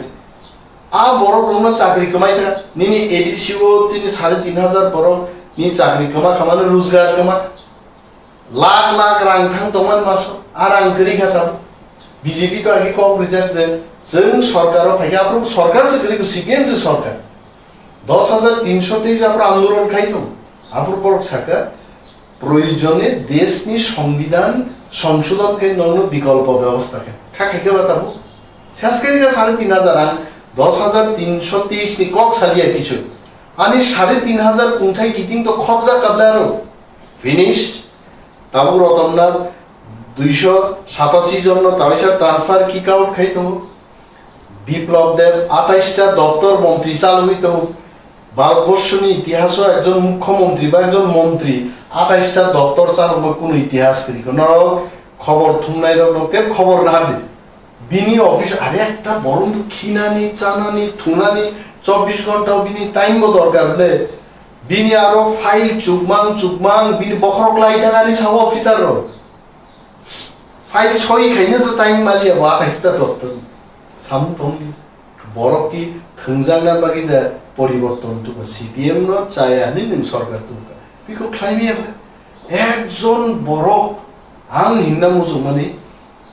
A borok rokno chakri kwmai kha, nini A D C o chini sare tin hajar borok ni chakri kwma khamano rojgar kwma. Lakh lakh rang thang tongmani maso, a rang kwrwi kha tamo. B J P to agi kok rijak je, chwng sorkaro phaikha, aphuru sorkar se kwrwi, C P M se sorkar. Dos hajar tinsho teis aphuru andolon khai tong. Aphuru borok sakha, proyojone deshni songbidhan songshodhon khai nokno bikolpo byabostha khai. Kha khai khe ba tamo? Sas khai kha sare tin hajar, ang dos hajar tinsho teis ni kok saliya kichu. Ani sare tin hajar kungthai kiting to khobjak kabla aro. Finished. Tabuk Ratan Nath duisho satasi jonno tabaisa transfer kick out khai tongo. Biplab Deb atais ta doptor montri chalwi tongo. Bharatborsho ni itihaso ekjon mukhyamantri ba ekjon montri atais ta doptor chalokma kunu itihas kwrwi kho. Norok khobor thumnai rok no tei khobor nadi. Bini office are ekta borok khinani, chanani, thunani chobbish ghonta bini time bo dorkar le. Bini aro file chukmang chukmang bini bokhorok lai thangani sao officer rok. File soi khaina se time maliya bo athais ta dottor. Samung tongdi. Borok ki thwngjakna bagwi da poriborton tuba C P M no chaya hinwi nwng sorkar tuka. Biko khlaimaya khe. Ekjon borok ang hinna muchungmani,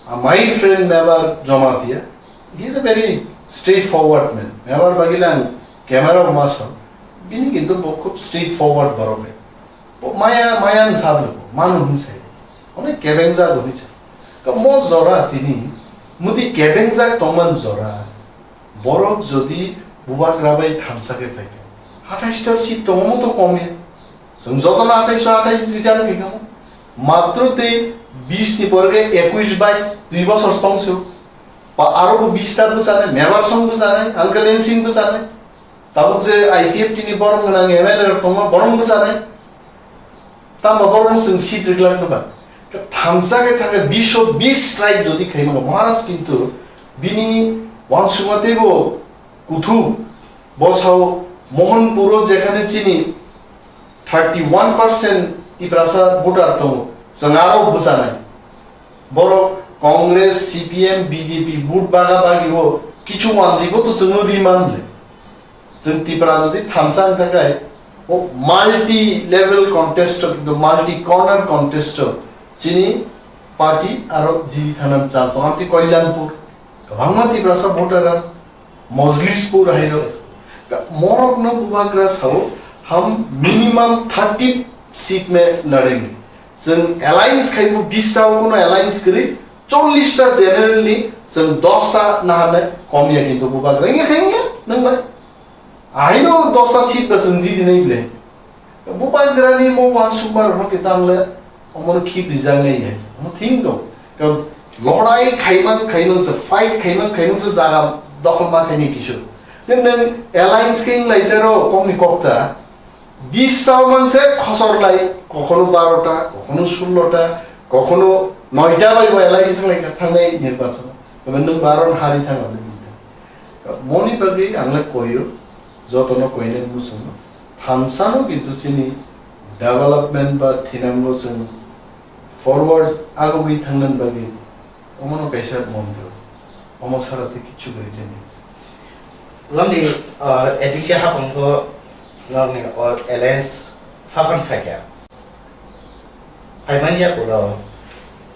a my friend Mebar Jamatia, he is a very straightforward man. Mebar bagila ang camera o ma sa. Bini kintu bo khub straightforward borok hai. Bo maya, maya ang sa bwle bo, manu hwn sai. Onek kebengjak hwn sa. Ka mo jora tini, mudi kebengjak tongman jora. Borok jodi bubagra bai thansa khe phaikha, athais ta seat tongo to kom ya. Chwng jotono athais athais return khaikha mo. Matro tei bis ni pore khe ekush bais dui bosor song se. Pa aro bo bis ta bwchanai, Mebar song bwchanai, Uncle Ensing bwchanai. Tabuk je I P F T ni borom gwnang M L A rok tongma borom bwchanai. Tamo borok no chwng seat rwglak no ba. Thansa khe thangkhe bish o bish strike jodi khaima Maharaj kintu bini wansukma teibo kuthu bosao Mohanpur o jekhane chini thirty one percent Tiprasa voter tongo, chwng aro bwchanai. Borok Congress, C P M, B J P vote baga bagi o kichu wanjwi bo to chwngno ri man le. Chwng Tipra jodi thansa wng thangkhe, o multi level contest o, kintu multi corner contest o chini party aro jiri thanani chance tongo. Amtwi Kalyanpur, kwbangma Tiprasa voter rok, Mojlispur hai rok. Morok no bubagra sao, ham minimum thirty seat me ladenge. Chwng alliance khaibo bis sao kono alliance kwrwi, chollish ta general ni chwng dos ta naharnai kom ya kintu bubagra. Wngya khe wngya, nang bai. Aino dosta seat ba chwng jidi nai ble. Bubagrani mo wansukma rokno khe tangle omono khip rijak nai hai. Omo thing tong. Ka lodai khaimang khaimang se, fight khaimang khaimang se jaga dokhol ma khaini kisu. Nang nang alliance khe wng lai tero kokni kokta. Bis sao manse khosor lai, kokhono barota, kokhono sullota, kokhono noita bai bo alliance wng lai kha thangnai nirbachon. Tebe nwng baron hari thang abo dinta. Moni bagwi ang le koyo, jotono koinai muchungo. Thansano kintu chini development ba thinango chwng forward agogwi thangnani bagwi omono kaisa montro. Omo sara tei kichu bai chini. Loni, ah, A D C haphangbo norni or alliance phaphan phaikha. Phaimani yakulo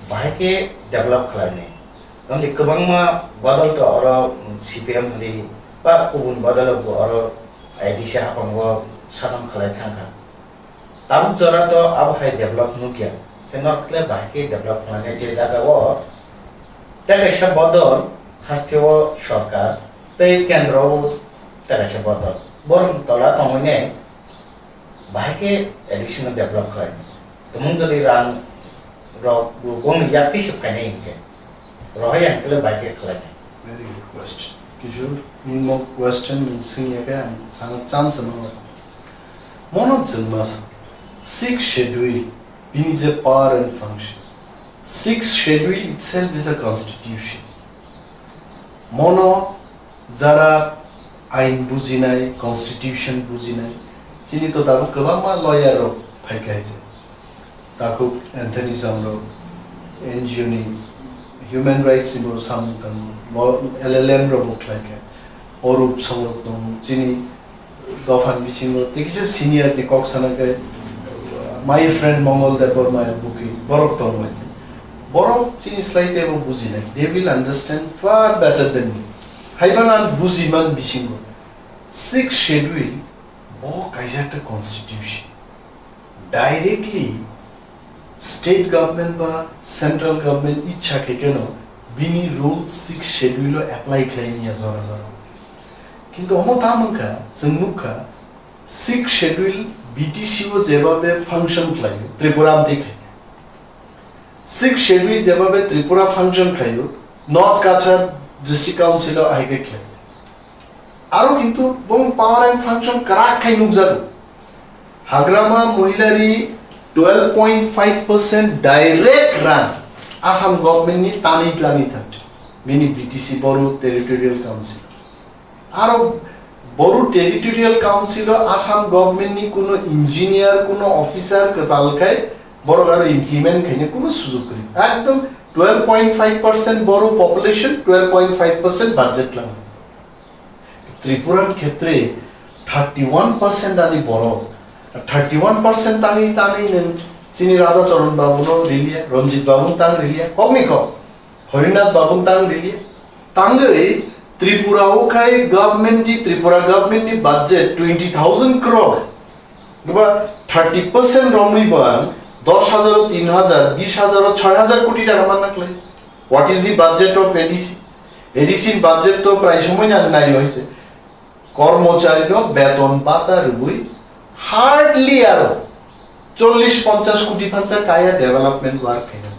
bahai khe develop khlainai. Tamni kwbangma bodol to oro C P M hwnwi ba kubun bodol bo oro A D C haphango sason khlai thangkha. Tabuk jora to abo hai develop nukya. Khe norok le bahai khe develop khlainai je jaga o tei kaisa bodol haste o sorkar tei kendro o tei kaisa bodol. Borok tola tongwi nai bahai khe additional develop khlai. Tumung jodi rang rok bo boni yak twi se phainai hinkhe, rohai ang kele bahai khe khlai nai. Very good question. Kishore, nini mo question nung sing ya khe ang sana chance no. Mono chwng ma sa, Sixth Schedule, bini je power and function. Sixth Schedule itself is a constitution. Mono jara ain bujinai, constitution bujinai, chini to tabuk kwbangma lawyer rok phaikha je. Takhuk Anthony Zhang rok N G O ni human rights ni bo samung tango, lo-, L L M rok bo khlaikha. Orup Song rok tongo, chini dophani bisingo tei kisa senior ni kok sana khe, my friend Mongol Debbarma buki borok tongo. Borok chini slai teibo bujinai. They will understand far better than me. Haiban ang bujiman bisingo. Sixth Schedule bo kaisa ekta constitution. Directly state government ba central government ichha khe keno bini rule Sixth Schedule o apply khlai niya jora jora. Kintu omo ta mankha, chwng nukha, Sixth Schedule B T C o jebabe function khlaio, Tripura amtwi khai. Sixth Schedule jebabe Tripura function khlaio, North Cachar District Council o ahai khe khlai. Aro kintu bong power and function kwrak khai nukjago. Hagrama Mohilari twelve point five percent direct rang Assam government ni tanwi tlanwi thang. Mini B T C, Boru Territorial Council. Aro Boru Territorial Council o Assam government ni kuno engineer, kuno officer kwtal khai borok aro implement khaina kuno sujog kwrwi. Ekdom twelve point five percent Boru population, twelve point five percent budget lang. Tripura ni khetre thirty one percent ani borok, thirty one percent tangwi tangwi nwng chini Radha Charan Babu no riliya, Ranjit Babu no tang riliya, kok ni kok. Harinath Babu tang rili. Tangwi Tripura o khai government ni, Tripura government ni budget twenty thousand crore. Ba thirty percent romwi ba dos hajar, tin hajar, bis hajar, choi hajar koti taka manna khlai. What is the budget of A D C? A D C budget to prai somoi nang nai hoise. Kormochari no beton bata rwui hardly aro chollish ponchash koti phansa kaya development work khaina.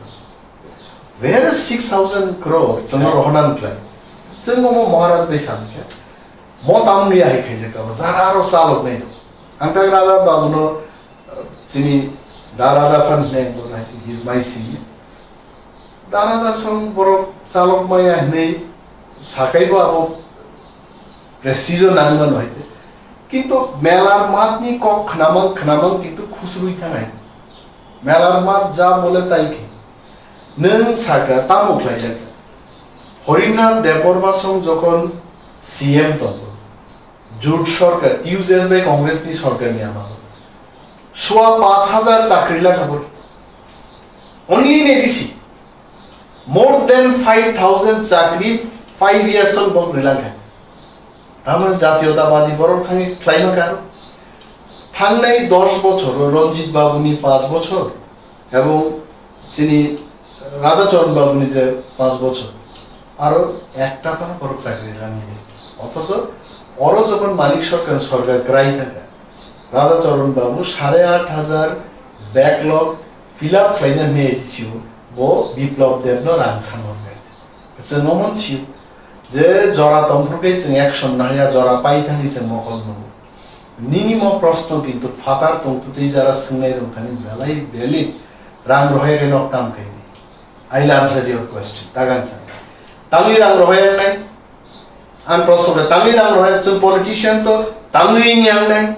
Where is six thousand crore? Chwngno rohorna wngkhlai. Chwng omo Maharaj bai sankhe. Mo tamni ahai khaijak kha, jara aro chalok nai. Ang tak Radha Babu no, uh, chini da Radha Phan hwnwi ang bono hai, he is my senior. Da Radha song borok chalok maya hwnwi sakai bo abo prestige o nang mano hai. Kintu melar matni kok khnamang khnamang kintu khusrui thang hai. Melar mat ja bole tai khe. Nwng saka tamo khlaijak. Harinath Debbarma song jokhon C M tongo. Jut sorkar, T U J S bai Congress ni sorkar ni amalo. Sua panch hajar chakri laka bor. Only in A D C. More than five thousand chakri five years on bok rilang hai. Tamani jatiyotabadi borok thangwi khlaima karo. Thangnai dos bochor, Ranjit Babu ni panch bochor, ebong chini Radha Charan Babu ni je panch bochor. Aro ekta phano borok chakri rang ni. Othocho oro jokhon Manik Sarkar, sorkar kwrai thangkha, Radha Charan Babu sare aat hajar backlog fill up khlaina hwnwi A D C o bo Biplab Deb no rang sanmang kha. Chwng omo sio je jora tongphuru khe chwng action nahaya, jora pai thangni chwng mokol nungo. Nini mo proshno kintu phatar tongtwtwi jara swngnai rwngthani belai valid, rang rohai khe nok tam khaini. I will answer your question. Tagang chang. Tangwi rang rohai ang nai. Ang proshno khe tangwi rang rohai chwng politician to tangwi wngya ang nai.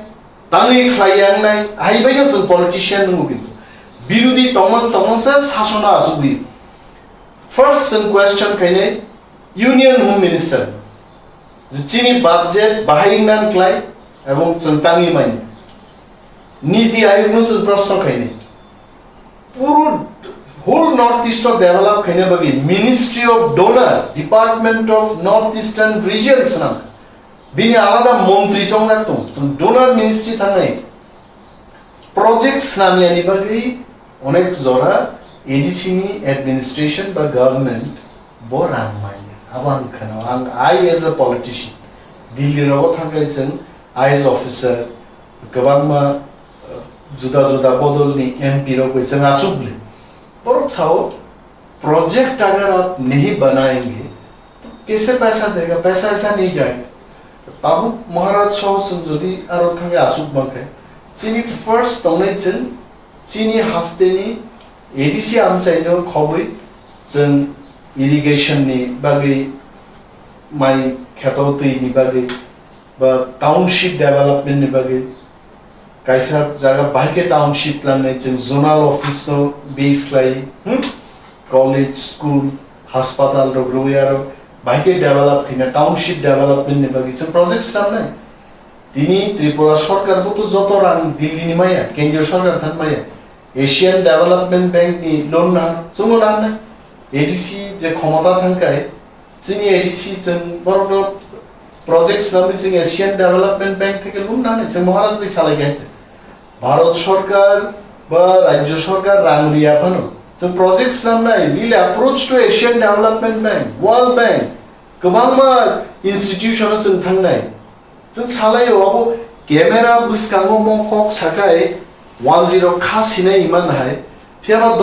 Tangwi khlai ang nai. Hai bai no chwng politician nungo kintu. Birodhi tongmon tongmon se sasona asugwi. First chwng question khainai Union Home Minister. Je chini budget bahai wngna khlai ebong chwng tangwi manya. Niti Ayog no chwng proshno khainai. Puro whole North East o develop khaina bagwi Ministry of Donor, Department of North Eastern Region swnam. Bini alada montri chongjak tong, chwng donor ministry thangnai. Project swnamyani bagwi onek jora A D C ni administration ba government bo rang manya. Abo ang kheno, ang, I as a politician, Delhi rogo thangkai chwng I A S officer, kwbangma, uh, juda juda bodol ni M P rok bai chwng achuk le. Borok sao, "Project agar aap nahi banayenge, to kaise paisa dega? Paisa aisa nahi jayega." Tabuk Maharaj saw chwng jodi aro thangwi achuk mankhe, chini first tongnai chwng chini hasteni A D C amchaino khobwi chwng irrigation ni bagwi, mai kheto twi ni bagwi, ba township development ni bagwi kaisa jaga bahai khe township langnai chwng zonal office no base khlai, hmm? College, school, hospital rok rwui aro bahai khe develop khaina township development ni bagwi chwng project samnai. Tini Tripura sorkar bo to joto rang Delhi ni maya, kendriya sorkar than maya. Asian Development Bank ni loan na, chwngno nangnai. A D C je khomota thangkai, chini A D C chwng borokno project swnamwi chwng Asian Development Bank theke loan nangnai, chwng Maharaj bai salai khe. Bharat Sarkar ba Rajya Sarkar rang riya phano chwng project swnamnai, will approach to Asian Development Bank, World Bank, kwbangma institution o chwng thangnai. Chwng salaio abo camera bwskango mo kok sakai one zero kha sinai iman hai. Phiya ba